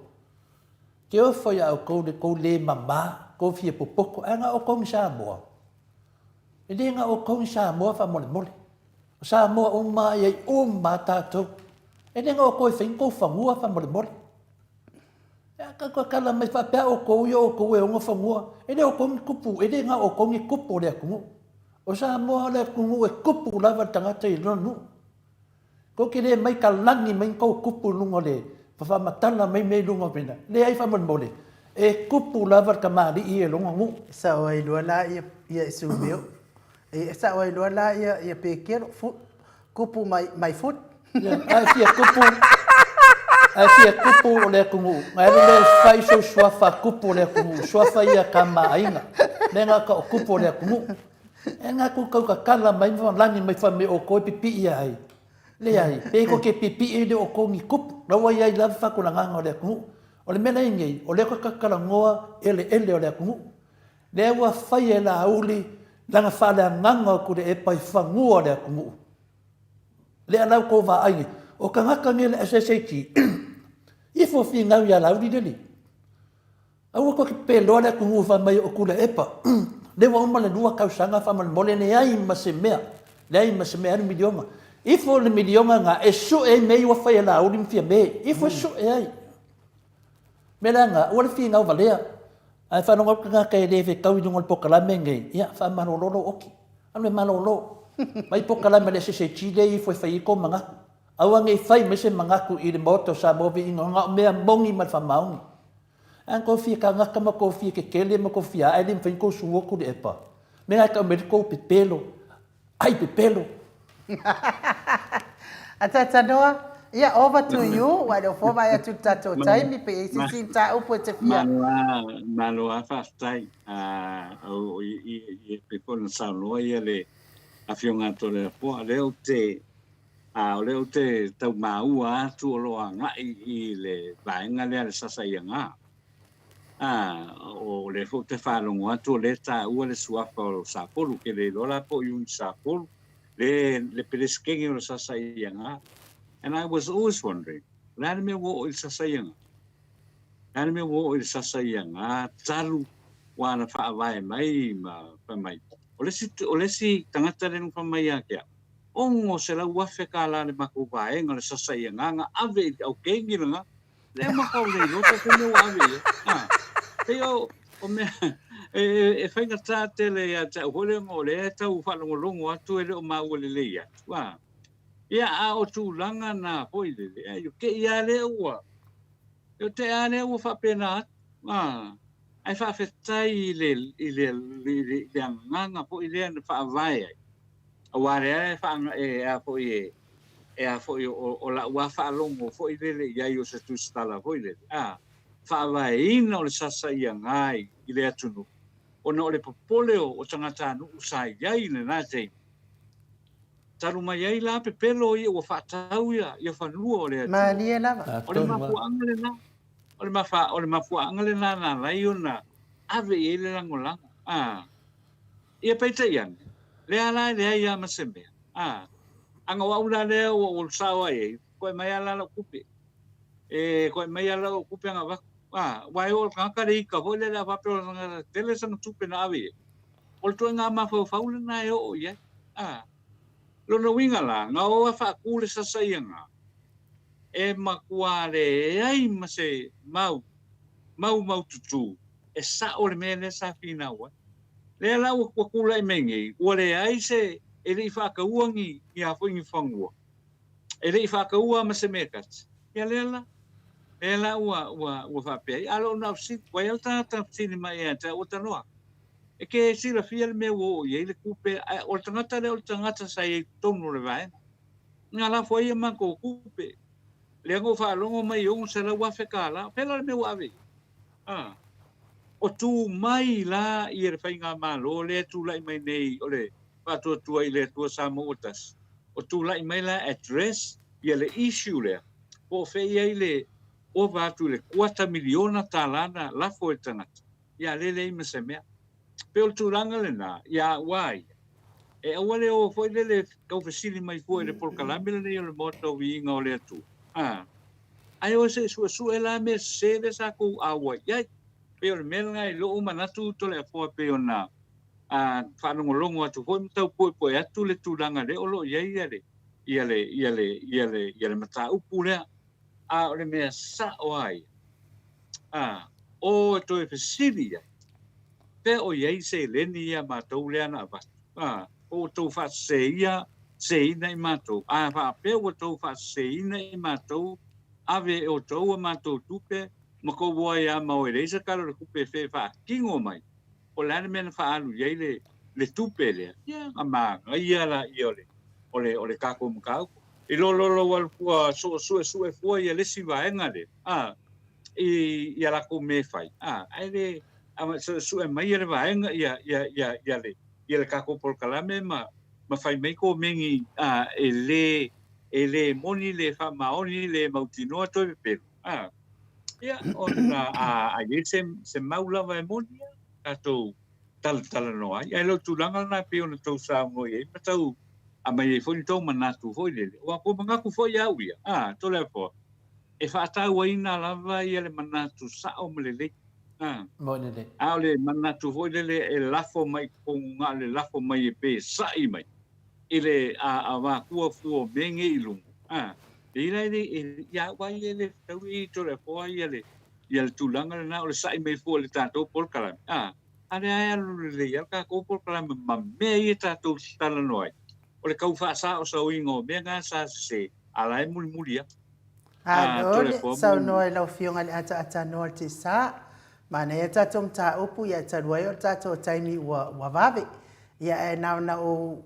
Ke ofo ia outou le tou le mama, tou fia popoto, ae na outou ni Samoa. E le na outou ni Samoa faamolemole. O Samoa uma e i ai uma a tatou. E le na outou e fai ni tou fanua faamolemole. E a ka tala mai faapea outou ia outou e ona fanua. E le outou ni kupu, e le na outou ni kupu o le atunuu. O Samoa o le atunuu e kupu lava le tagata i lona nuu. Tou te le mai talani mai ni tou kupu i luga o le faamatala mai mea i luga o mea. Leai faamolemole, e kupu lava le tamalii ia i lona nuu. E sao ai loa la ia ia Sumeo. E sao ai loa la ia ia Pekelo, foot, kupu my, my foot. Ia, ae fia kupu, ae fia kupu o le atunuu. Ae alu lea e fai sou suafa kupu o le atunuu, suafa ia tama a aiga. Mea na ka o kupu o le atunuu. E nga kou kau kakala mai ma lani mai fai mai outou e pipii ai. Leai, pe kou te pipii ai le outou ni kupu. La ua iai lava faatulagaga o le atunuu. O le mea la i nei, o lea ua kakalanoa eleele o le atunuu. Lea ua fai e Laauli lana faaleagaga o Tuilaepa i fanua o le atunuu. Lea la ua tou vaai nei, o tagata nei o le SSAT, ifo finau ia Laauli le alii. Aua tou te peloa le atunuu fai mai o Tuilaepa. Lea ua uma le 2 tausaga faamolemole leai ma se mea, leai ma se mea, alu miliona. Ifo le miliona lena e sue ai mea ia ua fai e Laauli ma Fiame. Ifo e sue ai. Mea la lena, aua le finau valea. Ae faalogo atu tagata e le fetau i luga o le polokalame lenei, ia faamalolo lou oki. Alu e malolo. Mai polokalame a le SSAG lea ifo e fai ai tou manatu. Aua ne i fai mai se manatu i le Maota o Samoa viiga na o mea moni ma le faamaoni. A na tou fia tagata ma tou fia tetele ma tou fia ae le mafai ona tou sua Tuilaepa. Mea na e tau mai ai le tou pepelo, ai pepelo. Atatanoa, ia over to you, ua le o fua vaai atu i le tatou taimi, pe i ai se isi mataupu e te fia. Malo a, malo a faafetai. O i i i pei foi ona saunoa ia le Afioga a Toleafoa, lea ou te A o lea ou te tau maua atu o lo o agai i le vaega lea le sasaiaga. A, o lea foi ou te faalogo atu o lea e taua le suafa o Sapolu, ke le iloa la po o Iuni Sapolu, le, le Peresetene o le sasaiaga. And I was always wondering, o le a le mea ua oo i le sasaiaga? O le a le mea ua oo i le sasaiaga talu ua na faavae mai ma fai mai. O le isi, o le isi tagata lea na fai mai ia te au, 600,000 tala le matou vaega o le sasa i agaga ave i le aukengi lena lea matou le iloa po o fea mea ua ave i ai a pei o o mea e, e, e faigata tele ia te au foi lea o lea e tau faalogologo atu e le o maua lelei atu a ia a o tulaga na foi lele e te i a lea ua e te a lea ua faapena atu a ae faafetai i le i le i le, i le agaga foi lea na faavae ai Aua lea e faa e a foi e e a foi o, o la'u a faalogo foi lele i ai o se tusitala foi lele, a, faavaeina o le sasaiaga i, i le atunuu, ona o le popole o, o tagatanuu sa i ai i lena taimi. Talu mai ai la pepelo ia ua faatau ia, ia fanua o le atunuu. Malie lava. O le mafuaaga lena, o le mafa, o le mafuaaga lena na ala ai ona ave i ai le lagolago, a. Ia peitai ane, lea la e leai lava ma se mea, a. Aga o au la lea ua ou sao ai ai, koe mai lava la lau tupe. E koe mai ala o kupe nga vaku. A, wai o tagata le ika foi lele a faapea o le tagata tele sana tupe na ave i ai. O le toenga mafaufau lena e oo i ai. A, lona uiga la, na o a faatu le sasaiaga, e matua leai ma se mau, mau maututū e sa'o le mea lea sa finau ai. Lea la ua tulai mai nei, ua leai se, e le i faataua ni, ni a foi ni fanua, e le i faataua ma se mea tasi. Ia lea la, lea la ua, ua, ua faapea ai, a loo na o fesili, ua i ai le tagata na fesili mai ia te au, ua tanoa, e ke silafia le mea ua oo i ai le tupe, ae o le tagata lea o le tagata sa i ai i totonu o le vaega. Na lafo ai a matou tupe, lea na ou faalogo mai i $600,000, o fea la le mea ua ave i ai? A, o tu mai la ia le Faigamalo lea e tulai mai nei o le Faatuatua i le Atua Samoa ua Tasi, o tulai mai la address ia le issue lea, po o fea i ai le ova atu i le kuata miliona tala na lafo e le tagata, ia lea e leai ma se mea. Pei o le tulaga lena, ia aua ia, e aua le o foi lele tau fesili mai fua i le polokalame lenei o le Maota o Viiga o le Atua, a, ae o se i suesue la mea sese lea sa tou auai i ai. Pei o le mea lena i lou manatu Toleafoa pei ona a faalogologo atu foi ma tau puepue atu le tulaga lea o lo o i ai ia le, ia le, ia le, ia le, ia le mataupu lea. A o le mea sa'o a ia, a, o e toe fesili i ai, fea o i ai seleni ia matou lea na avatu, a, po ua tou faaseseia, seseina i matou, a faapea ua tou faaseseina i matou, ave e outou a matou tupe, ma tou o ai a ma o e leai se tala o le tupe e fe faatino mai, po o le a le mea na faaalu i ai le, le tupe lea, ia na manaia laia o le, o le, o le tatou mataupu. I lo lo lou alu fua soo suesue fua ia le isi vaega lea, a, i, i a latou mea e fai, a, ae le suesue mai le vaega ia, ia, ia, ia le, ia le tatou polokalame ma, ma fai mai komeni, a, e le, e le moni, le faamaoni, le mautinoa toe pepelo, a. Ia, ona a, a i ai se, se mau lava e moni ia, tatou talatalanoa ai. Ae lou tulaga lena e pei ona tou saunoa i ai ma tau aumai ai foi ni tou manatu foi lele. Aua ua manatu foi au ia, a, Toleafoa, e faatauaina lava ia le manatu sao ma lelei. A, Moni lelei. a o le manatu foi lele e lafo mai i totonu na o le lafo mai e pesa'i mai i le a avatua fua o mea nei i luga, a, e i ai e, ia au ai e le fetaui Toleafoa ia le, ia le tulaga lena o le sa'i mai fua i le tatou polokalame, a, a lea e alu lelei lava le tatou polokalame ma mea ia tatou te talanoa ai, o le tau faasaosaoina o mea na sa sese, a la e mulimuli lava. A, Alo le Toleafoa saunoa mulimuli. i lau Afioga i le ataatanoa o le Tesa. Manaia tatou mataupu ia talu ai o le tatou taimi ua ua vave. Ia ae na ona ou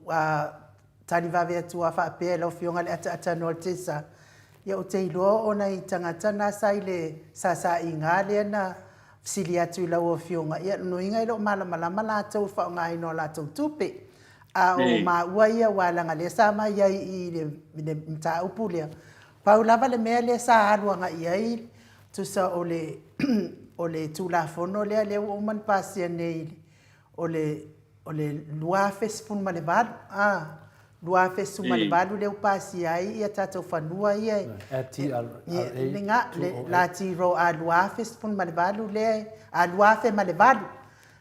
tali vave atu a faapea i lau Afioga i le ataatanoa o le Tesa, ia ou te iloa o nai tagata na sa i le sasaiga lea na fesili atu i lau Afioga, ia lona uiga e le o malamalama latou i le faaaogaina o latou tupe. A o maua ia aua leaga lea sa mai ai i le mataupu lea, pau lava le mea lea sa alu agai i ai, tusa o le o le Tulafono lea lea ua uma ona pasia nei o le o le 2018, a, 2018 lea ua pasia ai ia tatou fanua ia e LTRA le LTRA 2018 lea a 2008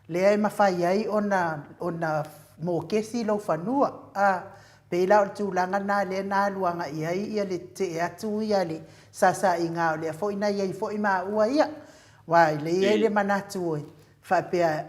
lea e mafai ai ona ona mokesi lou fanua, a, pei la o le tulaga lena lea na alu agai ai ia le tetee atu ia le sasaiga o lea foi na i ai foi maua ia, aua e lei i ai le manatu e faapea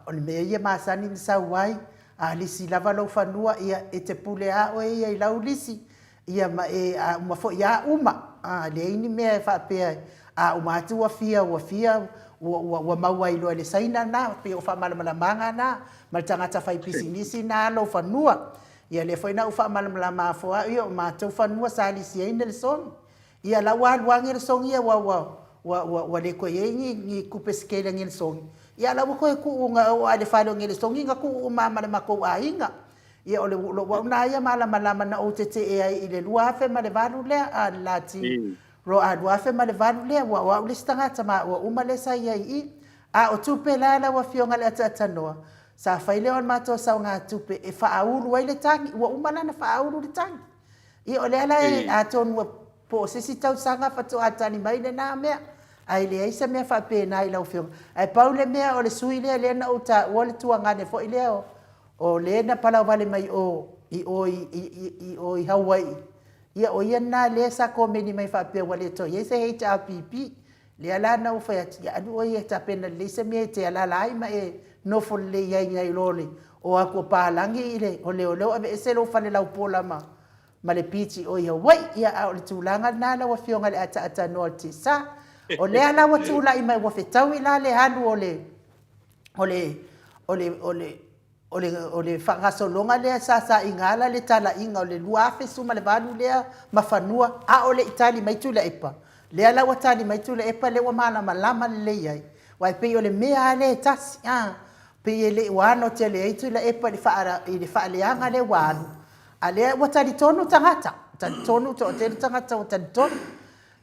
o le mea ia masani ona sau ai, a lisi lava lou fanua, ia e te pule a oe ia i lau lisi, ia ma e a uma foi a uma, a leai ni mea e faapea a uma atu ua fia ua fia ua ua ua maua ai loa e le Saina na, pei o faamalamalamaga na ma le tagata fai pisinisi na lou fanua. Ia lea foi na ou faamalamalama afoa au ia o matou fanua sa lisi ai Nelesoni. Ia la ua alu a Nelesogi ia ua ua ua ua ua le toe i ai ni ni tupe se tele a Nelesogi. Ia la ua toe tuu na oo lava i le fale o Nelesogi na tuu uma lava ma le matou aiga. Ia o le lou au na ia malamalama na ou tetee ai i le 2008 lea, a le lati roa 2008 lea, ua o au le isi tagata maua uma lea sa i ai i i. A o tupe la lau Afioga i le Ataatanoa, sa fai lea o le matou saogatupe e faaulu ai le tagi, ua uma la ona faaulu le tagi. Ia o lea la e, atonu ua Po o se isi tausaga faatoa tali mai lena mea. Ae leai se mea faapena i lau Afioga. Ae pau le mea o le sui lea lea na ou taua le tuagane foi lea o, o le na palauvale mai o i o i, i, i, i o i Hawaii. Ia o ia lena lea sa komeni mai faapea ua le toe i ai se HRPP. Lea la na ou fai atu, ia alu oe e tapena lelei se mea e te alaala ai ma e nofo lelei ai nai lo le o atu o palagi i le o leoleo aveese lou fale laupola ma ma le beach i o i Hawaii. Ia, a o le tulaga lena lau Afioga i le ataatanoa o le tiasa. O lea la ua tulai mai, ua fetaui la le alu o le, o le, o le, o le, o le, o le faagasologa lea sa saina ala le talaiga o le 2018 lea ma fanua, a o le i tali mai Tuilaepa. Lea la ua tali mai Tuilaepa, lea ua malamalama lelei ai. Aua e pei o le mea lava lea e tasi, a, pei e le i ua ano tele ai Tuilaepa i le faa, i le faaleaga lea ua alu. A lea ua talitonu tagata, talitonu toatele tagata ua talitonu.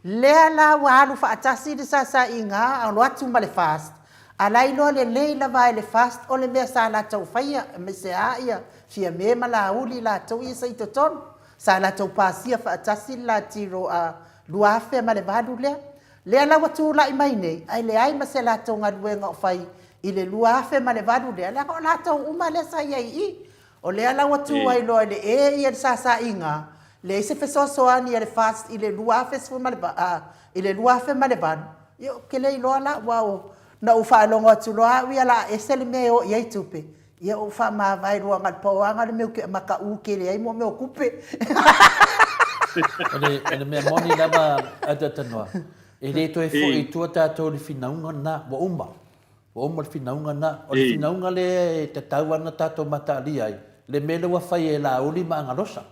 Lea la ua alu faatasi le sasaiga alu atu ma le FAST, a la iloa lelei lava e le FAST o le mea sa latou faia, aemaise a ia Fiame ma Laauli latou ia sa i totonu, sa latou pasia faatasi le Latiro a 2008 lea. Lea la ua tulai mai nei, ae leai ma se latou galuega o fai i le 2008 lea, leaga o latou uma lea sa i ai i i. O lea la ua tu ai loa i le e ia le sasaiga, leai se fesoasoani a le FAST i le 2018, i le 2008, ia ou te le iloa la, aua o, na ou faalogo atu loa au ia o le a ese le mea e o i ai tupe, ia ou faamavae loa na o le pau lava lena o le mea ou te mataʻu tele ai mo mea o tupe. O le, o le mea moni lava a Tatanoa, e le toe foi i tua tatou i le finauga lena, ua uma. Ua uma le finauga lena. O le finauga lea e tatau lava ona tatou mataalia ai, le mea lea ua fai e Laauli ma Agalosa.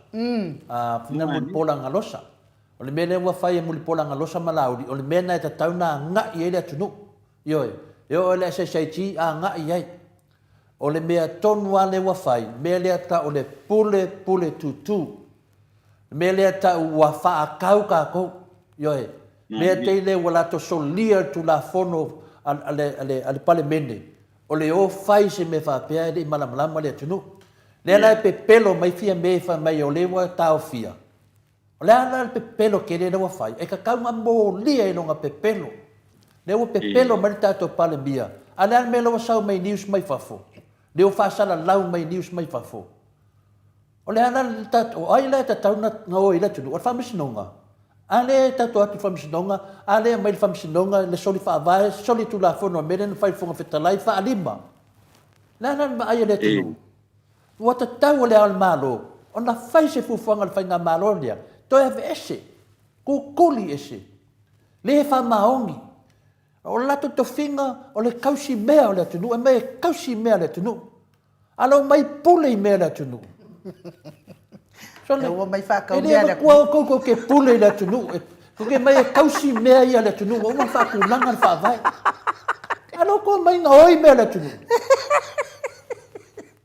A, finau Mulipola Agalosa. O le mea lea ua fai e Mulipola Agalosa ma Laauli, o le mea lena e tatau ona agai i ai le atunuu. Ioe. E oo i le SSIG, agai i ai. O le mea tonu lava lea ua fai, mea lea tau o le pule pule tutu. Le mea lea tau ua faakau tatou. Ioe. Mea tei lea ua latou solia le Tulafono a le, a le, a le Palemene, o le o fai se mea faapea e le i malamalama le atunuu. Lea la e pepelo mai Fiame fai mai o lea ua taofia. O le a la le pepelo tele lea ua fai? E tatau ona molia i lona pepelo. Lea ua pepelo mai le tatou Palemia, a o le a le mea la ua sau mai news mai fafo? Lea ua faasalalau mai news mai fafo. O le a la le tatou, o ai la e tatau ona o i le atunuu? O le Faamasinoga. A lea e tatou o atu i le Faamasinoga, a lea e aumai le Faamasinoga le soli faavae, soli tulafono a mea lea na fai i le Fofoga Fetalai, faalima. O le a la le vaai a le atunuu? Ua tatau e Le Ao o le Malo ona fai se fuafuaga a le Faigamalo lea, toe aveese, kukuli ese, le faamaoni. O le latou tofiga o le tausi mea o le atunuu, e aumai e tausi mea a le atunuu. A lau mai pule i mea a le atunuu. Sole, ua mai faatau e le avatua outou tou te pule i le atunuu. Tou te mai e tausi mea ia a le atunuu, ua uma ona faatulaga le faavae. A lau tou mai gaoi mea a le atunuu.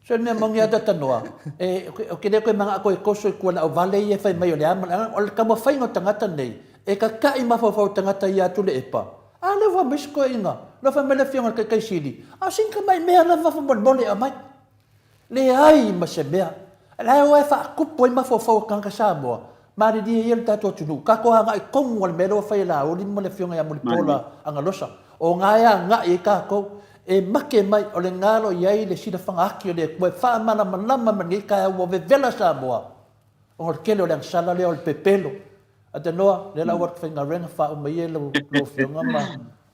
So le mea moni lava Tatanoa, e, ou te le toe manao toe toso i tua i le auvale ia e fai mai o le a ma le a, o le taumafaiga o tagata nei, e tata'i mafaufau o tagata ia Tuilaepa, a lea ua aumai si toeaina, lea ua fai mai le afioga i le Taitai Sili, a o sina tamai mea lava faamolemole e aumai. Leai ma se mea. La e o e faatupu ai mafaufau o tagata Samoa, malilie ia le tatou atunuu, tatou agai tonu i le mea lea ua fai e Laauli ma le afioga ia Mulipola Agalosa. O na e agai ai tatou, e make mai, o lena o lo o i ai le silafaga ati o le Atua e faamalamalama mai lenei taeao ua vevela Samoa ona o le tele o le agasala lea o le pepelo. Atenoa, lea la ua atu faigaluega faauma ia lau afioga ma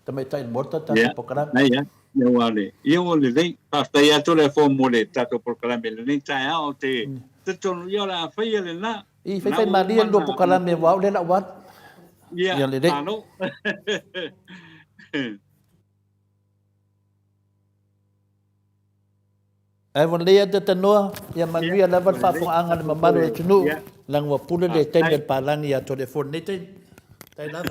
Tamaitai le Maota le tatou polokalame. Ia, ia ua le, ia ua lelei. Faafetai atu le Afoa mo le tatou polokalame i lenei taeao. Ou te talitonu ia o le a faia lena. I, faifai malie le lua polokalame aua o lea la ua alu. Ia, Ia lelei. Malo. Ae ua lelei atu tanoa, ia manuia lava le faafofogaaga a le mamalu o le atunuu, leaga ua pule le taimi a le palagi ia Toleafoa i lenei taimi. Faafetai lava.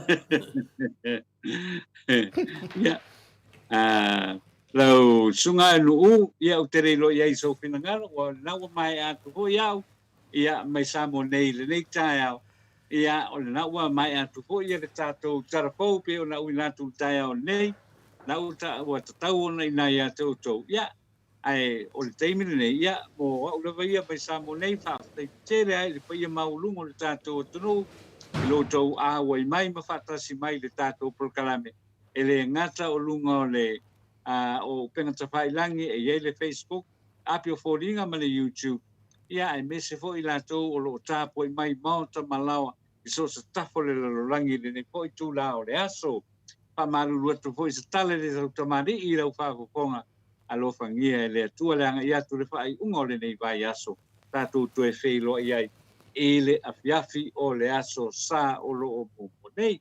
Ia, lau susuga e Nu'u, ia ou te le iloa i ai i sou finagalo, ua lena ua maea atu foi au, ia, mai Samoa nei i lenei taeao, ia, o lena ua maea atu foi le tatou tala fou pei ona auina atu i le taeao nei, na ua tatau ona i ina ia te outou, ia, Ae o le taimi lenei, ia, mo au lava ia mai Samoa nei, faafetai tele ai i le paia maualuga o le tatou atunuu, i lo outou auai mai ma faatasi mai i le tatou polokalame, e le gata o luga o le o upega tafailagi e i ai le Facebook, api o foliga ma le YouTube, ia aemaise foi i latou o lo o tapuai mai maota ma laoa i so o se tafa o le lalolagi i lenei foi itula o le aso. Faamalulu atu foi se tala i le tautamalii i lau faafofoga, alofagia e le Atua le agai atu i le faaiuga o lenei vaiaso, tatou toe feiloai ai i le afiafi o le aso Sa o lo o muamua nei.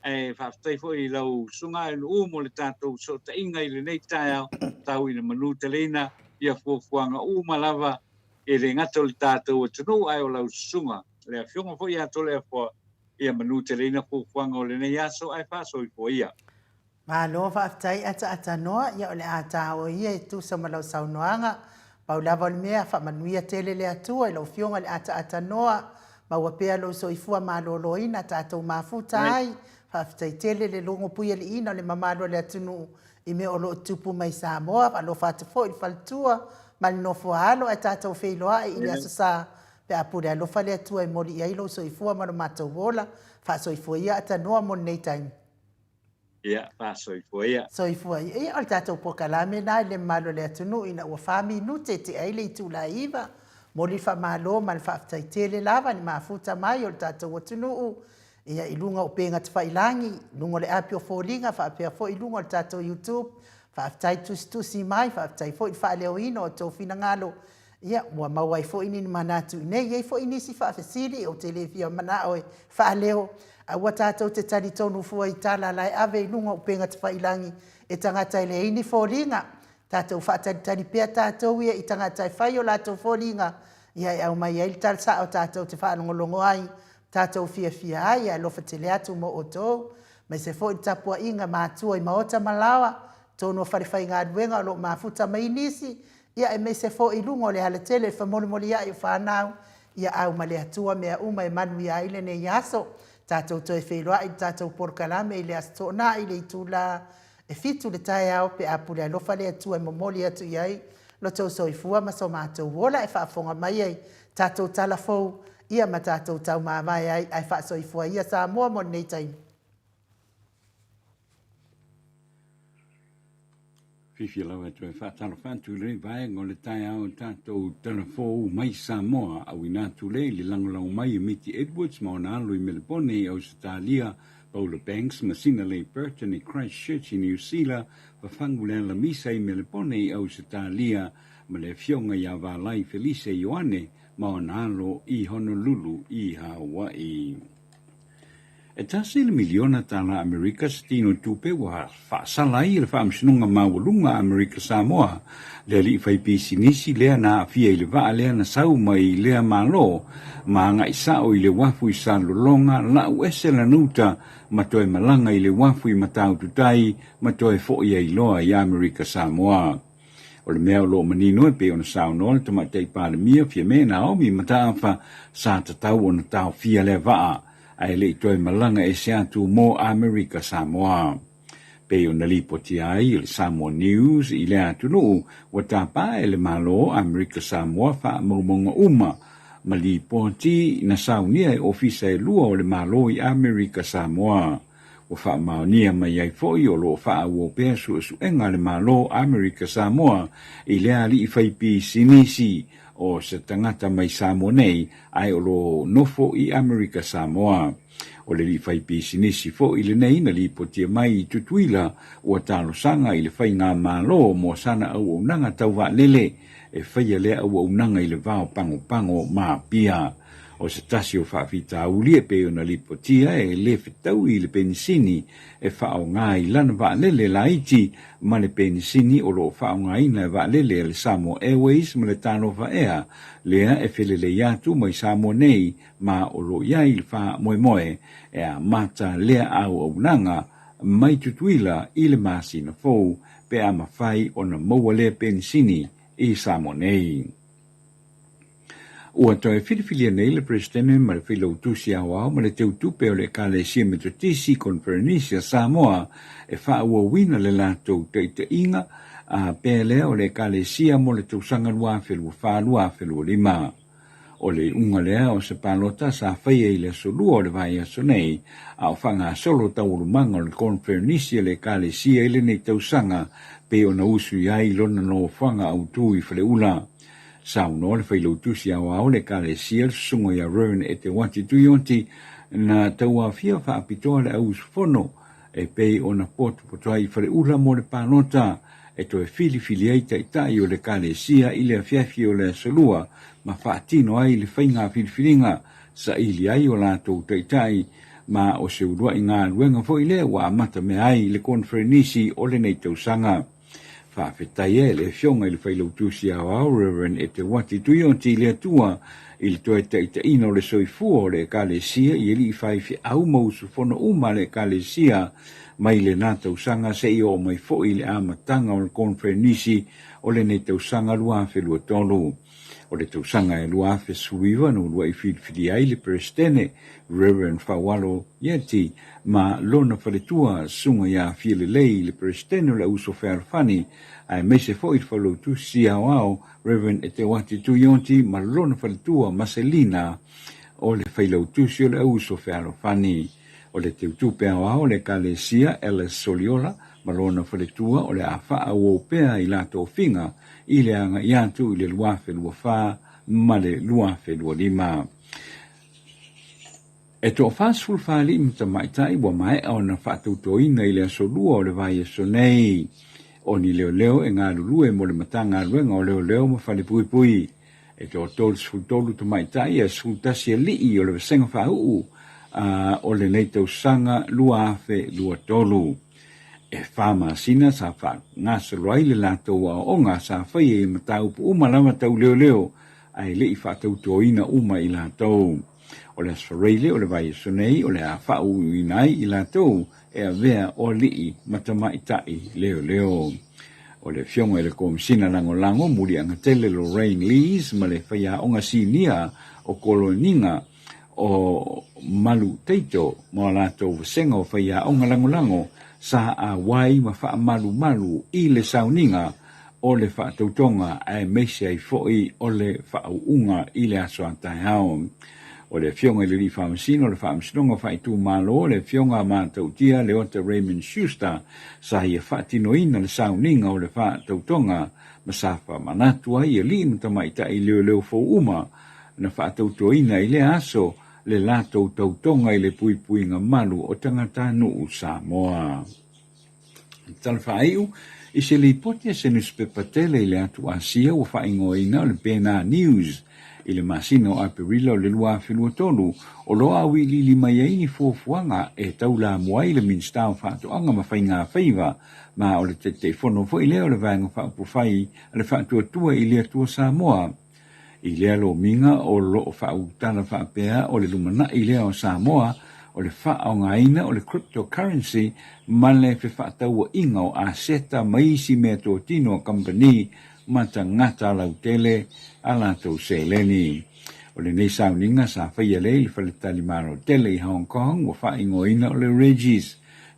Ae faafetai foi i lau Susuga Aenu'u mo le tatou fesootaiga i lenei taeao, tau ina manuteleina ia fuafuaga uma lava e le gata o le tatou atunuu ae o lau Susuga, le Afioga foi ia Toleafoa, ia manuteleina fuafuaga o lenei aso ae faasoifua ia. Malo faafetai ataatanoa, ia o le a taoa ia e tusa ma lau saunoaga. Pau lava o le mea, faamanuia tele le Atua i lau Afioga i le ataatanoa, maua pea lou soifua maloloina, tatou mafuta ai. Faafetai tele le logo puialiiina o le mamalu o le atunuu i mea o lo o tupu mai Samoa. Alofa atu foi i le faletua ma le nofoa-alo ae tatou feiloai i le Aso Sa pe a pule alofa le Atua e moli i ai lou soifua ma lo matou ola. Faasoifua ia atanoa mo lenei taimi. Ia, faasoifua ia. Soifua ia. Ia, o le tatou polokalame lena i le mamalu o le atunuu ina ua fa minute e tea ai le itula e 9. Momoli le faamalo ma le faafetai tele lava i le mafuta mai o le tatou atunuu, ia, i luga o upega tafailagi, i luga o le api o foliga faapea foi i luga o le tatou YouTube. Faafetai tusitusi mai, faafetai foi i le faaleoina o outou finagalo Ia, ua maua ai foi ni manatu i nei. E i ai foi nisi faafesili ou te le fia manao e faaleo. Aua tatou te talitonu fua i tala la e ave i luga o upega tafailagi e tagata e leai ni foliga. Tatou faatalitali pea tatou ia i tagata e fai o latou foliga, ia e aumai ai le tala sao tatou te faalogologo ai, tatou fiafia ai, ae alofa tele atu mo outou, aemaise foi le tapuaiga matua i maota ma laoa, totonu o falefaigaluega o lo o mafuta mai nisi, Ia aemaise foi i luga o le alatele i le famolimolia'i o fanau, ia au ma le Atua mea uma e manuia ai lenei aso. Tatou toe feiloa'i i le tatou polokalame i le Aso Toonai i le itula e fitu le taeao pe a pule alofa le Atua e momoli atu i ai lo tou soifua ma so matou ola e faafofoga mai ai tatou tala fou ia ma tatou taumavae ai ae faasoifua ia Samoa mo lenei taimi. Fiafia lava e toe faatalofa atu i lenei vaega o le taeao i tatou talafou mai Samoa, auina atu lea i le lagolago mai a Miti Edwards ma ona alo i Melepone i Ausetalia, Paula Banks ma Sina Leigh Burton i Christchurch i Niu Sila, Fafangu le Alamisa i Melepone i Ausetalia, ma le afioga ia Valai Felise Ioane ma ona alo i Honolulu i Hawaii. E tasi le miliona tala Amerika se tino tupe ua faasala ai e le Faamasinoga Maualuga a Amerika Samoa le alii faipisinisi lea na aafia i le vaa lea na sau mai lea Malo ma agai sao i le uafu i Salelologa, lau ese lana uta ma toe malaga i le uafu i Matautu Tai ma toe foi ai loa i Amerika Samoa. O le mea o lo o manino e pei ona saunoa le Tamaitai Palemia Fiame Naomi Mataafa, sa tatau ona taofia lea vaa, ae le i toe malaga ese atu mo Amerika Samoa. Pei ona lipotia ai e le Samoa News i lea atunuu, ua tapa e le Malo Amerika Samoa faamaumauga uma ma lipoti na saunia e ofisa e lua o le Malo i Amerika Samoa. Ua faamaonia mai ai foi o lo o faaauau pea suesuega a le Malo Amerika Samoa i lea alii fai pisinisi o se tagata mai Samoa nei ae o lo o nofo i Amerika Samoa. O le alii fai pisinisi foi lenei na lipotia mai i Tutuila ua talosaga i le faigamalo mo sana auaunaga tau vaalele e faia lea auaunaga i le vao pagopago ma Apia. O se tasi o faafitauli e pei ona lipotia e le fetaui i le penisini e faaaoga i lana vaalele laiti ma le penisini o lo o faaaogaina e vaalele a le Samoa Airways ma le Talofa Air lea e felelei atu mai Samoa nei ma o lo o i ai le faamoemoe e amata lea auaunaga mai Tutuila i le masina fou pe a mafai ona maua lea penisini i Samoa nei. Ua toe filifilia nei le Peresetene ma le Failautusi Aoao ma le Teutupe o le Ekalesia Metotisi Koneferenisi a Samoa e faaauauina le latou taitaiga a pea lea o le Ekalesia mo le tausaga 2024-2025. O le iuga lea o se palota sa faia i le aso Lua o le vaiaso nei, a o faagasolo taualumaga o le Koneferenisi a le Ekalesia i lenei tausaga pei ona usu i ai lona nofoaga autu i Faleula. Saunoa le Failautusi Aoao o le Ekalesia le Susuga ia Rev. Eteuati Tuioti na tauaofia faapitoa le au usufono e pei ona potopoto ai i Faleula mo le palota e toe filifili ai taitai o le Ekalesia i le afiafi o le Aso Lua ma faatino ai le faiga filifiliga saili ai o latou taitai ma o se uluai galuega foi lea ua amata mea ai le Koneferenisi o lenei tausaga. Faafetai e le Afioga i le Failautusi Aoao Rev. Eteuati Tuioti i le Atua i le toe taitaiina o le soifua o le Ekalesia i alii faifeau ma usufono uma a le Ekalesia mai lena tausaga seia oo mai foi i le amataga o le Koneferenisi o lenei tausaga 2023. O le tausaga e 2019 na uluai filifilia ai le Peresetene, Rev. Faualo Ieti, ma lona faletua, Susuga ia Fialelei, le Peresetene o le Auuso Fealofani, aemaise foi le Failautusi Aoao, Rev. Eteuati Tuioti, ma lona faletua, Maselina, o le Failautusi o le Auuso Fealofani. O le Teutupe Aoao o le Ekalesia, Alice Soliola, ma lona faletua o le a faaauau pea i la tofiga i le agai atu i le 2024 ma le 2025. E toafa 14 alii ma tamaitai ua maea ona faatautoina i le aso Lua o le vaiaso nei o ni leoleo e galulue mo le Matagaluega o Leoleo ma Falepuipui. E toa 33 tamaitai ae 11 alii o le vasega faauu o lenei tausaga 2023. E fa masina sa faagasolo ai le latou aoaoga sa faia i mataupu uma lava tau leoleo ae le i faatautoina uma i latou. O le Aso Faraile o le vaiaso nei o le a faauuina ai i latou e avea o alii ma tamaitai leoleo. O le Afioga i le Komesina Lagolago Muliagatele Lorraine Lees ma le Faiaoga Sinia o Koloniga o Malu Teito ma latou vasega o faiaoga lagolago sa auai ma faamalumalu i le sauniga o le faatautoga aemaise ai foi o le faauuga i le aso a taeao. O le Afioga i le Alii Faamasino o le Faamasinoga Faaitumalo, le Afioga a Matautia Leota Raymond Schuster, sa ia faatinoina le sauniga o le faatautoga ma sa faamanatu ai alii ma tamaitai leoleo fou uma na faatautoina i lea aso le latou tautoga i le puipuiga malu o tagatanuu Samoa. Tala faaiu, I se lipoti a se nusipepa tele i le atu Asia ua faaigoaina o le Bena News i le masina o Aperila o le 2023, o lo o auiliili mai ai ni fuafuaga e taulamua ai le Minisita o Faatoaga ma Faiga Faiva ma o le Taitaifono foi lea o le Vaega Faaupufai a le Faatuatua i le Atua Samoa. I lea lomiga o lo o faautala faapea o le lumanai lea o Samoa o le faaaogaina o le cryptocurrency ma le fefaatauaiga o aseta ma isi meatotino a kamupani ma tagata lautele a latou seleni. O lenei sauniga sa faia lea i le faletalimalo tele i Hong Kong ua faaigoaina o le Regis.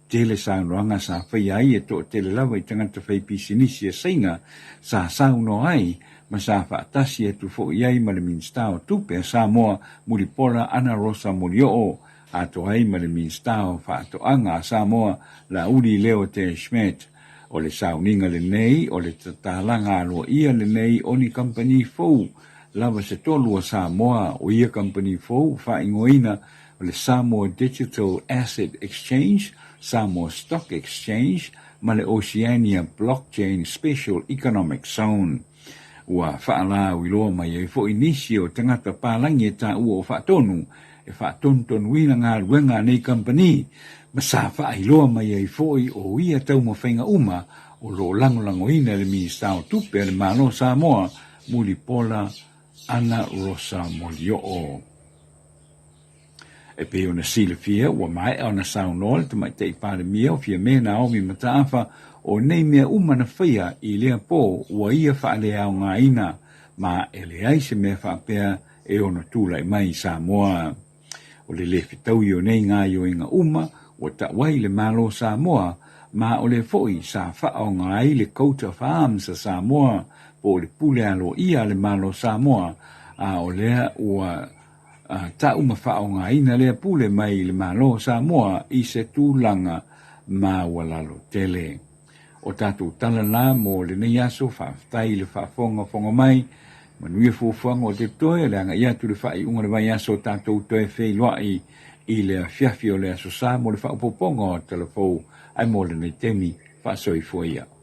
Tele saunoaga sa faia ai e toatele lava i tagata faipisinisi a Saina sa saunoa ai ma sa faatasi atu foi ai ma le Minisita o Tupe a Samoa Mulipola Ana Rosa Molioo, atoa ai ma le Minisita o Faatoaga a Samoa Laauli Leo Te Schmidt. O le sauniga lenei o le tatalaga aloaia lenei o ni kamupani fou lava se tolu a Samoa, o ia kamupani fou ua faaigoaina o le Samoa Digital Asset Exchange, Samoa Stock Exchange ma le Oceania Blockchain Special Economic Zone. Ua faalauiloa mai ai foi nisi o tagata palagi e taua o Faatonu e faatonutonuina galuega a nei kamupani ma sa faailoa mai ai foi o ia taumafaiga uma o lo o lagolagoina e le Minisita o Tupe a le Malo o Samoa, Mulipola Ana Rosa Molioo. E pei ona silafia, ua maea ona saunoa le Tamaitai Palemia o Fiame Naomi Mataafa o nei mea uma na faia i lea po ua ia faaleaogaina ma e leai se mea faapea e ono tulai mai i Samoa. O le lē fetaui o nei gaioiga uma ua tau ai le Malo o Samoa ma o lea foi sa faaaoga ai le Coat of Arms a Samoa po o le pule aloaia a le Malo o Samoa a o lea ua ta'u ma faaaogaina lea pule mai le Malo o Samoa i se tulaga maualalo tele. O tatou tala la mo lenei aso, faafetai i le faafogafoga mai, manuia fuafuaga o te toe o le agai atu i le faaiuga o le vaiaso o tatou toe feiloai i le afiafi o le Aso Sa mo le faaopoopoga o Tala Fou, ae mo lenei taimi, faasoifua ia.